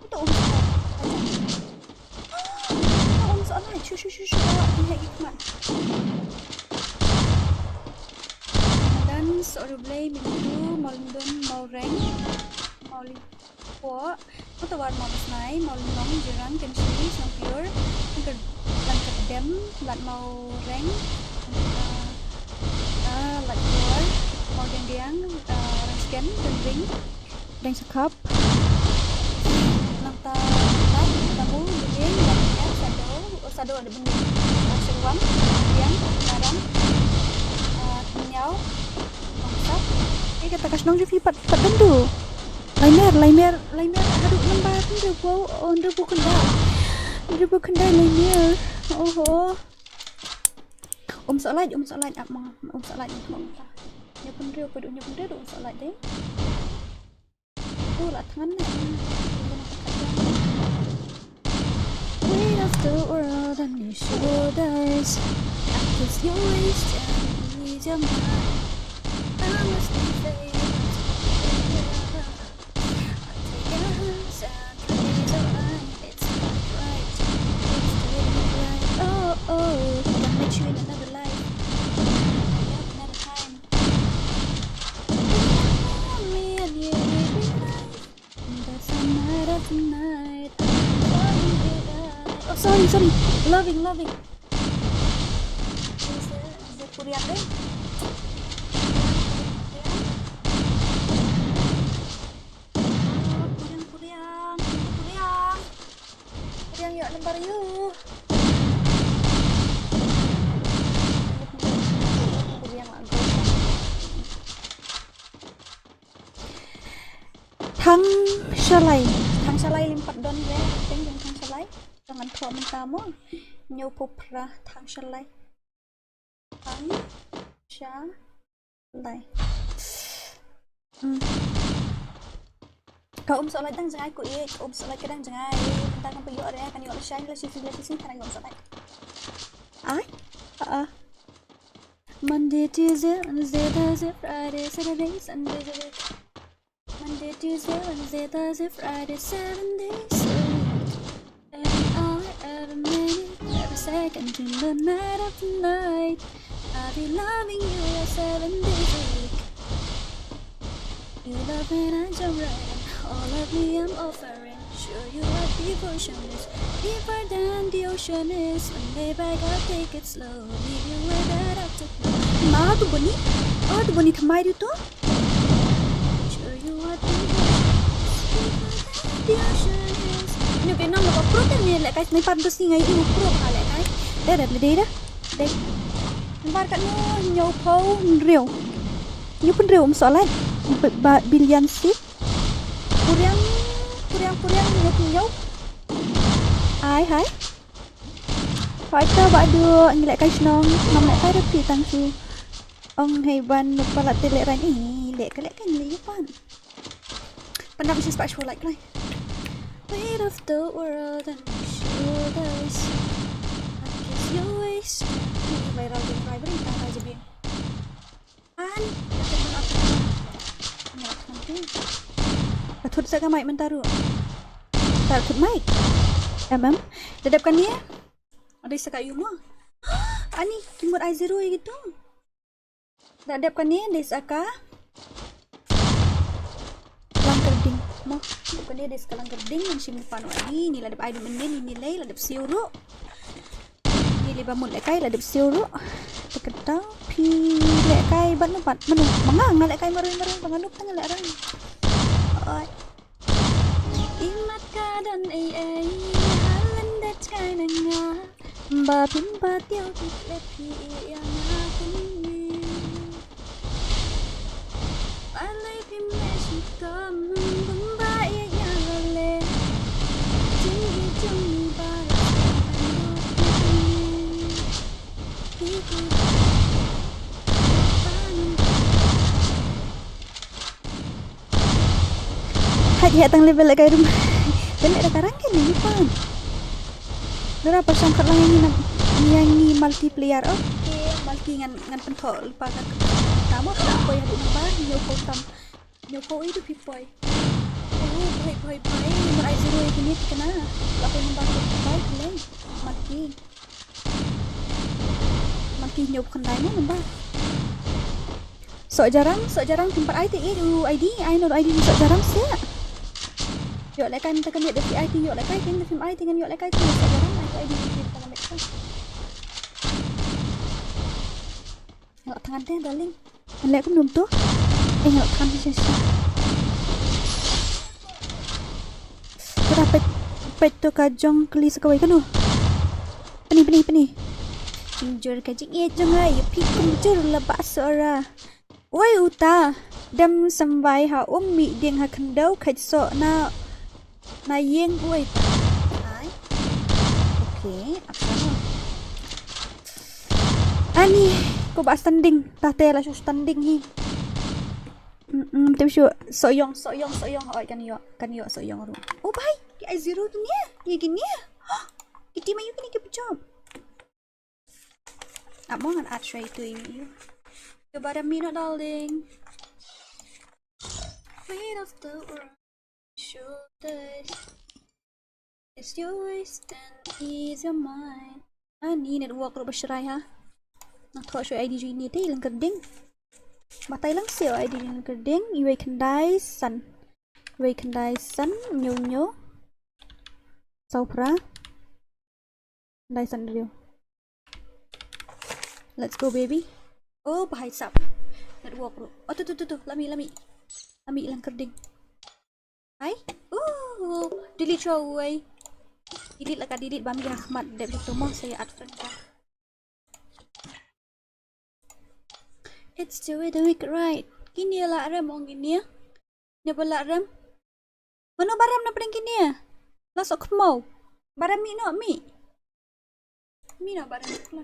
Ito um soh light. Ito um soh light. Shu, shu, shu, shu. Bawa dia ikmat. Dan soh rublei mintu, Maulindon, Maureng, Maulin. Pok, Mawtawar, Mawlasnai, Mawlynnong, Jirang, Kynshi, Shnongpyur, Langkyrdem, Lad Mawreng, ah, ah, Lad Kor, Mawdiangdiang, ah, Rangshken, Kynring, Dengsakhap, Langta, Lad Tamu, Lulin, Lad Niat, Sado, oh, Sado ada benda, Lad Sherwang, Diang, Narang, ah, Kenyau, Longsap. Eh, kata ka shnong jong phi pat, pat don tu. Laimer, laimer, laimer, haduh nambar hynriew phew, oh, hynriew phew khyndai. Hynriew phew khyndai laimer. Oho. Um soh light, um soh light, ap ma, um soh light, um soh light. Hynñiew phew hynriew, phew hynñiew phew hynriew, um soh light dei. Tu la thngan ne. Weight of the world on your shoulders. I kiss your waist and ease your mind. I must be famous. Take your hands and raise your line. It's not right. It's doing it right. Oh, oh. Can meet you in another life. Yep, another time. Me and you will be life. That's the night of the night. I'm falling behind. Oh, sorry, sorry. Loving, loving. Is there, is there Korean there? Korean, Korean, Korean. Korean, ïoh number ïa. Korean lah go. Thang Shalai. Thang Shalai lympat don re. Teng jong Thang Shalai. Jangan thok mynta mo. Hynñiew phew phra Thang Shalai. Thang Shalai. Hmm. Ka um soh light dang jngai ko i, ka um soh light ka dang jngai. Mynta kan pynïoh re, kan ïoh lashai, lashai, lashai, lashai, ka dang ïoh um soh light. Ai? Ah, ah. Monday, Tuesday, Wednesday, Thursday, Friday, Saturday, Sunday, Saturday. Monday, Tuesday, Wednesday, Thursday, Friday, seven days a week. Every hour, every minute, every second, till the night of the night. I'll be loving you seven days a week. You love and I jump right in. All of me I'm offering. Sure you are devotionist. Deeper than the ocean is. One day back I'll take it slow. Leave you with that afterglow. Ma tu bani? Ah, tu bani thamai dia tu? Sure you are devotionist. Deeper than the ocean is. Ni ke nam lo pro te ni lehkai sniper tu singai ini pro ba lehkai. Dah, dah, dah, dah. Dei. Nambar katno? Hynñiew phew hynriew. Hynñiew phew hynriew um soh light. Ba, ba, billion si. Puriang, puriang, puriang, hynñiew phew hynñiew. Ai, hai. Hai ta ba du ngi lehkai shnong, ngam lehkai ruh phi tang shu. Ong hei ban nu palat te lehraiñ i, lehkai lehkai ngi lehkai pan. Pandap shi spah shu light kloi. Weight of the world on your shoulders. I kiss your waist. Ni viral ding, viral ding, ta ta je biang. Ani. Ka thut sa ka mic mynta ruh. Ka thut mic. Em em. Da dep kane. Dei sa ka ïu mo. Ani, ki mut ai zero ïa ki tu. Da dep kane dei sa ka Langkyrding mo. Dep kane dei sa ka Langkyrding, ngan shim pan wadi, ni la dep ai dum mynnin, ni lei la dep siew ruh. Ni lei ba mut lehkai la dep siew ruh. Te kata phi lehkai bad nu pat manu. Ma nga nga lehkai marwei marwei ba nga nup tang leh rang. Oi. Imat ka don ei ei, halan da tkai na nga. Ba pim ba tiaw tik le phi ïa nga kum ni. Ba lei pim le shi tom, bum ba ïa ïa la le. Jing i jong ni ba la pim ba ni. Phi ku ba ni. Hai, hai tang level lehkai rum. Bel lehkai rang ke ni pan. Nora pa shang khat lang ïa ngi na, ïa ngi multiplayer. Okay, multi ngan, ngan pynthoh lypa ka. Tamo ka poi haduh number, ñiew ko tam. Ñiew ko itu pi poi. Oh, poi, poi, poi. Number ai zero ïa kine tikna. La poi number ko poi, poi. Multi. Ma ki ñiew khyndai mo number. Soh Jarang, Soh Jarang, phim pat ai te ïeit u I D, ai noh u I D Soh Jarang seh. Ïoh lehkai mynta ka miet da phi ai te, ïoh lehkai te da phim ai te, ngan ïoh lehkai te Soh Jarang, ai te I D da phi mynta ka miet ka. Nga la thngan te, darling. Ngan leh kumno to? Eh, nga la thngan te shisha. Kata peit, peit to ka jong kali sa kawei kano. Peni, peni, peni. Jingjur ka jingïeit jong nga ïa phi kumjur la ba Sohra. Oi uta, dem symbai ha um mih dieng ha khyndew khait soh na, na ïing oi ta. Ai. Okay, apa no? Ani, ko ba standing, ta te la shu standing hi. Mm, mm, tem shu, Soh Ïong, Soh Ïong, Soh Ïong, oi kan ïoh, kan ïoh Soh Ïong ruh. Oh bai, ki ai zero tu ni, ni ki ni. Ki team ayu ki ni ki pejop. Ap mo ngan add shwa itu ïa ïu. Ïa ba da mi no darling. Weight of the world shoulders. Is yours and is your mind. Ani network ruh ba shrai ha. Nang thoh shwa I D jong ini te Langkyrding. Batai lang siew I D jong Langkyrding. Iwei khyndai san. Iwei khyndai san. Ñiew ñiew. Saw phra. Dai san riew. Let's go, baby. Oh, bahai sap. Network ruh. Oh, tu, tu, tu, tu. Lami, lami. Lami Langkyrding. Hai. Oh, delete shwa uwei. Delete la ka delete ba mi ha khmat dep tu mo sa ïa add friend ka. It's the way the wicked ride. Kine la rem ong kine. Ne ba la rem. Mano ba rem na pdeng kine? La sok khmau. Ba rem mi no mi. Mi no ba rem.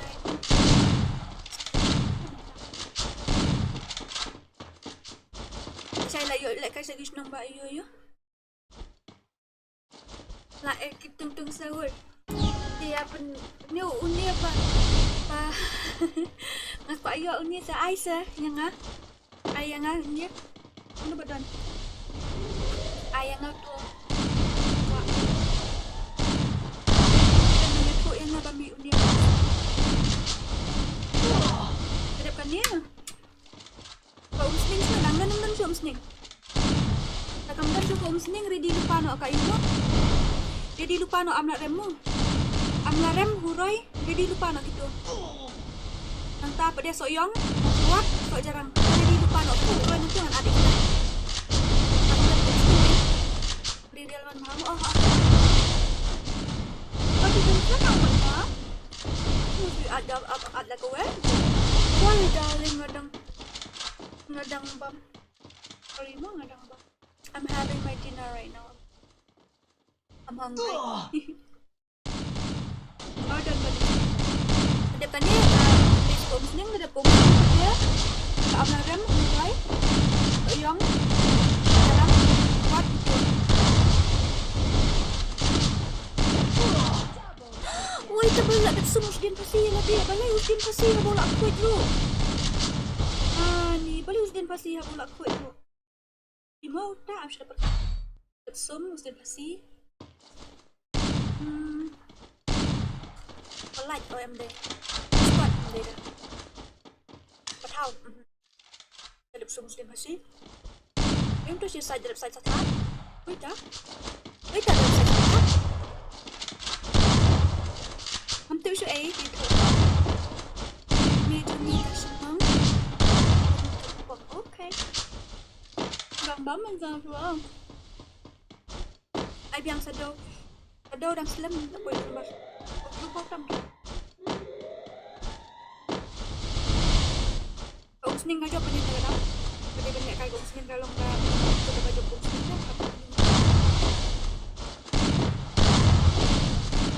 Chai la ïoh lehkai sha ki shnong ba ïoh ïoh. La eh ki tung tung sahur. Te ïa pyn, ne une ba, ba. Nga kwah ïoh une sa ai sa ïa nga. Ai ïa nga une. Mano ba don? Ai ïa nga to. Kwah. Te nang ïathuh ïa nga ba mih une. Ka dep kane. Ka Umsning shuh, nang don, nang don shuh Umsning. Te kam don shuh ka Umsning, ready lypa noh ka imo. Ready lypa noh, am lah rem mo. Am lah rem, Huroi, ready lypa noh kito. Nangta pat de Sohiong, Wat, Sohjarang. Ready lypa noh, Huroi, nangta ngan adik kita. Am lah Umsning, eh. Bri real man maham, oh, ha. Pati dun sa nang man ha. Mesti ada, ada, ada kau, eh. Sorry, darling, nga dang, nga dang bam. Sorry, mo, nga dang bam. I'm having my dinner right now. I'm hungry. Oh, done, done. Dep kane, ah, dep kum sning, dep kum sning, ya. Ka am lah rem, mulai. Ka ïong. Dalam. Kuat, gitu. Woi, ta balei la dep sum u sdien phasi ïa lade, balei u sdien phasi haba u la khuid ruh. Ani, balei u sdien phasi haba u la khuid ruh. Imo ta am shu dep. Dep sum u sdien phasi. Hmm. Pynlait, oh, em dei. Squad em dei da. Pathaw. Mhm. Dep sum u sdien phasi. Em tu shi sait, dep sait sa thad. Wait ah. Wait ah, dep sait sa thad. Am tu shu ei, di tu. Ni tu ni ka sumang. Okay. Bang bam man sa tu ah. Ai biang sa dew. Sa dew dang slem, ta poi sa bas. Ka blue bottom. Ka Umsning ka jop, pynïaid ka dap. Ka dei ban lehkai ka Umsning ka long ka, ka jop ka Umsning ka.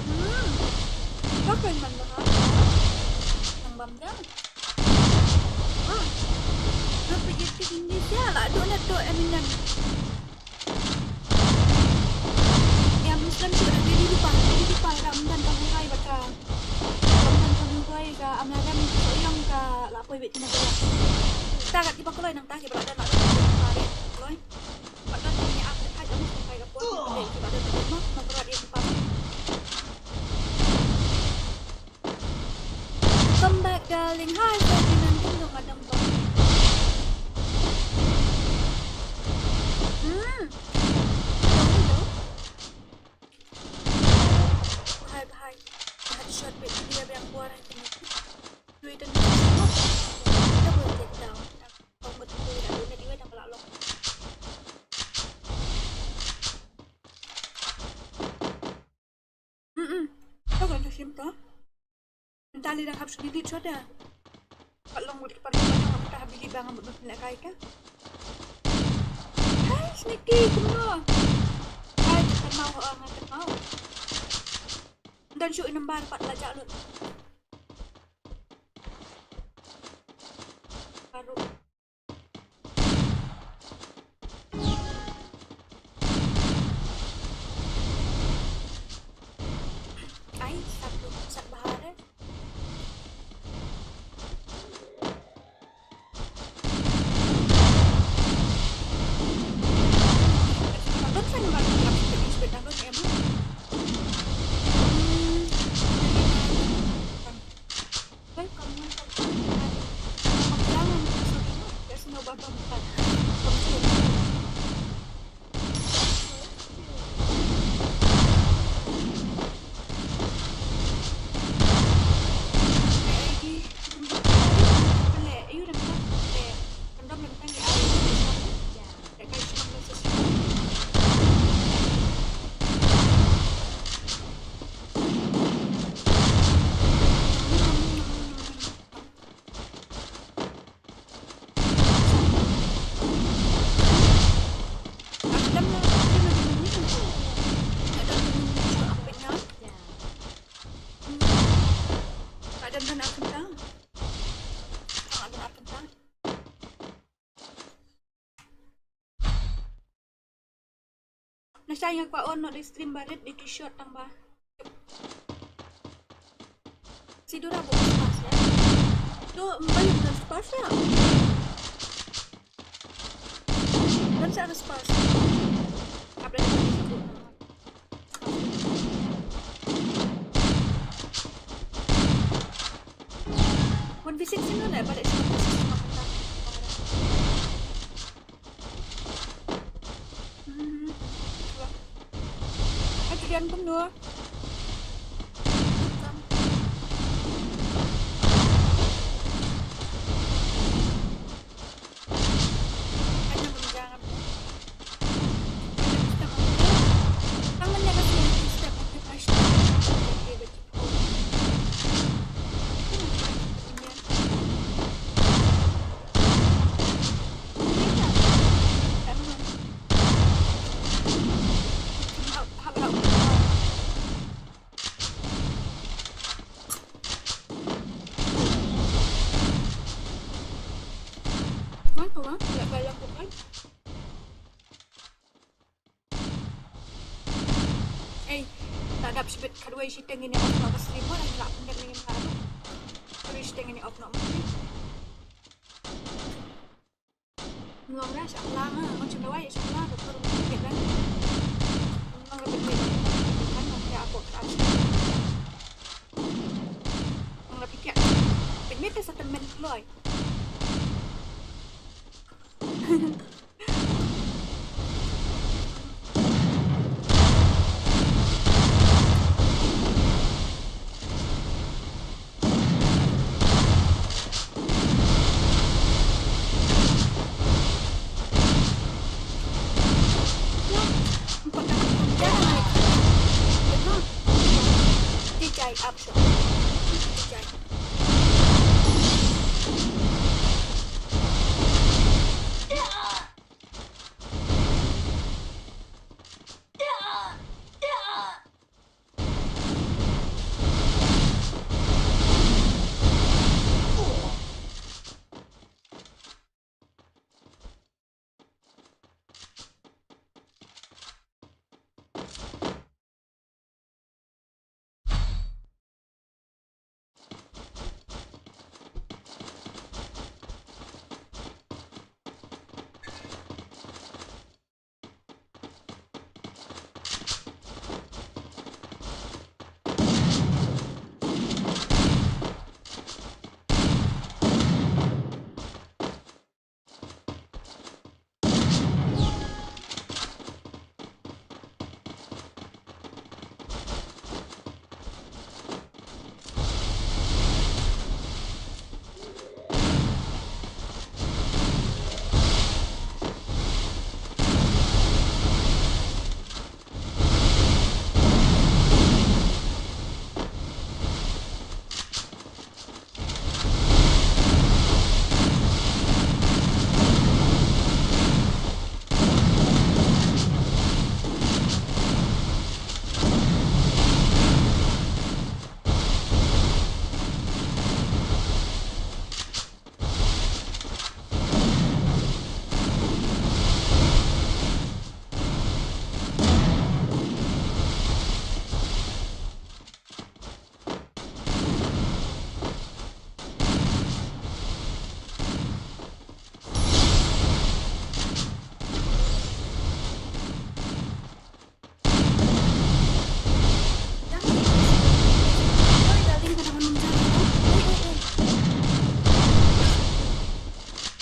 Hmm. Ka kren man da ha. Nang bam da. Ah. Nga pynïaid ka Hindi sia, la dok na dok Eminem. Ïa, Muslim shu ready lypa, ready lypa, ïa, ym don ka Huroi bad ka, ym don ka Huroi ka, am lah rem ka Sohiong ka, la poi beit na ka. Ta kat kiba kloi nangta kiba la don, la don kiba la don kloi. Ba don ka ïa ak ka jong ka kai ka poi kiba don, kiba don, kiba don, kiba don, kiba don, kiba don. Come back, darling. Hi, Ferdinand. Kum dong madam bang. Hmm. Dong, dong. Bahai, bahai. Headshot bit dia biang kuara kini. Dui dan dua. Double take down. Kau betul dah guna dia dah pelak long. Mm-mm. Kau kan tu sim tu. Entah leh dah hap sendiri tu ada. Pat long wit pat long, pat long, pat hap bili bang, mut mut nak kai ka. Hai, Sneaky, kumno? Hai, ka mau, ah, nga ka mau. Don shu number pat la jak lut. Baru. Ai, satu, satu bahar, eh. Takut kan, Bang? Takut kan, em? Hmm. Sha nga kwah on noh dei stream barit dei t-shirt tang ba. Si Dora bu spas ya. Tu mbai bukan spas ya. Dan sa spas. Apa yang disebut? One v six ini lah pada sini. Mhm. Wah. Ayo, jangan penuh. Wan ko wan, la balang ko kan. Ei, ta dap shibit khatwei shiteng ngin ïa off noh ka stream mo, ngi la pyndep ngin la ruh. Khatwei shiteng ngin ïa off noh mo. Ngi long ra sha la ma, ngi shim dawai sha la, doktor ngi peit ban. Ngi long ra peit peit ban, ngi ïa apok ka. Ngi la peit ïa. Peit mei te sa tymmen kloi.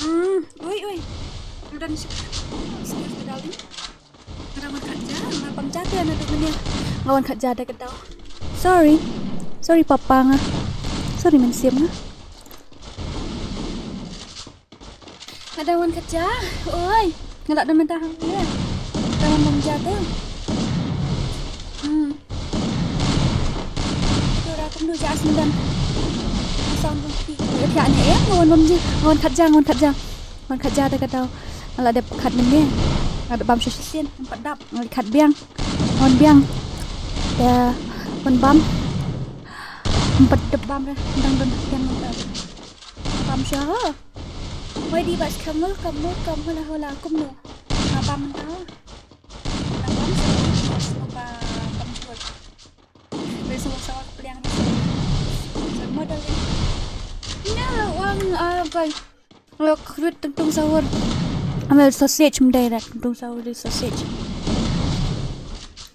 Hmm, ui, ui. Udah nih. Excuse me, darling. Nga wan khat ja, nga pam ja te na tu mene. Nga wan khat ja da ka daw. Sorry. Sorry papa nga. Sorry mynsiem nga. Nga dang wan khat ja. Oi. Nga la dang mynta hangne. Nga dang wan pam ja te. Hmm. Tura kumno ja sngewdon. Sound bun ki. Ïa phi ne em, nga wan pam ja. Nga wan khat ja, nga wan khat ja. Nga wan khat ja da ka daw. Nga la dep khat mynne. Nga dep bam sha shisien, ym pat dap, nga la khat biang. Wan biang. Te wan bam. Ym pat dep bam re, dang don biang mynta. Bam sha ha. Wai di bas kamul, kamul, kamul, hola, kumno. Nga bam mynta. Nga bam sha. Sawar, sawar ka pliang ni. Model ni. Ïa, wan, ah, kai. Lo khrut tengtung sawar. Amel sausage mendai rat tengtung sawar di sausage.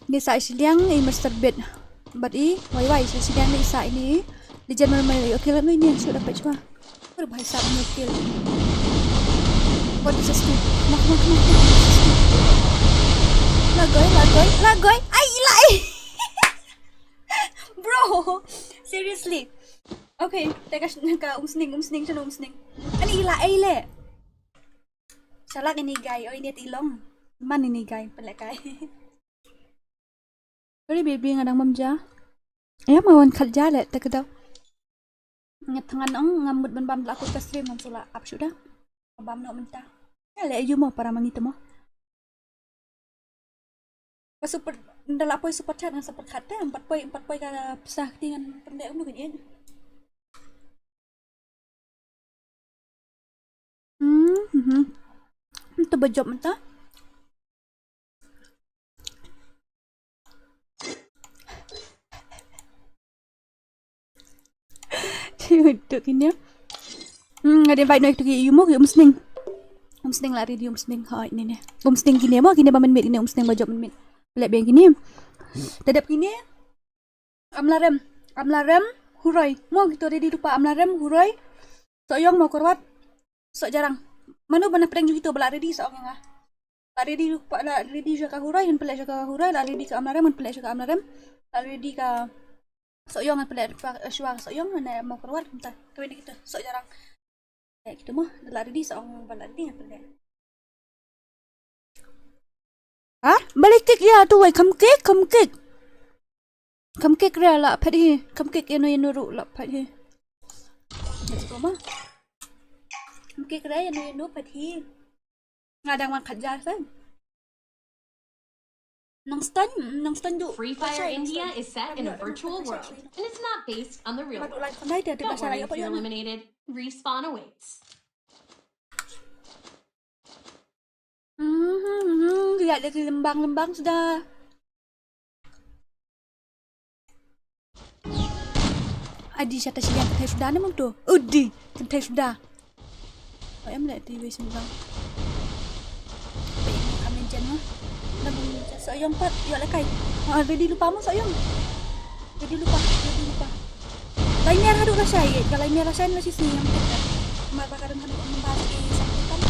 Ni sa shiliang i master bit. Bad i, wai wai sa shiliang ni sa ini. Di General Mel, okay lah ni, ni sudah dapat cuba. Aduh, bhai sahab, no kill. What is this thing? Mak, mak, mak, mak, what is this thing? Lagoi, lagoi, lagoi. Ai, ilai. Bro, seriously. Okay, te ka, ka umsning, umsning, shano umsning. Ani ila ai le. Shalak ini guy, oh ini tilong. Man ini guy, pelek kai. Sorry baby, nga dang bam ja. Ïa, ma wan khat ja le, te ka daw. Nga thngan ong, nga mut ban bam la kut ka stream, ngam shu la ap shuh da. Bam noh mynta. Ïa le, ïa mo para mangi te mo. Ba super, nda la poi super chat, nga super chat te, empat poi, empat poi ka pisa kti ngan pynde um kan ïa. Hmm, mhm. Te ba jop mynta. Untuk ini. Hmm, ada baik naik tu ki yumo ki umsning. Umsning lari di umsning. Ha, ini ni. Umsning kini mo, kini ba mynmiet, ini umsning ba jop mynmiet. Lek biang kini. Tadap kini. Amlarem, amlarem, huroi. Mo kito ready rupa amlarem, huroi. Sok ïong mo korwat. Sok jarang. Mano ba na pdeng ju kito ba la ready sok ïong ah. La ready rupa, la ready ju ka huroi, ngan pelek ju ka huroi, la ready ka amlarem, ngan pelek ju ka amlarem. La ready ka sok ïong, ngan pelek shuwa, shuwa ka sok ïong, ne mo korwat mynta. Kawei na kito, sok jarang. Eh, kito mo, la ready sok ïong, ba la ready ngan pelek. Ha? Balei kik ïa tu wei, kham kik, kham kik. Kham kik re la phet hi, kham kik ïa no ïa no ruh la phet hi. Let's go ma. Kham kik re ïa no ïa no phet hi. Nga dang wan khat ja sa. Nang stan, nang stan du. Free Fire India is set in a virtual world, and it's not based on the real world. Don't worry if you're eliminated. Respawn awaits. Hmm, hmm, hmm, lihat dia lembang-lembang sudah. Adi, sha ta shiliang kynthei suda ne mem tu. Udi, kynthei suda. Em leh ti wei sembang. Wei, kamen jen ma. Nam jen sok ïong pat, ïoh leh kai. Ha, ready lupa mo sok ïong. Ready lupa, ready lupa. Lai miar haduh lashai, ka lai miar lashai na shisngi ngam tip. Mar ba ka dang haduh ngam ba ki sang tam.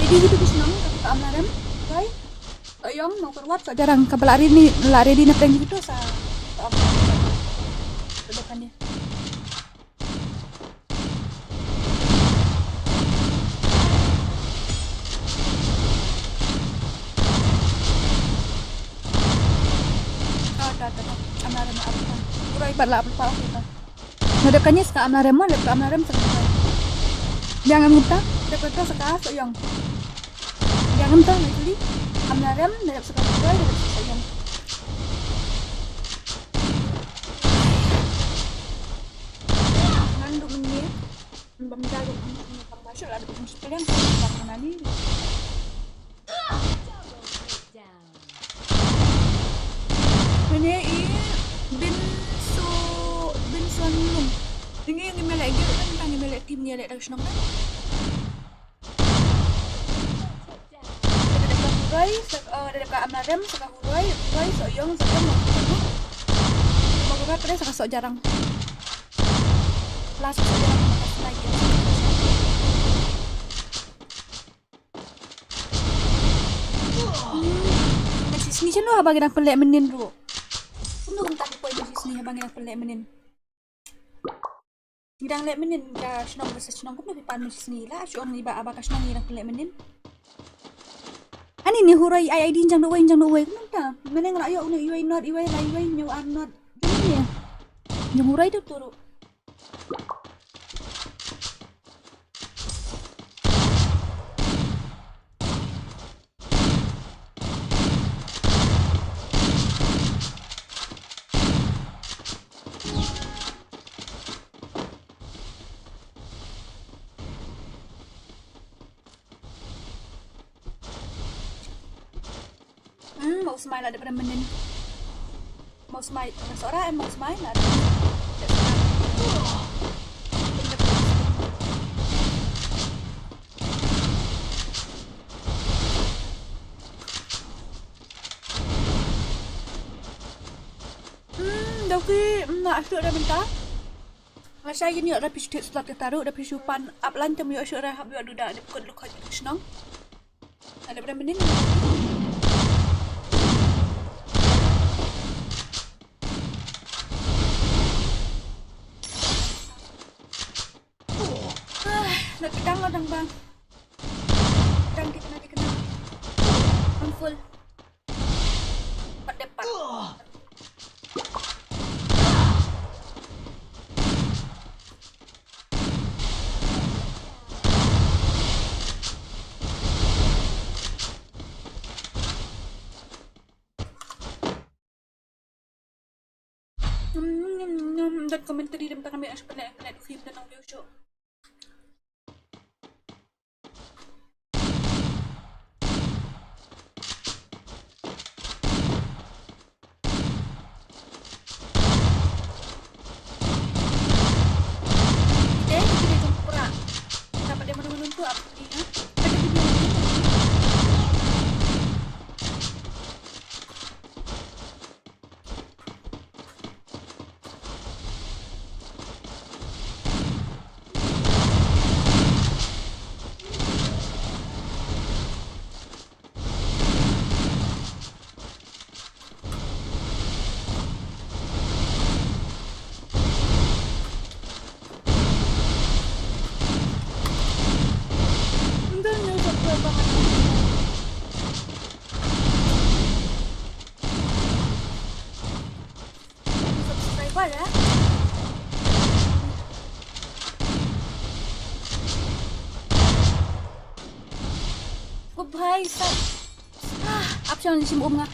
Ready gitu ki shnong, ka amlarem. Kai. Sok ïong, mo korwat, sok jarang, kaba la ready, la ready na pdeng gitu sa. Sok ïong. Udah kan ya. Ah, dah, dah, dah. Amlarem, amlarem. Urai, bat la, bat la, bat la. Nadep kane sa ka amlarem, nadep ka amlarem sa ka huroi. Biang em ngumta, nadep ka sa ka sok ïong. Biang em ta, actually. Amlarem, nadep sa ka huroi, nadep sa ka sok ïong. Ngan duk menye. Bam da duk menye, bam da duk menye, bam da duk menye. Mane i bin so, bin so nulung. Ngi ngi melek gil kan, ngi melek tim ngi lek dak shnong kan. Dadep ka huroi, sak, eh, dadep ka amlarem, sak ka huroi, huroi, sok ïong, sok ïong, sok ïong. Sok huroi, pada sak ka sok jarang. Last sok jarang, last like. Next shisngi shano haba ngi dang pynleh mynnin ruh. Kumno kumta ki poi next shisngi haba ngi dang pynleh mynnin. Ngi dang leh mynnin ka shnong ka shnong kumno phi pan next shisngi la shu ong ngi ba haba ka shnong ngi dang pynleh mynnin. Ani ne huroi ai ai din jang do wei jang do wei kumta. Mynne nga la ïoh une iwei not iwei la iwei ñiew ar not. Jong ne. Jong huroi tu turu. Mo Smai la dep rem mynnin. Mo Smai, Sora em Mo Smai la dep. Hmm, Doki, hmm, na asuk da mynta. Nga shai ïa da phi shu thied slot kata ruh, da phi shu pan up line te mo ïoh shuh re hap ïoh duda dep kut lukot shnong. Ada berapa menit? Ah, nak pedang lah dang bang. Pedang dia kena, dia kena. Bang full. Pat dep pat. Nom, nom, nom, nom, dat commentary dem tanam ya, sebenarnya internet film dan audio show. Kita, kita jumpa. Dapat dia menunggu-nunggu apa ni, ha? Ada video ni. Subscriber ya. Oh bhai sab. Ah, ap shang ni shim um nga.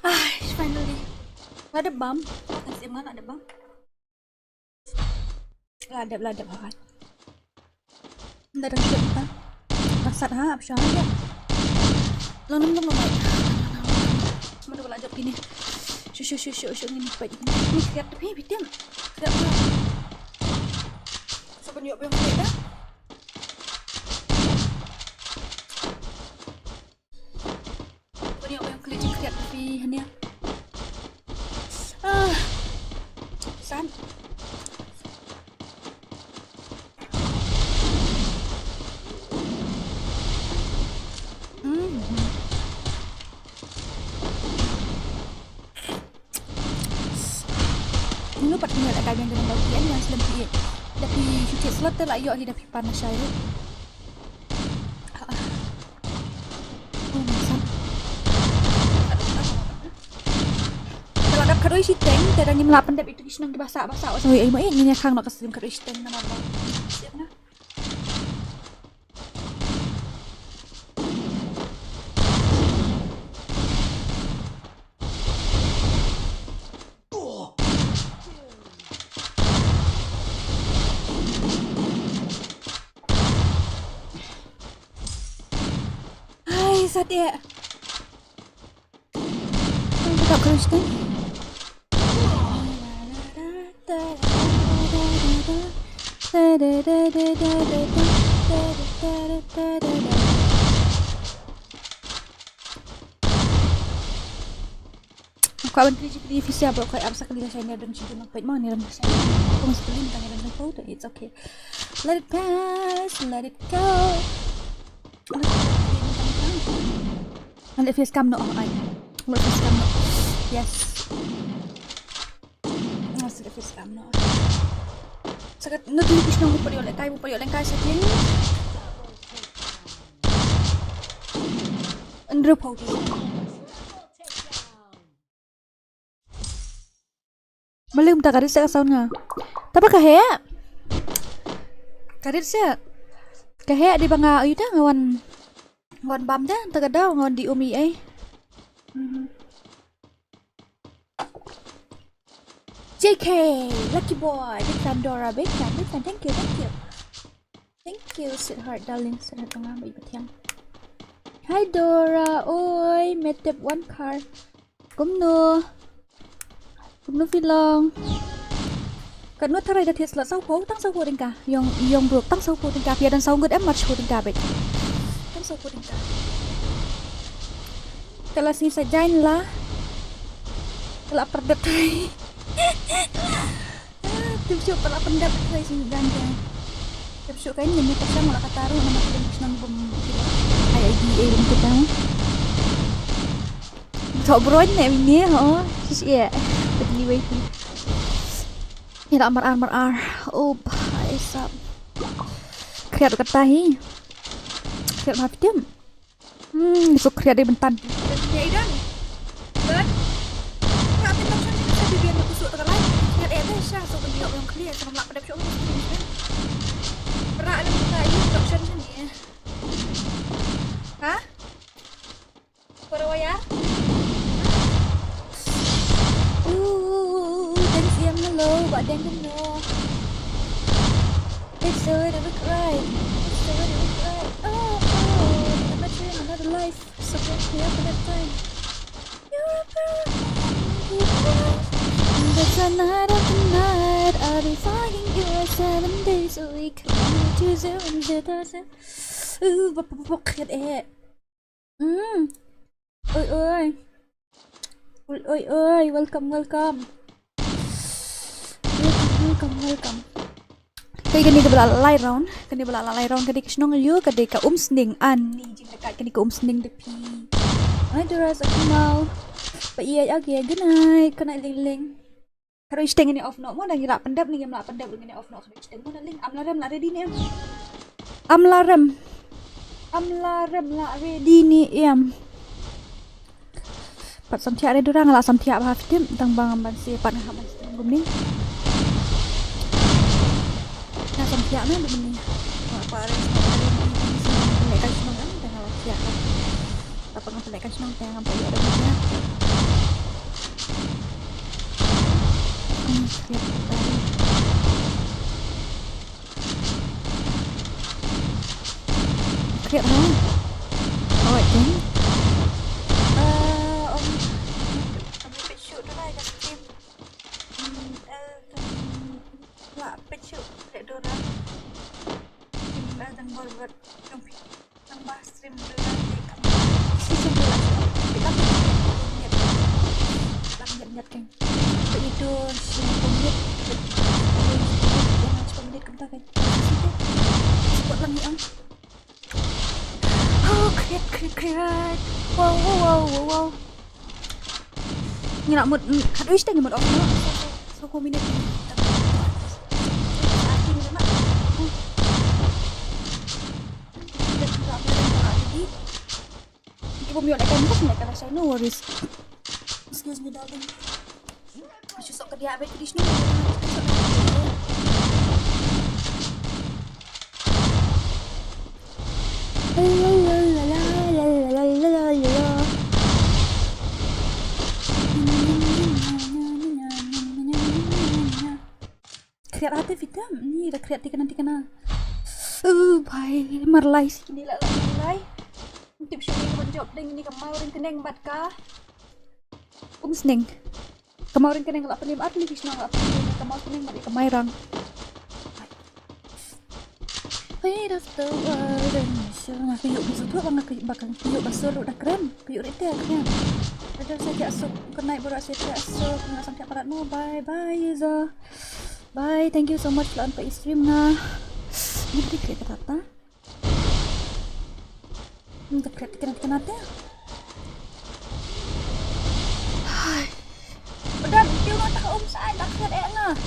Ah, finally. Ada bam. Kasih mana ada bam? Ladep, ladep, hai. Dah dang dep ta. Pasat ha, apa sya ya. Long, long, long, long. Mana wala jop ini. Shu, shu, shu, shu, shu, ini pet ini. Ini kriat tapi bitin. Kriat apa? Saban yok bang kriat dah. Kau ni orang kena jingkiat tapi hanya. Ah. San. Hmm. Nunu pat ngi la kai biang da nang bau T N yang slem T N. Da phi shu thied slot te la ïoh hi da phi pan na shai ruh. Ah, ah. Oh, nang sam. Te la dap khatwei shiteng, te da ngim lah pyndep ito ki shnong kiba sah, ba sah, ba sah, oi, oi, mo, eh, ngin ïa khang noh ka stream khatwei shiteng namar ba. Siap na. Ai, sat eh. Ang buka cruise kan? Kwah ban kylli, kylli phi sha ba kwah ap sa kali la shai ne don shi don peit mo ne don shai. Kong sa kali tang don photo, it's okay. Let it pass, let it go. Let it face cam noh, ai. Let face cam noh. Yes. Let face cam noh. Sa katno tylli ki shnong ba pat ïoh lehkai, ba pat ïoh lehkai sa jing. Hynriew phew ki. Malum ta ka rit sa ka sound nga. Ta ba ka heh. Ka rit sa. Ka heh dei ba nga, ayu ta nga wan, nga wan bam ta, ta ka daw nga wan di um i ai. Mhm. J K, lucky boy, big fan Dora, big fan, big fan, thank you, thank you. Thank you, sweetheart, darling, sweetheart, nga ba i pathiang. Hi Dora, oi, metep one car. Kumno? Kumno phi long? Katno tharai da thied slot? Saw phew, tang saw phew tyngka. Yong, yong bro, tang saw phew tyngka. Phi ïa don saw ngut em, mar saw phew tyngka beit. Tang saw phew tyngka. Ka la sngi sa jain la. Ka la pyrdet. Tip shuh pat la pyndep ka shisien gan ka. Tip shuh ka ngi ni ka shang la ka taru nama ka dang shnong bum. Ai ai di ai bum kita. Thok broin ne ni ho. Sis ye. Pedli wei. Ni la mar ar mar ar. Oh, bhai sab. Khriat kata hi. Khriat ma fitim. Hmm, suk khriat dei bentan. Ya idan. Dan. Ka tin bang shon sa bibian ku suk tegalai. Khriat eh dei sha suk bibian yang khriat sa lam pedap shok. Pera alam ka yu production ni. Ha? Para wayar. Ooh, thanks yang hello, ba deng no. It's the way that we cry. It's the way that we cry. Oh, oh, I'm not sure another life. So don't be up that time. You're a girl. That's a night after night. I'll be finding you seven days a week. Monday, Tuesday, Wednesday, Thursday. Ooh, bok bok bok, khriat eh. Mm. Oi oi. Oi oi oi, welcome welcome. Welcome welcome welcome. Kane kaba la lai round, kane ba la lai round kane ka shnong ïu kane ka Umsning ani jing ka kane ka Umsning da phi. Ai dura sa kmau. Ba ïa ïa ke good night, good night ling ling. Kharu ishteng ngin off noh mo, dang ngi la pyndep ne ngim la pyndep, ngin off noh kharu ishteng mo, darling. Am la rem la ready ne em? Am la rem. Am la rem la ready ne em? Pat samthiah re dura, nga la samthiah ba ha fitim tang ba ngam ban se pat nga ha ban se kumne. Nga samthiah me kumne. Nga pa re shnong re ni kumne, shnong re ka shnong em, tang nga la samthiah. Tapa ngam pynleh ka shnong te ngam pynleh ka shnong. Hmm, khriat. Khriat ha. Oh, I think. Eh, om, kami pet shoot tu lah ka stream. Hmm, eh, kami lah pet shoot, tak ada orang. Hmm, eh, dan buat buat. Nang ba stream dulu nanti. Stream dulu nanti. Tapi kan nyet nyet kan. Itu stream komit. Jangan cuma menit kemta kan. Support lagi ang. Oh, khriat khriat khriat. Wow wow wow wow wow. Ngi la mut, mm, kat uish te ngi mut off no. So, so, so, so, minit. Ki bym ïoh na kan bus na kan, no worries. Excuse me, darling. Shu sok ka dia abet ki dishnu. Khriat ate fitem ni da khriat tikana tikana. Uh, bhai, mar lai si ni la la mar lai. Tip shu ni ban jop ding ni ka mau ring keneng bat ka. Umsning. Ka mau ring keneng la penim at ni ki shnong la penim ka mau keneng bat ka mai rang. Weight of the world and you should not. Kuyuk bisu tu bang kuyuk bakang kuyuk basur udah keren. Kuyuk rite keren. Ada saja asuk kenai baru asyik asuk nggak sampai parat mo. Bye bye Yuzo. Bye, thank you so much lan pa stream nga. Ni klik klik kata ta. Ni klik klik kena kena ta. Hai. Udah, tiu na tak um sai dak klik eh nga.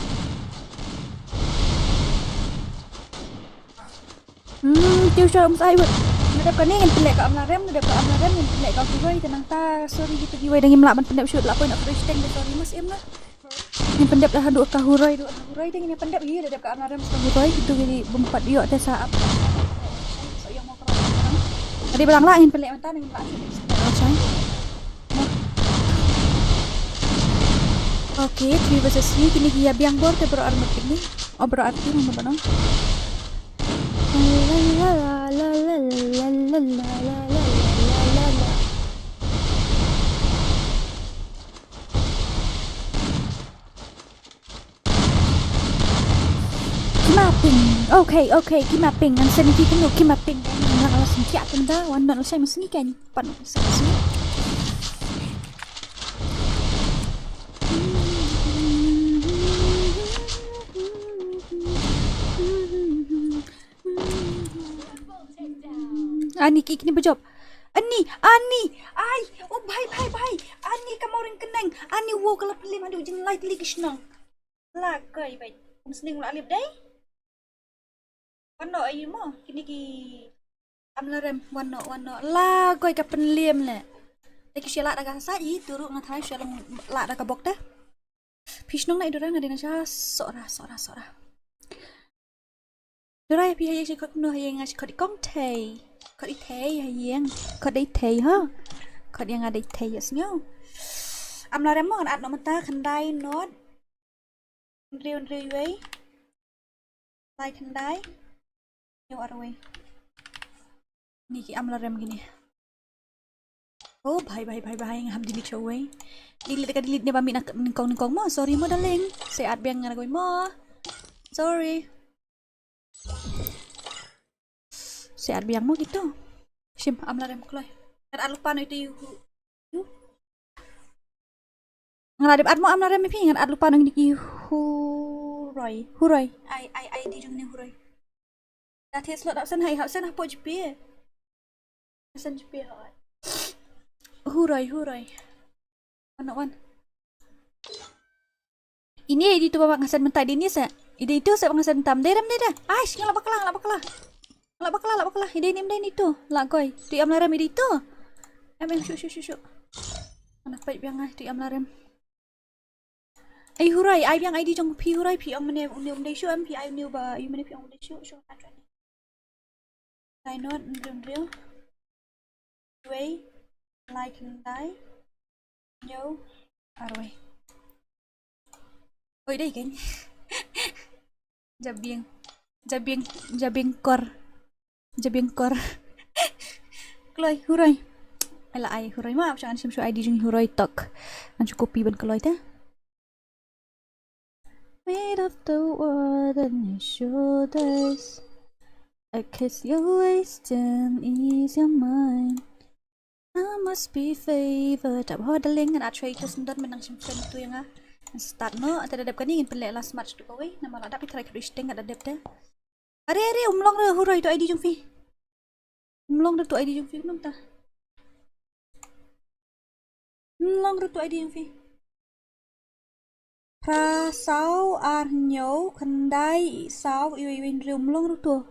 Tiew shwa um sai wut. Nga dep kane ngin pynleh ka amla rem, nga dep ka amla rem ngin pynleh ka huroi, te nangta sorry kita kiwei da ngim lah ban pyndep shuh, la poi na huroi shiteng, sorry mas em na. Ngin pyndep da haduh ka huroi, duh ka huroi te ngin pyndep hi, da dep ka amla rem sa huroi, kitu ki bym pat ïoh te sa ap. Sa ïoh mo ka roi. Ade balang lah ngin pynleh mynta ngin lah. Okay, three versus three, kine ki ïa biang bor te bro ar mut kine. Oh, bro ar ti mo ba nong. Ki ma ping. Okay, okay, ki ma ping. Ngan send ki kumno ki ma ping. Ngan ala sing kia kum da. Wan don ala sing sini kan. Pan sing sini. Ani ki kini bejop. Ani, ani. Ai, oh bhai, bhai, bhai. Ani ka moring keneng. Ani wo kala pelim adu jin lai teli ki shnong. La koi bai. Kum sning la lip dai. Wano ayu mo. Kini ki amla rem. Wano, wano. La koi ka penlim le. Lagi sila daga sa i turu ngathai sila la daga bok te. Phi shnong na idura nga dina sha sora, sora, sora. Dura ya phi hayeng shi khot no hayeng nga shi khot i kong thei. Khot i thei hayeng. Khot i thei ha. Khot yang ada i thei ya sngew. Amla rem mo ngan at no mata khandai not. Hynriew hynriew wei. Lai khyndai. Hynñiew arwei. Ni ki amla rem kini. Oh bhai bhai bhai bhai, nga ham delete sha wei. Delete ka delete ne ba mi na nyngkong nyngkong mo. Sorry mo darling. Sa at biang nga na kawei mo. Sorry. Sa at biang mo kitu. Shim amla rem kloi. Ngan at lypa no ite yu. Yu. Ngan at dep at mo amla rem phi, ngan at lypa no kini ki huroi. Huroi. Ai, ai, ai di jong ni huroi. Da the slot hap san hai, hap san hapo jipi. San jipi hoi. Huroi, huroi. Wan, wan. Ini ide itu ba nga send mynta ide ini sa. Ide itu sa ba nga send mynta. Dei rem dei dei. Aish, nga la bakla, nga la bakla. Nga la bakla, la bakla. Ide ini, ide ini tu. La koi. Tu amla rem ide itu. Em, em, shu, shu, shu, shu. Mana pait biang ah, tu amla rem. Ai huroi, ai biang ide jong phi huroi, phi ong mane une um dei shu, em phi ai une ba, yu mane phi ong um dei shu, shu. Dai not, hynriew hynriew. Wei, lai khyndai. Hynñiew, arwei. Oi, dei kan. Jabieng. Jabieng, jabieng kor. Jabieng kor. Kloi, huroi. Ala ai, huroi ma, ap shangan shim shu ide jong huroi tok. Ngan shu copy ban kloi te. Weight of the world on your shoulders. I guess your waist and ease your mind. I must be favored. Ap ho darling, ngan at shwa ito sendon, mynta shim friend tu ïa nga. Ngan start no, ata da dep kani ngin pynleh last match tu kawei. Namar la dap i try ka dui sting, da dep te. Are, are, um long re huroi tu ide jong phi. Um long re tu ide jong phi, kumta. Um long re tu ide jong phi. Phra saw ar hynñiew khyndai saw iwei iwei hynriew, um long re tu.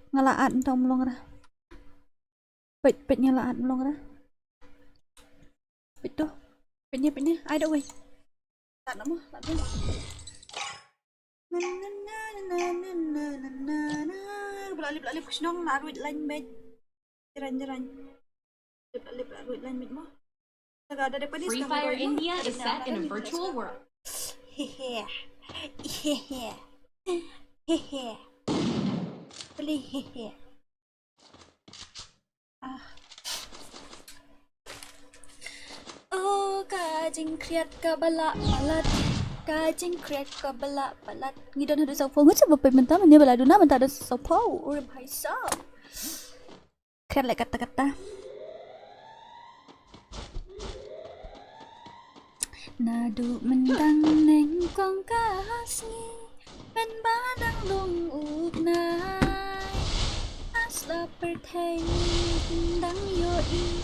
Nga la at mynta, um long re. Peit, peit, nga la at, um long re. Peit tu. Peit ni, peit ni. Ai da wei. Tat na mo, tat na mo. Bla lip, bla lip, kushnong, la ruit lain beit. Jaran, jaran. Lip, bla lip, la ruit lain beit mo. Taga da dep panis. Free Fire India is set in a virtual world. Hehe. Hehe. Hehe. Beli hehe. Ah. Oh, ka jingkhriat ka ba la palat. Ka jingkhriat ka ba la palat. Ngi don haduh sawphew ngut sha ba peit mynta, mynta ba la duna mynta don sawphew. Ur bhai sawphew. Khriat leh katta katta. Naduh myndang nyngkong ka sngi, mynba dang long u bnai, ha sla pyrthei dang ïohi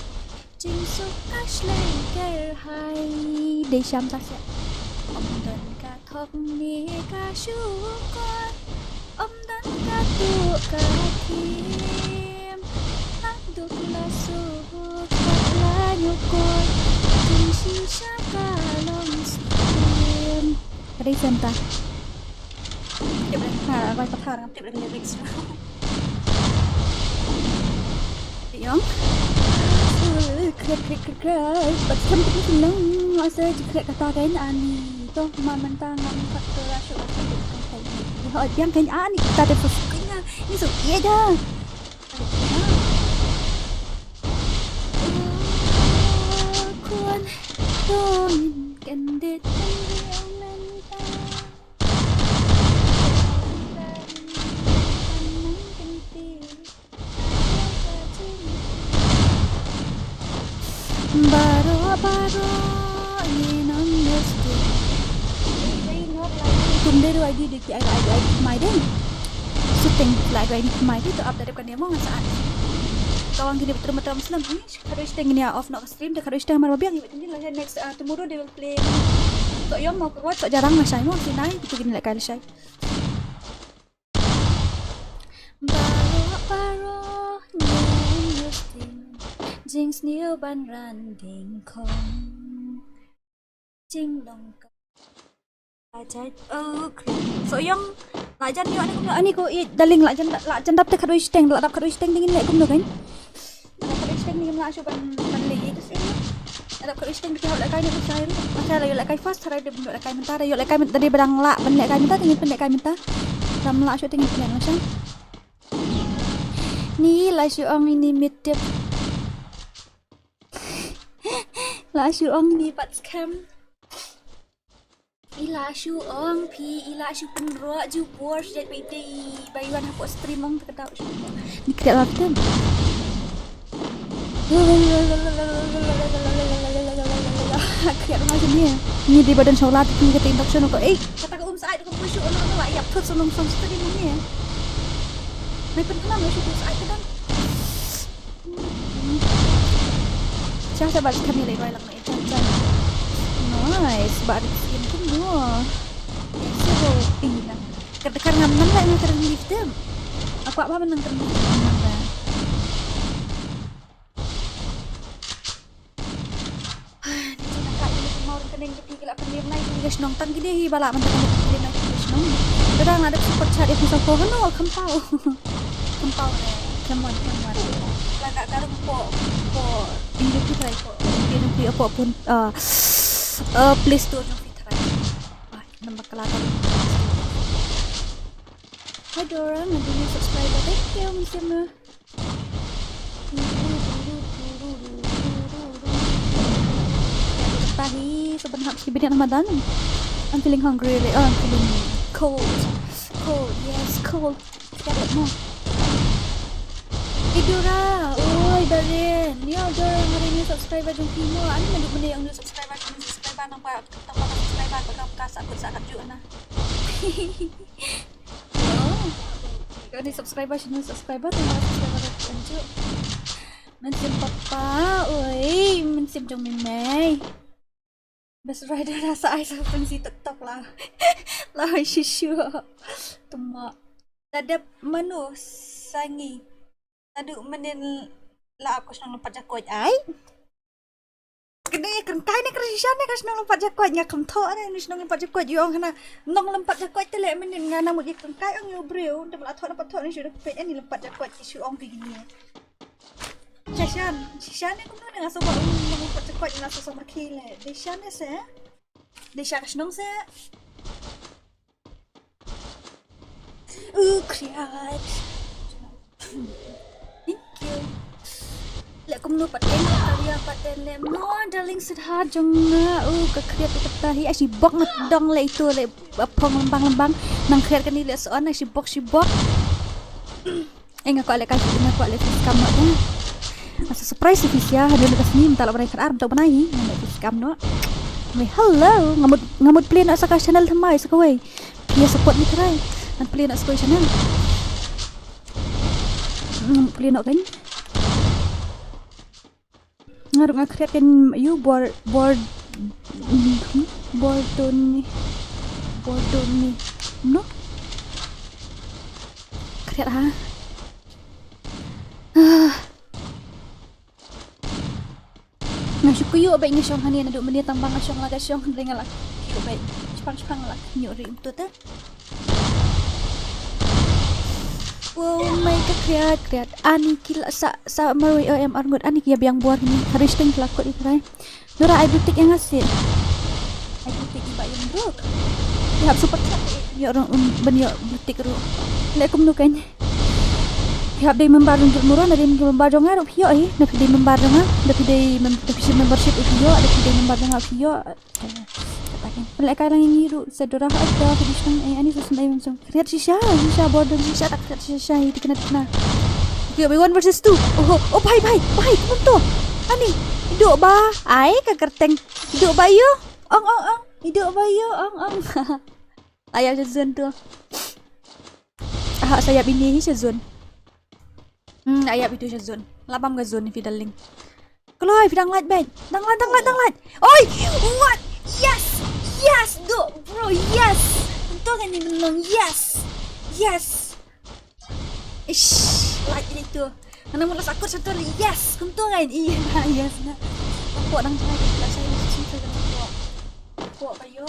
jingsuk ka shlei kyrhai. Dei sham ta seh. Ym don ka thok ne ka shukor, ym don ka Atu ka kim, atu la suhu, ka la nyukoi, jing shisha ka long skim. Ka dei senta. Tip dei, ha, bai pathar ngam tip dei lyrics. Yong. Krik krik krik krik. Bat kam tu senang, asa je krik kata kan ani. To man mynta ngam pat tu rasuk. Ho biang kan ani kita te pus kanya. Ni so iya ja. Kun kun kan det kan dia mynta. Baroh baroh ngi nang nesti. Kum dei ruh ai di dei ki ai ai ai mai dei. Shooting la ai di mai dei to ap da dep kan dei mo ngan sa at. Kawang kini betul betul Muslim ni. Khadoi shiteng ngin ïa off noh ka stream, te khadoi shiteng mar ba biang ïa, next, ah, tomorrow they will play. Soh ïong mo kyrwat, soh jarang lashai mo, sinai, kito kine lehkai lashai. Baroh baroh ngin ïa shiteng, jingsniew ban ran dyngkhong. Jinglong ka. Ajat, oh, kren. Soh ïong, la jan ïoh ani kumno, ani ko, eh, darling, la jan, la jan dap te khadoi shiteng, la dap khadoi shiteng te ngin leh kumno kan. La dap khadoi shiteng te ngin la shu ban, ban leh ïa ka sien. La dap khadoi shiteng te ki hap lehkai ne ka sien. Masa la ïoh lehkai fast, tharai dei ban ïoh lehkai mynta, dei ïoh lehkai mynta, dei ba dang lah ban lehkai mynta, te ngin pynlehkai mynta. Lam lah shu te ngin pynleh noh shen. Ni la shu ong ini mid tip. La shu ong ini pat scam. I la shu ong phi, i la shu pynroh ju bor shu jait ba i dei ba i wan hapoh stream ong te ka daw shu. Ni kriat lad tem. Kriat ma sini. Ni dei ba don shong lad ni kata induction ko. Eh, kata ka um sait ko shu ono la ïap thut song song stream ni. Mai pynthlam shu um sait ka dang. Sha sha ba kami lei roi lang. Chan chan. Nice, ba rit skin kumno. Zero pina. Ka dakar ngam nang lai ngam kren lift them. Aku apa menang kren lift them. Ni chan ka ini mau kena yang ketiga lah kena yang lain guys nong tang gini hi bala mentang kena yang lain guys nong. Kadang ada super chat yang bisa pohon oh kampau. Kampau ne. Come on, come on. Lagak ka ruh poh, poh. Ini phi try poh. Ini phi poh pun, uh, uh, Play Store jong phi try. Ah, nampak kelakar. Hi Dora, nanti ni subscriber. Thank you, Miss Emma. Tahi, sebenarnya si bini Ramadan. I'm feeling hungry. Oh, I'm feeling cold. Cold, yes, cold. Cakap mo. Eh, Dora. Oi, Barin. Ni Dora, ngari ni subscriber jong ki mo. Ani naduh mynne ïa u subscriber, subscriber nampak, nampak subscriber, nampak ka sakut sakit juga na. Oh. Kani subscriber, sini subscriber, nampak subscriber jong ki. Mynsiem papa, oi, mynsiem jong mei mei. Best rider rasa ai sa pynsi tok tok la. La shishu. Tuma. Tadep manu sangi. Tadu menin la ap ka shnong lympat jakoit ai. Kene kren kai ne kren shisha ne ka shnong lympat jakoit nga khamtho ne ni shnong lympat jakoit yong hana nong lympat jakoit tele menin nga na mut ye kren kai ong yo breu de la tho na pat tho ni shu de pet ani lympat jakoit ki shu ong pi gini. Shisha, shisha ne kumno ne nga soba ong nong lympat jakoit nga soba marki le. Shisha ne se. Shisha ka shnong se. U kriat. Thank you. Le kumno paten ka talia paten le mo darling sweetheart jong nga u ka kriat ka tahi ai shi bok ngat dong le itu le phong lembang lembang nang kriat kani le son ai shi bok shi bok. Eh nga kwah le kai nga kwah le face cam noh. Asa surprise phi sia hadu le ka sni mynta la bnai khat ar mynta bnai hi nga le face cam noh. Hello ngamut ngamut play noh sa ka channel thymmai sa kawei. Phi ïa support ni trai. Ngan plie noh skoi channel. Ngan plie noh kan. Nga ruh nga khriat kan ïa u bor bor bor toni bor toni. No. Thiah ha. Ah. Nga shu kyiuh bad nga shong hangne naduh mynne tang ba nga shong la ka shong hynrei nga la kyiuh bad shipang shipang la kyiuh ri umtu te. Wow, mai ka kriat kriat. Ani ki la sa sa marwei em arngut ani ki ïa biang bor ni. Ka risteng ki la kut i krai. Dora ai butik ïa nga sih. Ai butik i ba ïa bruk. Ïa hap super chat ïa orang um ban ïa butik ru. Le kumno kan. Ïa hap dei member jong mura na dei member jong nga ruh phi ïoh hi. Na phi dei member jong nga, na phi dei mem- na phi membership ruh phi ïoh, na phi dei member jong nga phi ïoh. Pynleh kai lang ïa ngi ruh sa dora ha da phi dei shnong eh ani sa shnong eh. Kriat shisha, shisha bor don shisha tak kriat shisha hi tikna tikna. Okay, we one versus two. Oh, oh, bhai, bhai, bhai, kumto. Ani, iduh ba, ai ka kyrteng. Iduh ba ïoh. Ong, ong, ong. Iduh ba ïoh, ong, ong. Aya sha zone tu. Aha, sa ïap ini hi sha zone. Hmm, aya itu sha zone. Labam ka zone phi darling. Kloi, phi dang lait bad. Dang lait, dang lait, dang lait. Oi, what? Yes, yes, do, bro, yes. Untung ini menang, yes, yes. Ish, lait ini tu. Mana mula sakut satu lagi, yes. Untung kan, iya, nah, yes, nah. Nampak dang try, tak saya mesti cerita nampak. Nampak kayu.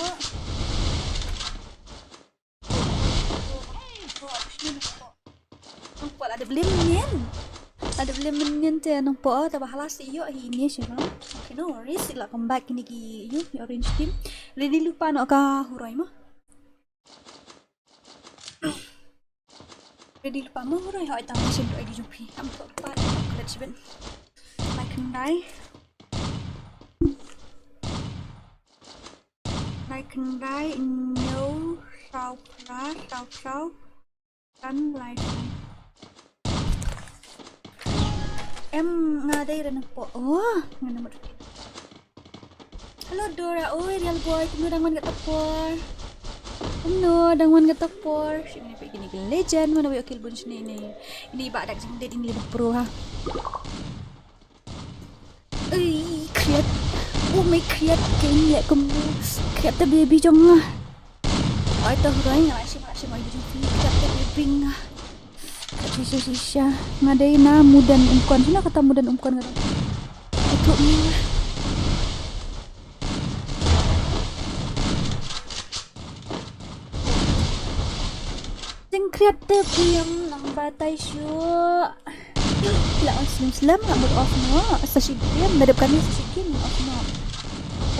Nang pok la dep lem nien. La dep lem nien te nang pok te ba hala si ïoh hi ni shi no. Okay, no worries. Sik la come back ni ki ïoh ni orange team. Ready lupa no ka huroi mo. Ready lupa mo huroi hoi tang mesin do ai di jumpi. Am pok pa let's ben. Like and die. Lai khyndai hynñiew saw phra saw saw san lai. Em nga dei re nang pok. Oh, nga nang mut. Hello Dora, oi real boy, kumno dang wan kata por? Kumno dang wan kata por? Shini pe kini ki legend, mana wei okil bun shini ni. Ini ba dak jing date ini pro ha. Ei, kriat. Oh my kriat, kain ïa kumno. Kriat te baby jong nga. Ai ta huroi nga la shim, la shim ai jong phi. Kriat te baby nga. Shisha shisha. Nga dei na mudan umkon. Shisha kata mudan umkon nga dei. Itu ni. Jingkriat te phi ïam nang batai shuh. La on slem slem la mut off no. Sa shi game da dep kane sa shi game off no.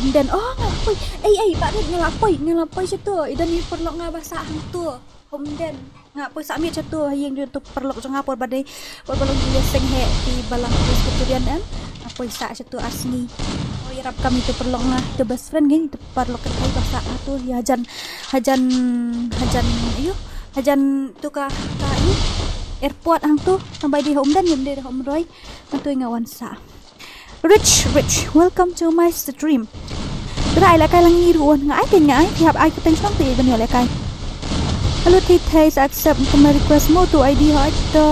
Umden oh nga la poi. Ei ei ba dep nga la poi nga la poi sha tu. Idan ni paralok nga ba sah hangtu. Umden nga poi sah miet sha tu ha ïing jong tu paralok jong nga por ba dei. Por ba long jingïaseng heh ki balang Presbyterian em. Nga poi sah sha tu ar sngi. Oh ïarap kam itu paralok nga itu best friend ngi itu paralok kynthei ba sah ha tu ïa hajan hajan hajan ayu hajan tu ka ka ayu airport hangtu tang bai dei ha Umden ïa Umden ha Umroi. Hangtu nga wan sah. Rich Rich, welcome to my stream. Tara ai la kai lang ngi ruh wan nga ai te nga ai ki hap ai ka teng shnong te ban ïa la kai. Hello thei thei sa accept ka my request mo tu I D ha to.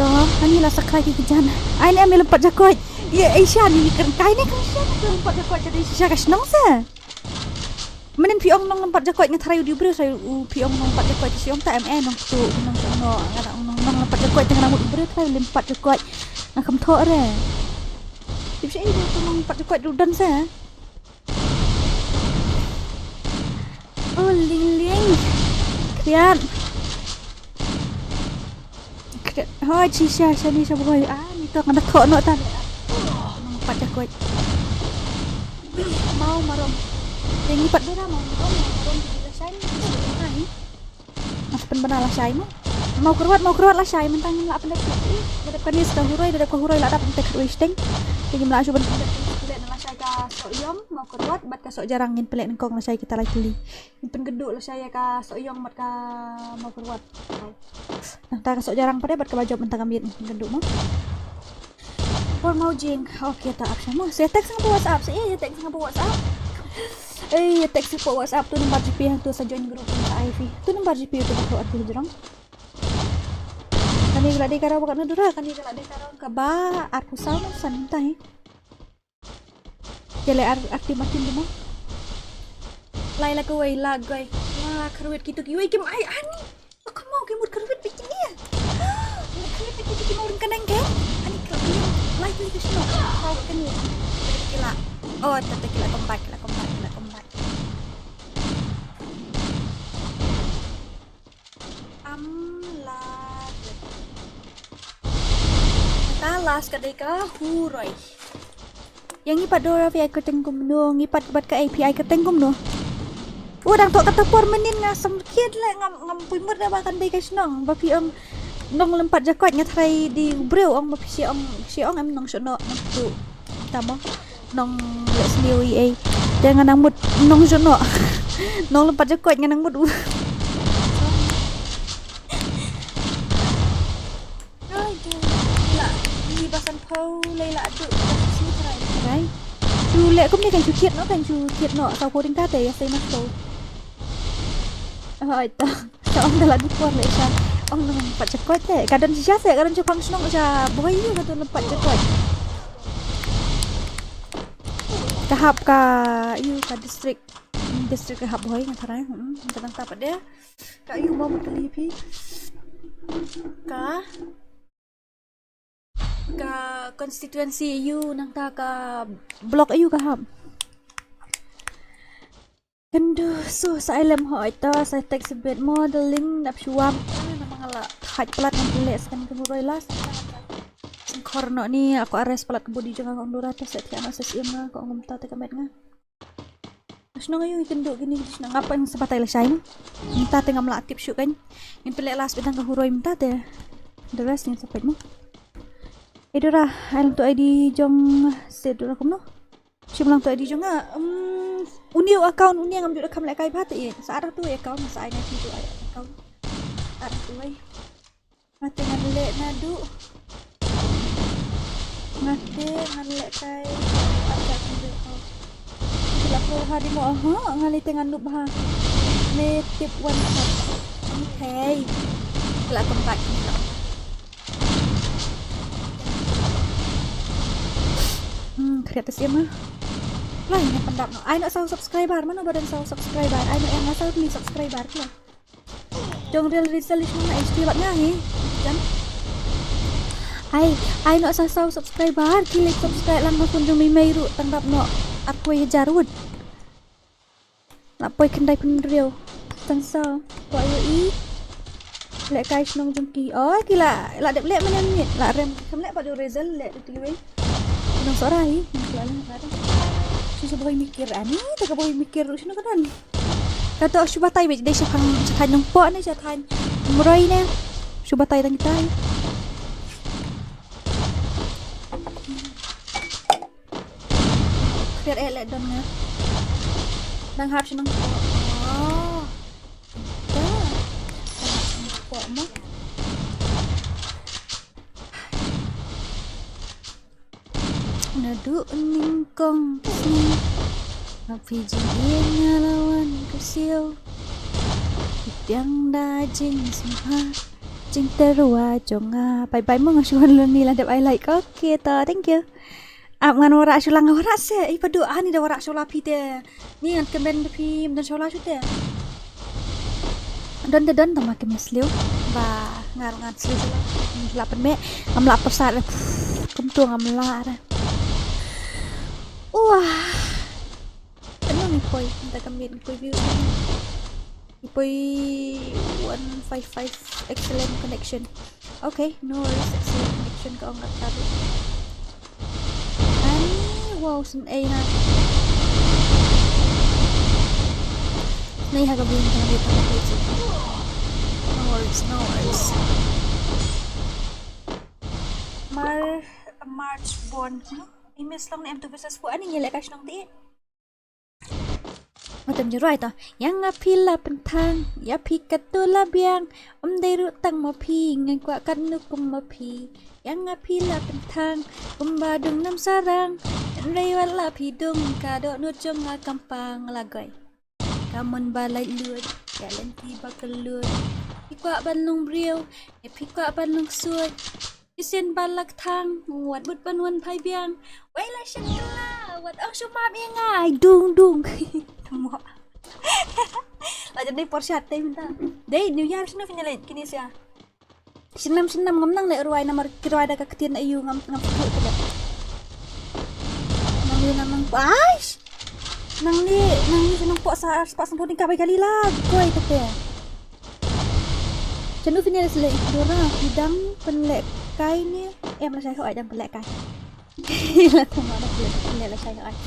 To ani la sakrai ki jan. Ai ne am lem pat jakoit. Ye ai sha ni kan kai ne kan sha ni lem pat jakoit ka dei sha ka shnong sa. Menen phi ong nong lem pat jakoit nga tharai u dei u briew tharai u phi ong nong pat jakoit sha ong ta em eh nong tu nong nong nong nong lem pat jakoit tang na mut u briew tharai lem pat jakoit. Nga kham thoh re. Tip sha i tu nong pat jakoit rudan sa. Oh ling ling. Kriat. Kriat. Hoi chi sha sha ni sha boy. Ah ni to nga da thoh no ta. Nong pat jakoit. Mau marom. Yang ni pat bera mau marom mau marom di la shai ni. Ai. Mas pen bana la shai mo. Mau kruat mau kruat la shai mentang la pen dep. Dep kani ska huroi dep ka huroi la dap tek wei steng. Kini mla shuban dep kulet la shai ka sok yong mau kruat bat ka sok jarang ngin pelek nengkong la shai kita la kili. Ngin pen gedu la shai ka sok yong bat ka mau kruat. Nang ta ka sok jarang pada bat ka bajop mentang kami ngin gedu mo. Por mau jing. Okay ta ap sama. Saya text nga pa WhatsApp. Saya ya text nga pa WhatsApp. Eh ya text pa WhatsApp tu number G P yang tu sa join group ka I V. Tu number G P tu ba tu aku jerang. Kani kala dei kara ba kana dura kani kala dei kara ka ba aku sama san tai. Jale ar arti matin duma. Lai la kawai la gai. La karwet kitu kiwai kim ai ani. Kamo ki mut karwet Orang kenang ke? Ani kelak ni. Live ni ke sini. Kau ke ni. Kita kelak. Oh, tapi kelak kombat, kelak kombat, kelak kombat. Am la. Kata last ka dei ka Huroi. Yang ngi pat dora phi ai kyrteng kumno, ngi pat bad ka A P I kyrteng kumno. U dang tok kata por mynnin nga sngewthuh le ngam ngam poi mut da ba kan dei ka shnong. Ba phi ong nong lem pat jakoit nga tharai di briew ong ba phi shi ong shi ong em nong shono nong tu. Tamo nong le sliu i ei. Te nga nang mut nong shono. Nong lem pat jakoit nga nang mut u. Ai, ding. La, ni basan pau, lai la duk, basan sini terai. Terai. Cu leh kumne kan cu thied noh, kan cu thied noh. Saw pau ding ta te, ïa sei mas pau. Ai, ta. Ta ong da la duk por leh shan. Ong nang pat cakot te. Ka don shisha se, ka don sha pang shnong sha bhoi ïa ka don pat cakot. Ka hap ka, ïa ka district. District ka hap bhoi nga terai. Hmm, ka dang ta pat de. Ka aïu mo mut ka lipi. Ka, ka constituency aïu nangta ka block aïu ka hap. Kendu so sa ilem ho ito sa text a bit more the link dap shuam. Ah, namang ala haj plat nang leh sekan kendu roi las. Sengkor no ni aku arrest plat ke body jong aku ndura to sa tiano sa sim nga ko ngum ta te ka met nga. Shnong aïu ngi kynduh kine ki shnong apa ngi sa batai lashai. Mynta te ngam lah tip shuh kan. Ngin pynleh last bad dang ka Huroi mynta te. The rest ngin sa peit mo. Eh Dora, ai lang tu I D jong se Dora kumno. Shim lang tu I D jong nga. Um, uni u account uni ngam ju da kham leh kai bha te. Sa ar tu account sa ai na tu ai account. Ar tu ai. Nga te ngan leh naduh. Nga te ngan leh kai. Aja ngan leh kai. Ki la pro ha di mo ha nga leh te ngan nup ha. Me tip wan ha. Okay. Ki la kempat ni lo. Hmm, kriat te sim ha. Lai ne pendap no. Ai no saw subscriber mano badan saw subscriber. Ai no yang asal beli subscriber tu. Jong real resolution na H D bad nga hi. Jam. Ai, ai no sa saw subscriber ki like subscribe lang ma phone jong mei mei ruh tang dap no. Arphew hajar wut. La poi khyndai phew hynriew. Tang saw. Ko ayo i. Leh kai shnong jong ki. Oh, ki la la dep leh mane mit. La rem kam leh pat do result leh tu leh. Nong sora hi. La leh la rem. Shu shu boi mikir ani, te ka boi mikir ruh shu no ka don. Kato shu batai bad dei sha thaiñ, sha thaiñ Nongpoh ne sha thaiñ Mroi ne. Shu batai tang kitai. Kriat eh leh don nga. Nang hap sha Nongpoh. Oh. Dah. Nang hap sha Nongpoh mo. Naduh nyngkong ka sngi. Nga phi jingïeit nga la wan kyrsiew. Ki tiang da jingsngewbha. Jingtyrwa jong nga. Bye bye mo nga shu wan loni la dep ai like. Okay to, thank you. Ap ngan warah shu la nga warah se. Ih padu ani da warah shu la phi te. Ni ngan kmen da phi mynta shu la shu te. Don te don tama kmen sliew. Ba ngar ngan sliew shu la. Shu la pynmeh. Ngam la pyrsa re. Kumtu ngam la re. Wah. Ano ngi poi. Mynta ka miet ngi poi view. Ngi poi one five five excellent connection. Okay, no worries, excellent connection ka ong kata tu. Ani, wow, sngewsih ha. Sngewsih ha ka bun ka bun ka bun. No worries, no worries. Mar March born. Email slong ne em tu versus fu ani ngi leh ka shnong ti. Matam juroi to. Yang nga phi la pynthang, ya phi katu la biang. Em dei ruh tang ma phi, ngan kwah kat nu kum ma phi. Yang nga phi la pynthang, kumba dung nam sarang. Rei wat la phi dung, ka dok nu jong nga kampang la goi. Ka mon ba lai lut, ya lenti ba kelut. Phi kwah ban long briew, ya phi kwah ban long suit. Ki sien ba la kthang, wat mut ban wan phai biang. Wei la shakla, wat ong shu map ïa nga, ai dung dung. Tamo. La jan dei por shat dei mynta. Dei New Year shano phin ïa leit kine sia. Snem snem ngam nang leh rwai namar ki rwai da ka ktien ayu ngam ngam sngewthuh te leh. Nang li nang nang aish. Nang li nang li nang pok sa spah sngewthuh ni ka bai kali la goi te te. Chanu fini le sele dora hidang penlek kai ni em la sai ho ai dang penlek kai. La tama da penlek penlek la sai ho ai.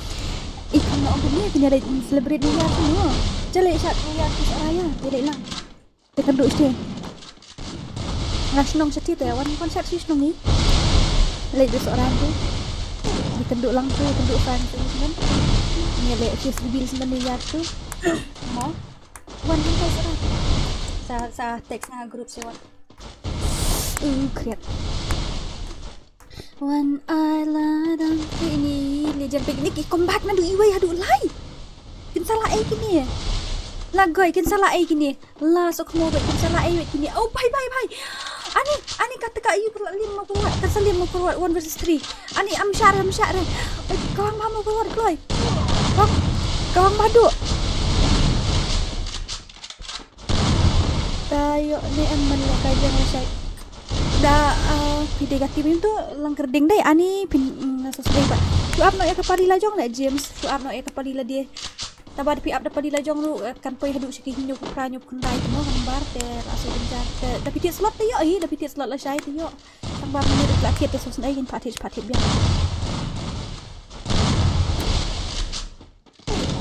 Ik no ong ni fini le celebrate ni ya no. Chale shat ni ya ki sa ya. Te le lang. Te kan du shteng. Nga shnong shatei te wan wan shat shi shnong ni. Leh du sohran tu. Di kan du lang tu kan du fan tu smen. Ni leh shi sbibil smen ni yar tu. Mo. Wan kan kai sohran. Sa sa text nga group sewa. Uh kriat. Wan ai la dang kini legend picnic i combat na du iwei hadu lai. Kin salah ai kini. Lagoi kin salah ai kini. La sok mo bai kin salah ai bai kini. Oh bai bai bai. Ani ani kata ka ayu kala lim mo kuat. Kata lim mo kuat one versus three. Ani am share am share. Kawang ba mo kuat kloi. Kawang kawang badu. Tayo ne em man la kai jang la shai. Da phi dei ka team tu lang kerding dei ani phin na subscribe ba. Tu ap no ya ka pali la jong na James. Tu ap no ya ka pali la dia. Taba da phi ap da pali la jong ru kan poi hadu siki hinyo ku pra nyo ku ndai tu mo kan bar te la su binjar te da phi tiat slot te yo i da phi tiat slot la shai te yo. Tang ba ni la tiat te sos ndai yin patit patit biang.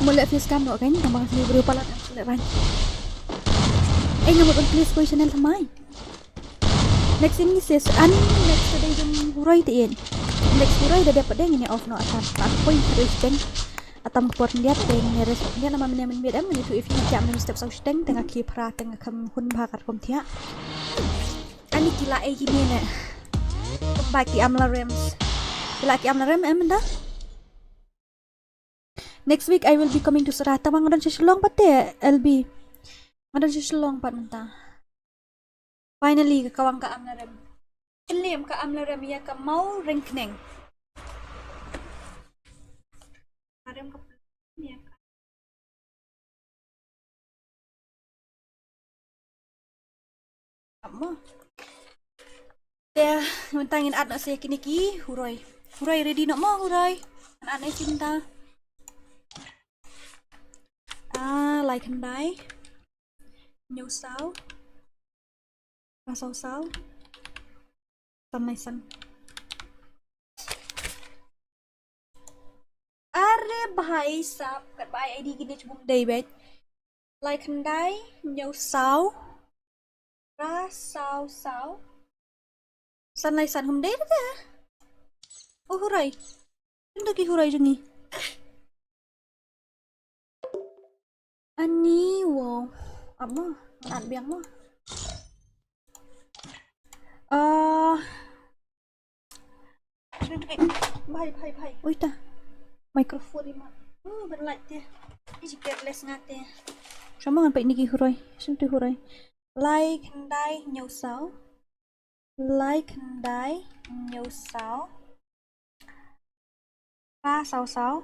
Mo leh face cam noh kan tang ba sini bru palat leh ran. Ai ngamut on please koi channel thamai. Next ini ses an next today jong huroi te in. Next huroi da dep deng ini off no atam. Pat koi terus deng. Atam por dia deng ni res dia nama mene men biadam ni tu if ni tiap men step sau steng tengah ki pra tengah kam hun ba kat kom tiak. Ani kila ai kini ne. Ba ki amla rems. Kila ki amla rem em da. Next week I will be coming to Sora. Tama nga don sha Shillong pat te L B. Nga don sha Shillong pat mynta. Finally ka kawang ka amlarem. Kylliam ka amlarem ïa ka Mawryngkneng. Arem ka ïa ka Mo. Te mynta ngin add noh sa kine ki huroi. Huroi ready noh mo huroi. Ngin add noh sa mynta. Ah, lai khyndai. Hynñiew saw. Phra saw saw. San lai san. Are bhai sab, kat ba ai I D kine chubung dei beit. Lai khyndai, hynñiew saw. Phra saw saw. San lai san hum dei da. Oh, huroi. Ynda ki huroi jong ngi. Ani wow. Ap mo. At biang mo. Ah. Bhai, bhai, bhai. Ui ta. Microphone ri ma. Hmm, ban light te. Iji careless nga te. Sama ngan peit ni ki huroi. Sim tu huroi. Lai khyndai hynñiew saw. Lai khyndai hynñiew saw. Phra saw saw.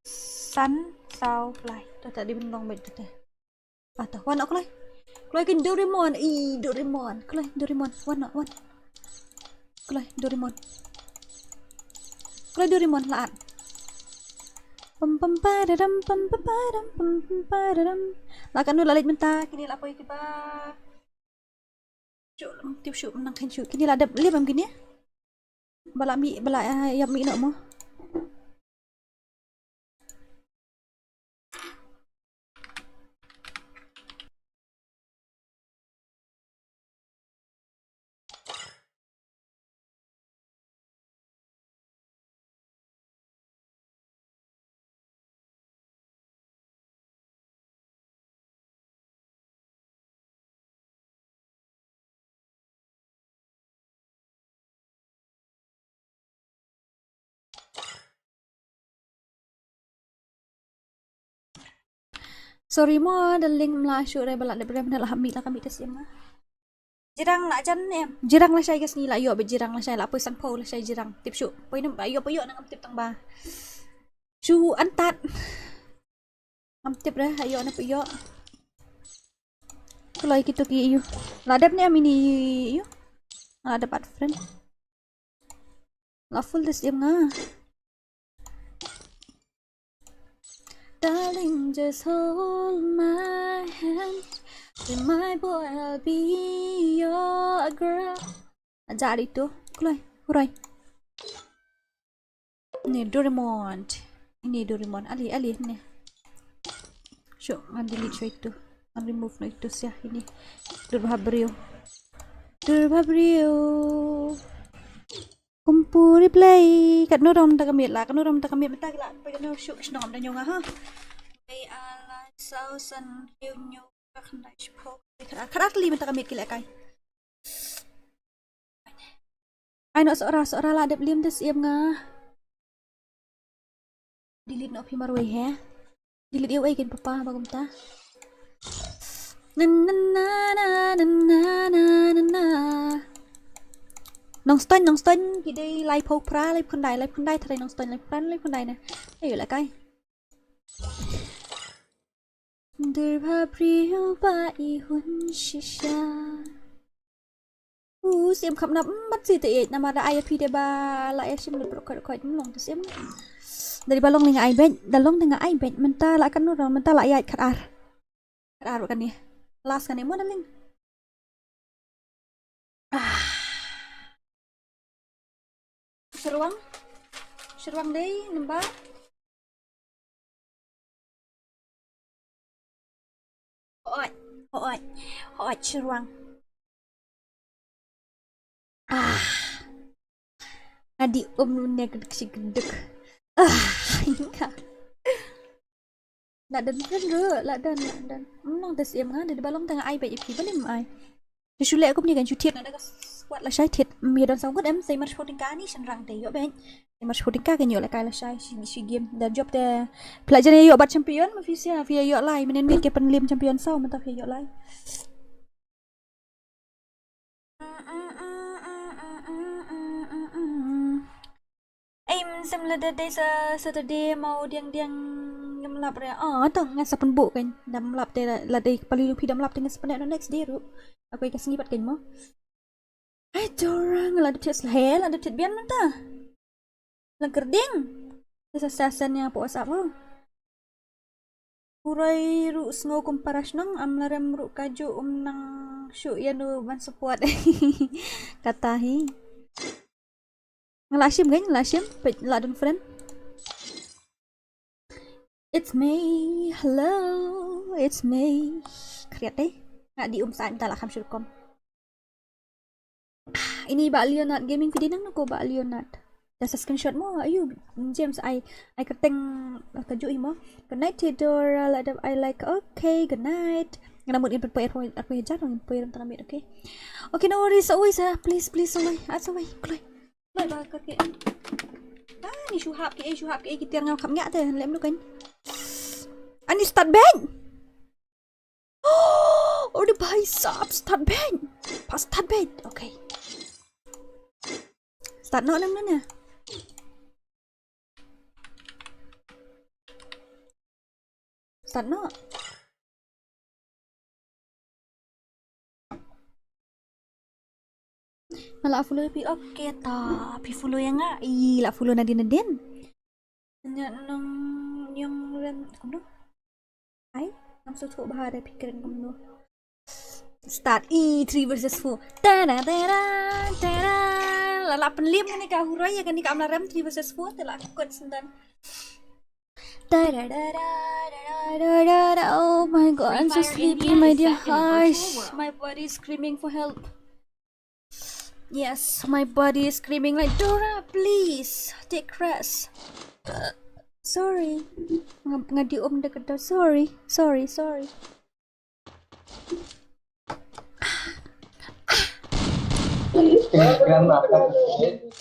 San saw lai. Tata di bynlong beit tata. Ata wan ok lai. Kloi kin Doraemon. I Doraemon. Kloi Doraemon. Wan ok wan. Kloi Doraemon. Kloi Doraemon la at. Pam pam pararam pam pam pararam pam pam pararam. La kanu la leit mynta kini la poi kiba. Shu, tip shu, nang khein shu. Kini la dep lip am kini. Bala mi, bala, ah, yap mi nok mo. Sorry mo, darling, mla shu re bala de brem na la mi la kami tes ma. Jirang la jan em. Jirang la shai gas ni la yo be jirang la shai la poi san po la shai jirang. Tip shu. Poi nam ba yo poi yo na ngam tip tang ba. Shu antat. Ngam tip re ayo na poi yo. Kloi kitu ki yu. La dep ne em ini ïa. La dep add friend. La full da siem nga. Darling, just hold my hand. Be my boy, I'll be your girl. Jari tu, kloi, hurai. Ni Doraemon. Ini Doraemon. Ali, ali, ni. Shu, ngan delete shu itu. Ngan remove no itu sih ini. Durbha briew. Durbha briew. Kumpu replay. Katno rong ta kamit la. Katno rong ta kamit mata la. Pagano shu shnong da nyonga ha. Ai ala sausan hiu nyu. Khandai shipok. Kharat li mata kamit kila kai. Ai no sora sora la dep lim da siem nga. Delete no phi marwei he. Delete ïa u ai kin papa ba kumta. Na na na na na na na na. Nongstoiñ nongstoiñ ki dei laiphew phra laiphew khyndai laiphew khyndai tharai nongstoiñ laiphew phra laiphew khyndai na. Ayo la kai. Durbha briew ba i hun shisha. U siem kham nap mat si te namar da ai phi de ba la ai shim le prok khoi khoi long te siem. Dari ba long ling ai bet da long de nga ai bet menta la kan nura menta la ai khat ar. Khat ar kan ni. Last kan ni mo da ling. Ah. Sherwang. Sherwang dei number. Hooid, hooid, hooid, Sherwang. Ah. Adi um ne kedek si kedek. Ah, inga. La don kan ru, la don, la don. Mnong da siem nga, da ba long tang ai ba ipi ba lim ai. Shu le kum ni kan shu thied na da ka squad la shai thied. Mi don saw ngut em, sai mar shooting ka ni shan rang te yo ben. Mar shooting ka kan ïoh la kai la shai shi shi game da job te. Pla jane ïoh bat champion ma phi sia phi ïoh lai menen mi ke pen lim champion saw mata phi ïoh lai. Ai sem la da dei sa Saturday mau diang diang ngam lap re. Oh to nga sa pen bu kan dam lap te la dei pali lu phi dam lap te nga sa pen no next day ru. Aku ka sngi pat kan mo. Ai, Dora, nga la dep thied slem, la dep thied bian mynta. La kerding. Sa sa sen ïa phi WhatsApp mo. Puroi ruh sngew kum para shnong, am la rem ruh kajuh um nang shu ïa nu ban support. Kata hi. Nga la shim kan, nga la shim, peit la don friend. It's me. Hello, it's me. Kriat dei. Nga di um sa mynta la kham shu rukom. Ini ba Leonard Gaming phi dei nang na ko ba Leonard. Da sa screenshot mo ayu James ai ai kyrteng ka ju hi mo. Good night Theodora la dep ai like. Okay, good night. Nga na mut in poi airport airport hajar nang in poi ram tang mit okay. Okay, no worries always ah please please always as always. Kloi. Kloi ba ka ke. Ah ni shu hap ke ai shu hap ke ai ki tiar ngam kham ngak te lem lu kan. Ani start bank. Oh, oh, the bhai sahab, start bed. Pas start bed. Okay. Start no lang na. Start no. Nga la follow phi. Okay ta phi follow ïa nga. I la follow nadien nadien. Nya nong nyong rem kumno. Ai, ngam sngewthuh bha da phi kren kumno. Start i three versus four. Ta da da da da da. La la pynliem kane ka huroi ïa kane ka amla rem three versus four te la kut sendan. Da da da da da da da da. Oh my god, I'm so sleepy, my dear. Hush, my body is screaming for help. Yes, my body is screaming like Dora, please take rest. Sorry. Nga di um da ka sorry, sorry, sorry.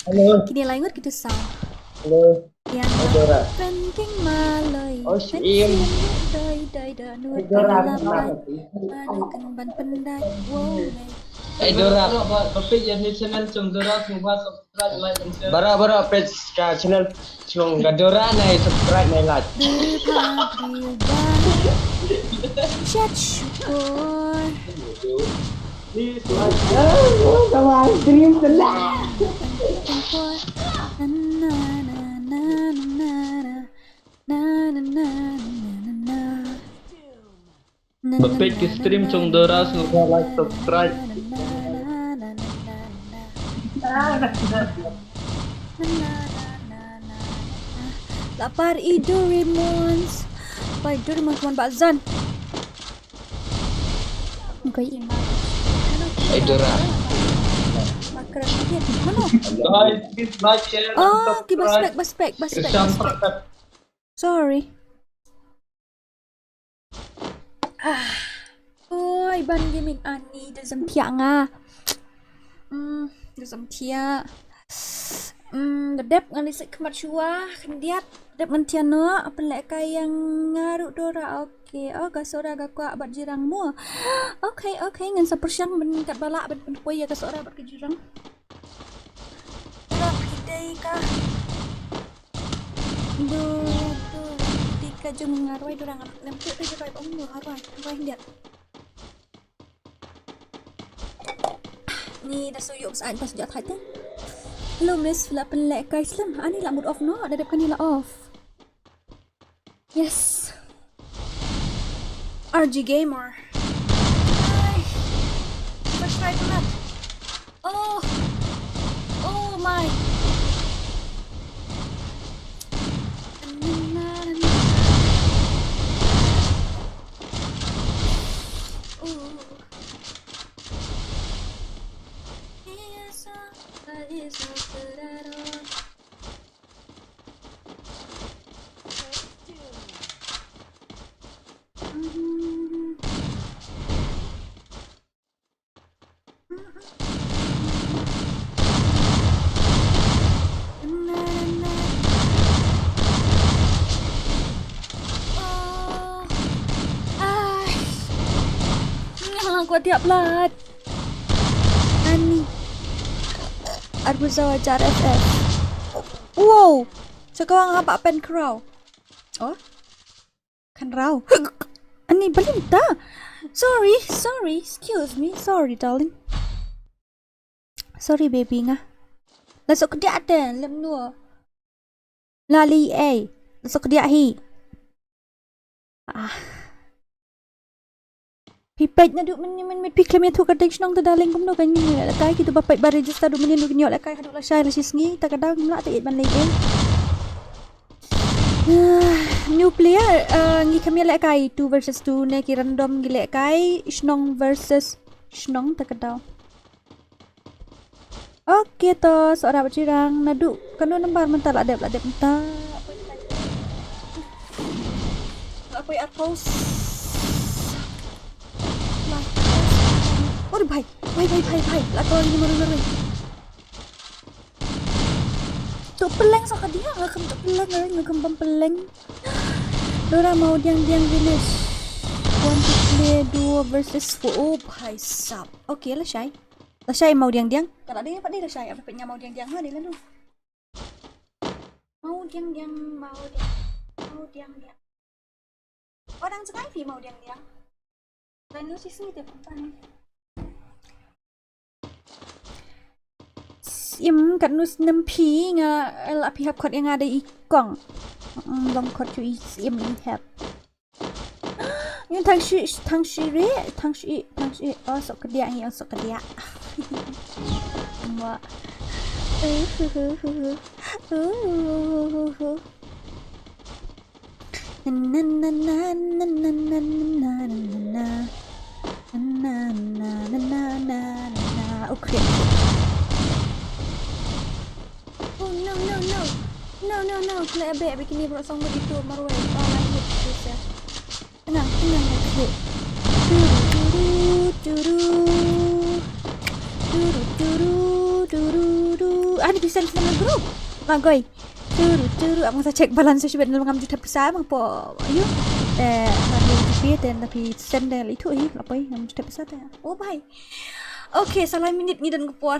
Hello. Kini lai ngut kitu sound. Hello. Yang Dora. Penting maloi. Oh, si Im. Doi doi da nu Dora. Anu kan ban pendai. Wow. Eh Dora, ba page ya ni channel chung Dora, sngewbha subscribe, like and share. Bara bara page ka channel chung ka Dora nai subscribe nai like. Dora Dora. Chat syukur. Please like, oh, oh, come on, stream the live. Ba peit ki stream jong Dora sngewbha like, subscribe. Lapar i Doraemon. Pai Doraemon, come on, ba zan. Okay. Hey, Dora. Makra sakit. Mana? Guys, please like, share, and subscribe. Oh, okay, baspek, baspek, baspek, baspek. Sorry. Ah. Oi, ban gaming ani da zam thiah nga. Hmm, da zam thiah. Hmm, da dep ngan ïa sait khmat shuwa, khyndiat. Dep ngan thiah noh, pynlehkai ïa nga ruh Dora, okay. Oh, ka Sora ka kwah bad Jirang mo. Okay, okay, ngan sa pyrshang ban katba lah ban pynpoi ïa ka Sora bad ka Jirang. Dora, phi dei ka. Dora, dei ka jong nga rwai Dora, nga lem tu dei rwai bong mo, ha rwai, ha rwai khyndiat. Ni da shu ïoh bsa, da shu ïoh thait te. Hello miss, la pynlehkai slem. Ani la mut off noh, da dep kane la off. Yes. R G Gamer. Ai. Subscribe na. Oh. Oh my. Oh. Oh. Ai. Nga kwah thiah palat. Ani. Arbuzawa jar F F. Wow. Sa ka wang haba pen crow. Oh. Kan raw. Ani balin ta. Sorry, sorry. Excuse me. Sorry, darling. Sorry, baby nga. La sok dia te, lem nu. La li ei. La sok dia hi. Ah. Phi peit naduh mynne mynmiet phi khlem ïathuh ka dei shnong te darling, kumno kan ïoh lehkai, kito ba peit ba register duh mynne duh kin ïoh lehkai haduh lashai lashisngi, ta ka daw ngim lah te ïeit ban leh ei. Ah, new player, ah, ngi khlem ïalehkai two versus two ne ki random ngi lehkai shnong versus shnong ta ka daw. Okay to, Sora bad Jirang, naduh kano nambar mynta, la dep, la dep mynta. La poi arphew. Oh bhai, bhai, bhai, bhai, bhai. La to ni maru maru. To pynleng sa ka dia, nga khlem to pynleng, nga khlem bam pynleng. Dora Mawdiangdiang village. Want to play duo versus four. Oh bhai sab. Okay, lashai. Lashai Mawdiangdiang. Ka la dei pat dei lashai, ap peit nga Mawdiangdiang ha, dei lano. Mawdiangdiang, Mawdiang, Mawdiangdiang. Oh, dang jngai phi Mawdiangdiang. Lano shisngi te pyntan. Sim, katno snem phi, nga la phi hap khot ïa nga da i kong. Mm, long khot shu i sim i hap. Ngi thang shi, thang shi re, thang shi, thang shi. Oh, sok kediak ngi, oh, sok kediak. Mo. Uh, uh, uh, uh, uh. Uh, uh, uh, uh. Na, na, na. Na, na, na, na, na. Na, na, na, na, na, na, na. Okay. Oh, no, no, no. No, no, no. Khleh beh bikini bro song bad itu marwei. Oh, lanjut. Terus ya. Tenang, tenang, lanjut. Turu, turu, turu. Turu, turu, turu, turu. Ah, ni pisa ni bro. Magoi. Turu, turu. Abang sa check balance sha shibit, ngam ju thep pisa, abang po. Ayo. Eh, mari tu pi, ten tapi send deh itu, eh, apa, eh, ngam ju thep pisa te. Oh, bhai. Okay, sa lai minit ngi don ka por.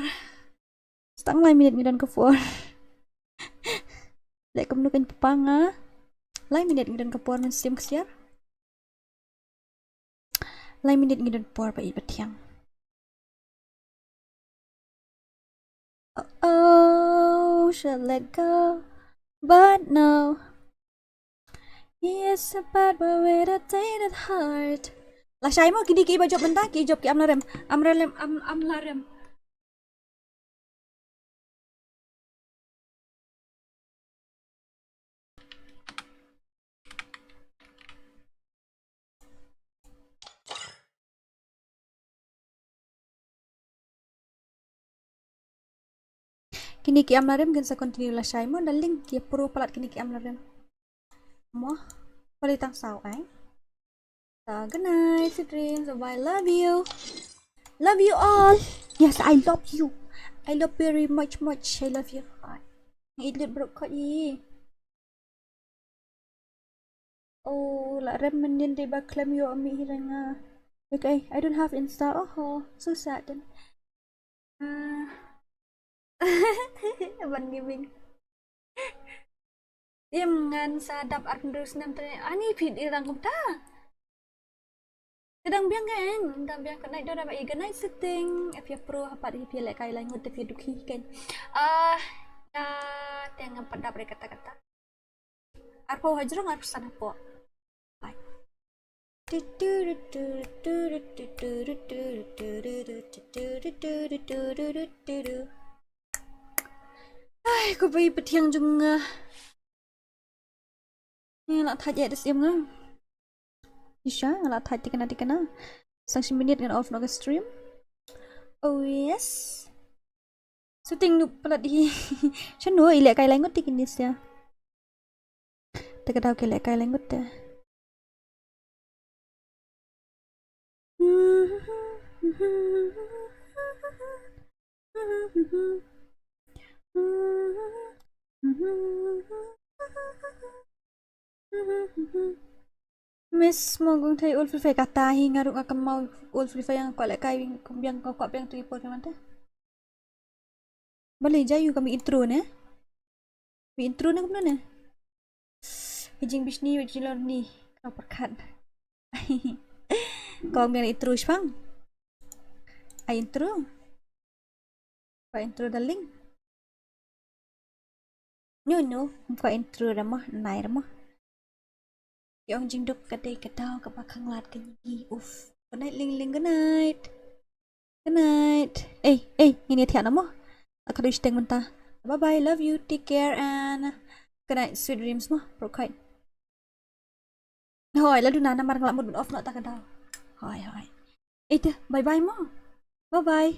Sa tang lai minit ngi don ka por. Leh kumno kan papa nga. Lai minit ngi don ka por, men sim ksiar. Lai minit ngi don por ba i ba thiang. Oh, should let go, but no. Yes, a bad boy with a tainted heart. Lashai mo, kine ki ba jop mynta, ki jop ki amlarem. Amlarem, am, amlarem. Kine ki amlarem kin sa continue lashai mo, darling, ki pro palat kine ki amlarem. Mo, pali tang saw ai. So, good night, sweet dreams. Bye, love you. Love you all. Yes, I love you. I love very much, much. I love you. Ai. Ngi lut brok kot yi. Oh, la rem mynnin dei ba klem ïoh mi hi reng. Okay, I don't have Insta. Oh, so sad then. Ah. Ban giving. Im ngan sa dap ar pynrus nem tane. Ani phi di rang kumta. Te dang biang kan, dang biang kan, night dora ba i ganai setting, ap ya pro hapat hi pia lekai lai ngut te pia dukhi kan. Ah, ya, te ngam pat dap re kata kata. Arpo hajrong arpo san hapo. Bye. Ai, ko bai petiang jong nga. Ni la thaj ya des im nga. Isha, la thaj tikana tikana. Sang shi minit ngan off no ka stream. Oh yes. Shooting nup palat hi. Shano i leh kai lai ngut tikin ni sia. Te ka daw ki leh kai lai ngut te. Miss mo kong thei ul Free Fire kata hi nga ruh nga kynmaw ul Free Fire nga kwah leh kai wing kum biang nga kwah biang tu ipor ka mante. Balei ja yu ka mi intro ne? Mi intro ne kumno ne? Hi jingbishni, hi jinglorni. Kau perkat. Kong biang intro shpang. Ai intro. Kwah intro darling. No, no, kwah intro ramo, nai ramo. Ki ong jingduk ka dei ka daw kaba khanglad ka ngi. Uf. Good night, Ling Ling. Good night. Good night. Eh, eh, ngin ïa thiah na mo. Ka dei shiteng mynta. Bye bye, love you, take care and good night, sweet dreams mo. Brooke Hyde. Hoi, la duna namar nga la mut ban off noh ta ka daw. Hoi, hoi. Eh, te, bye bye mo. Bye bye.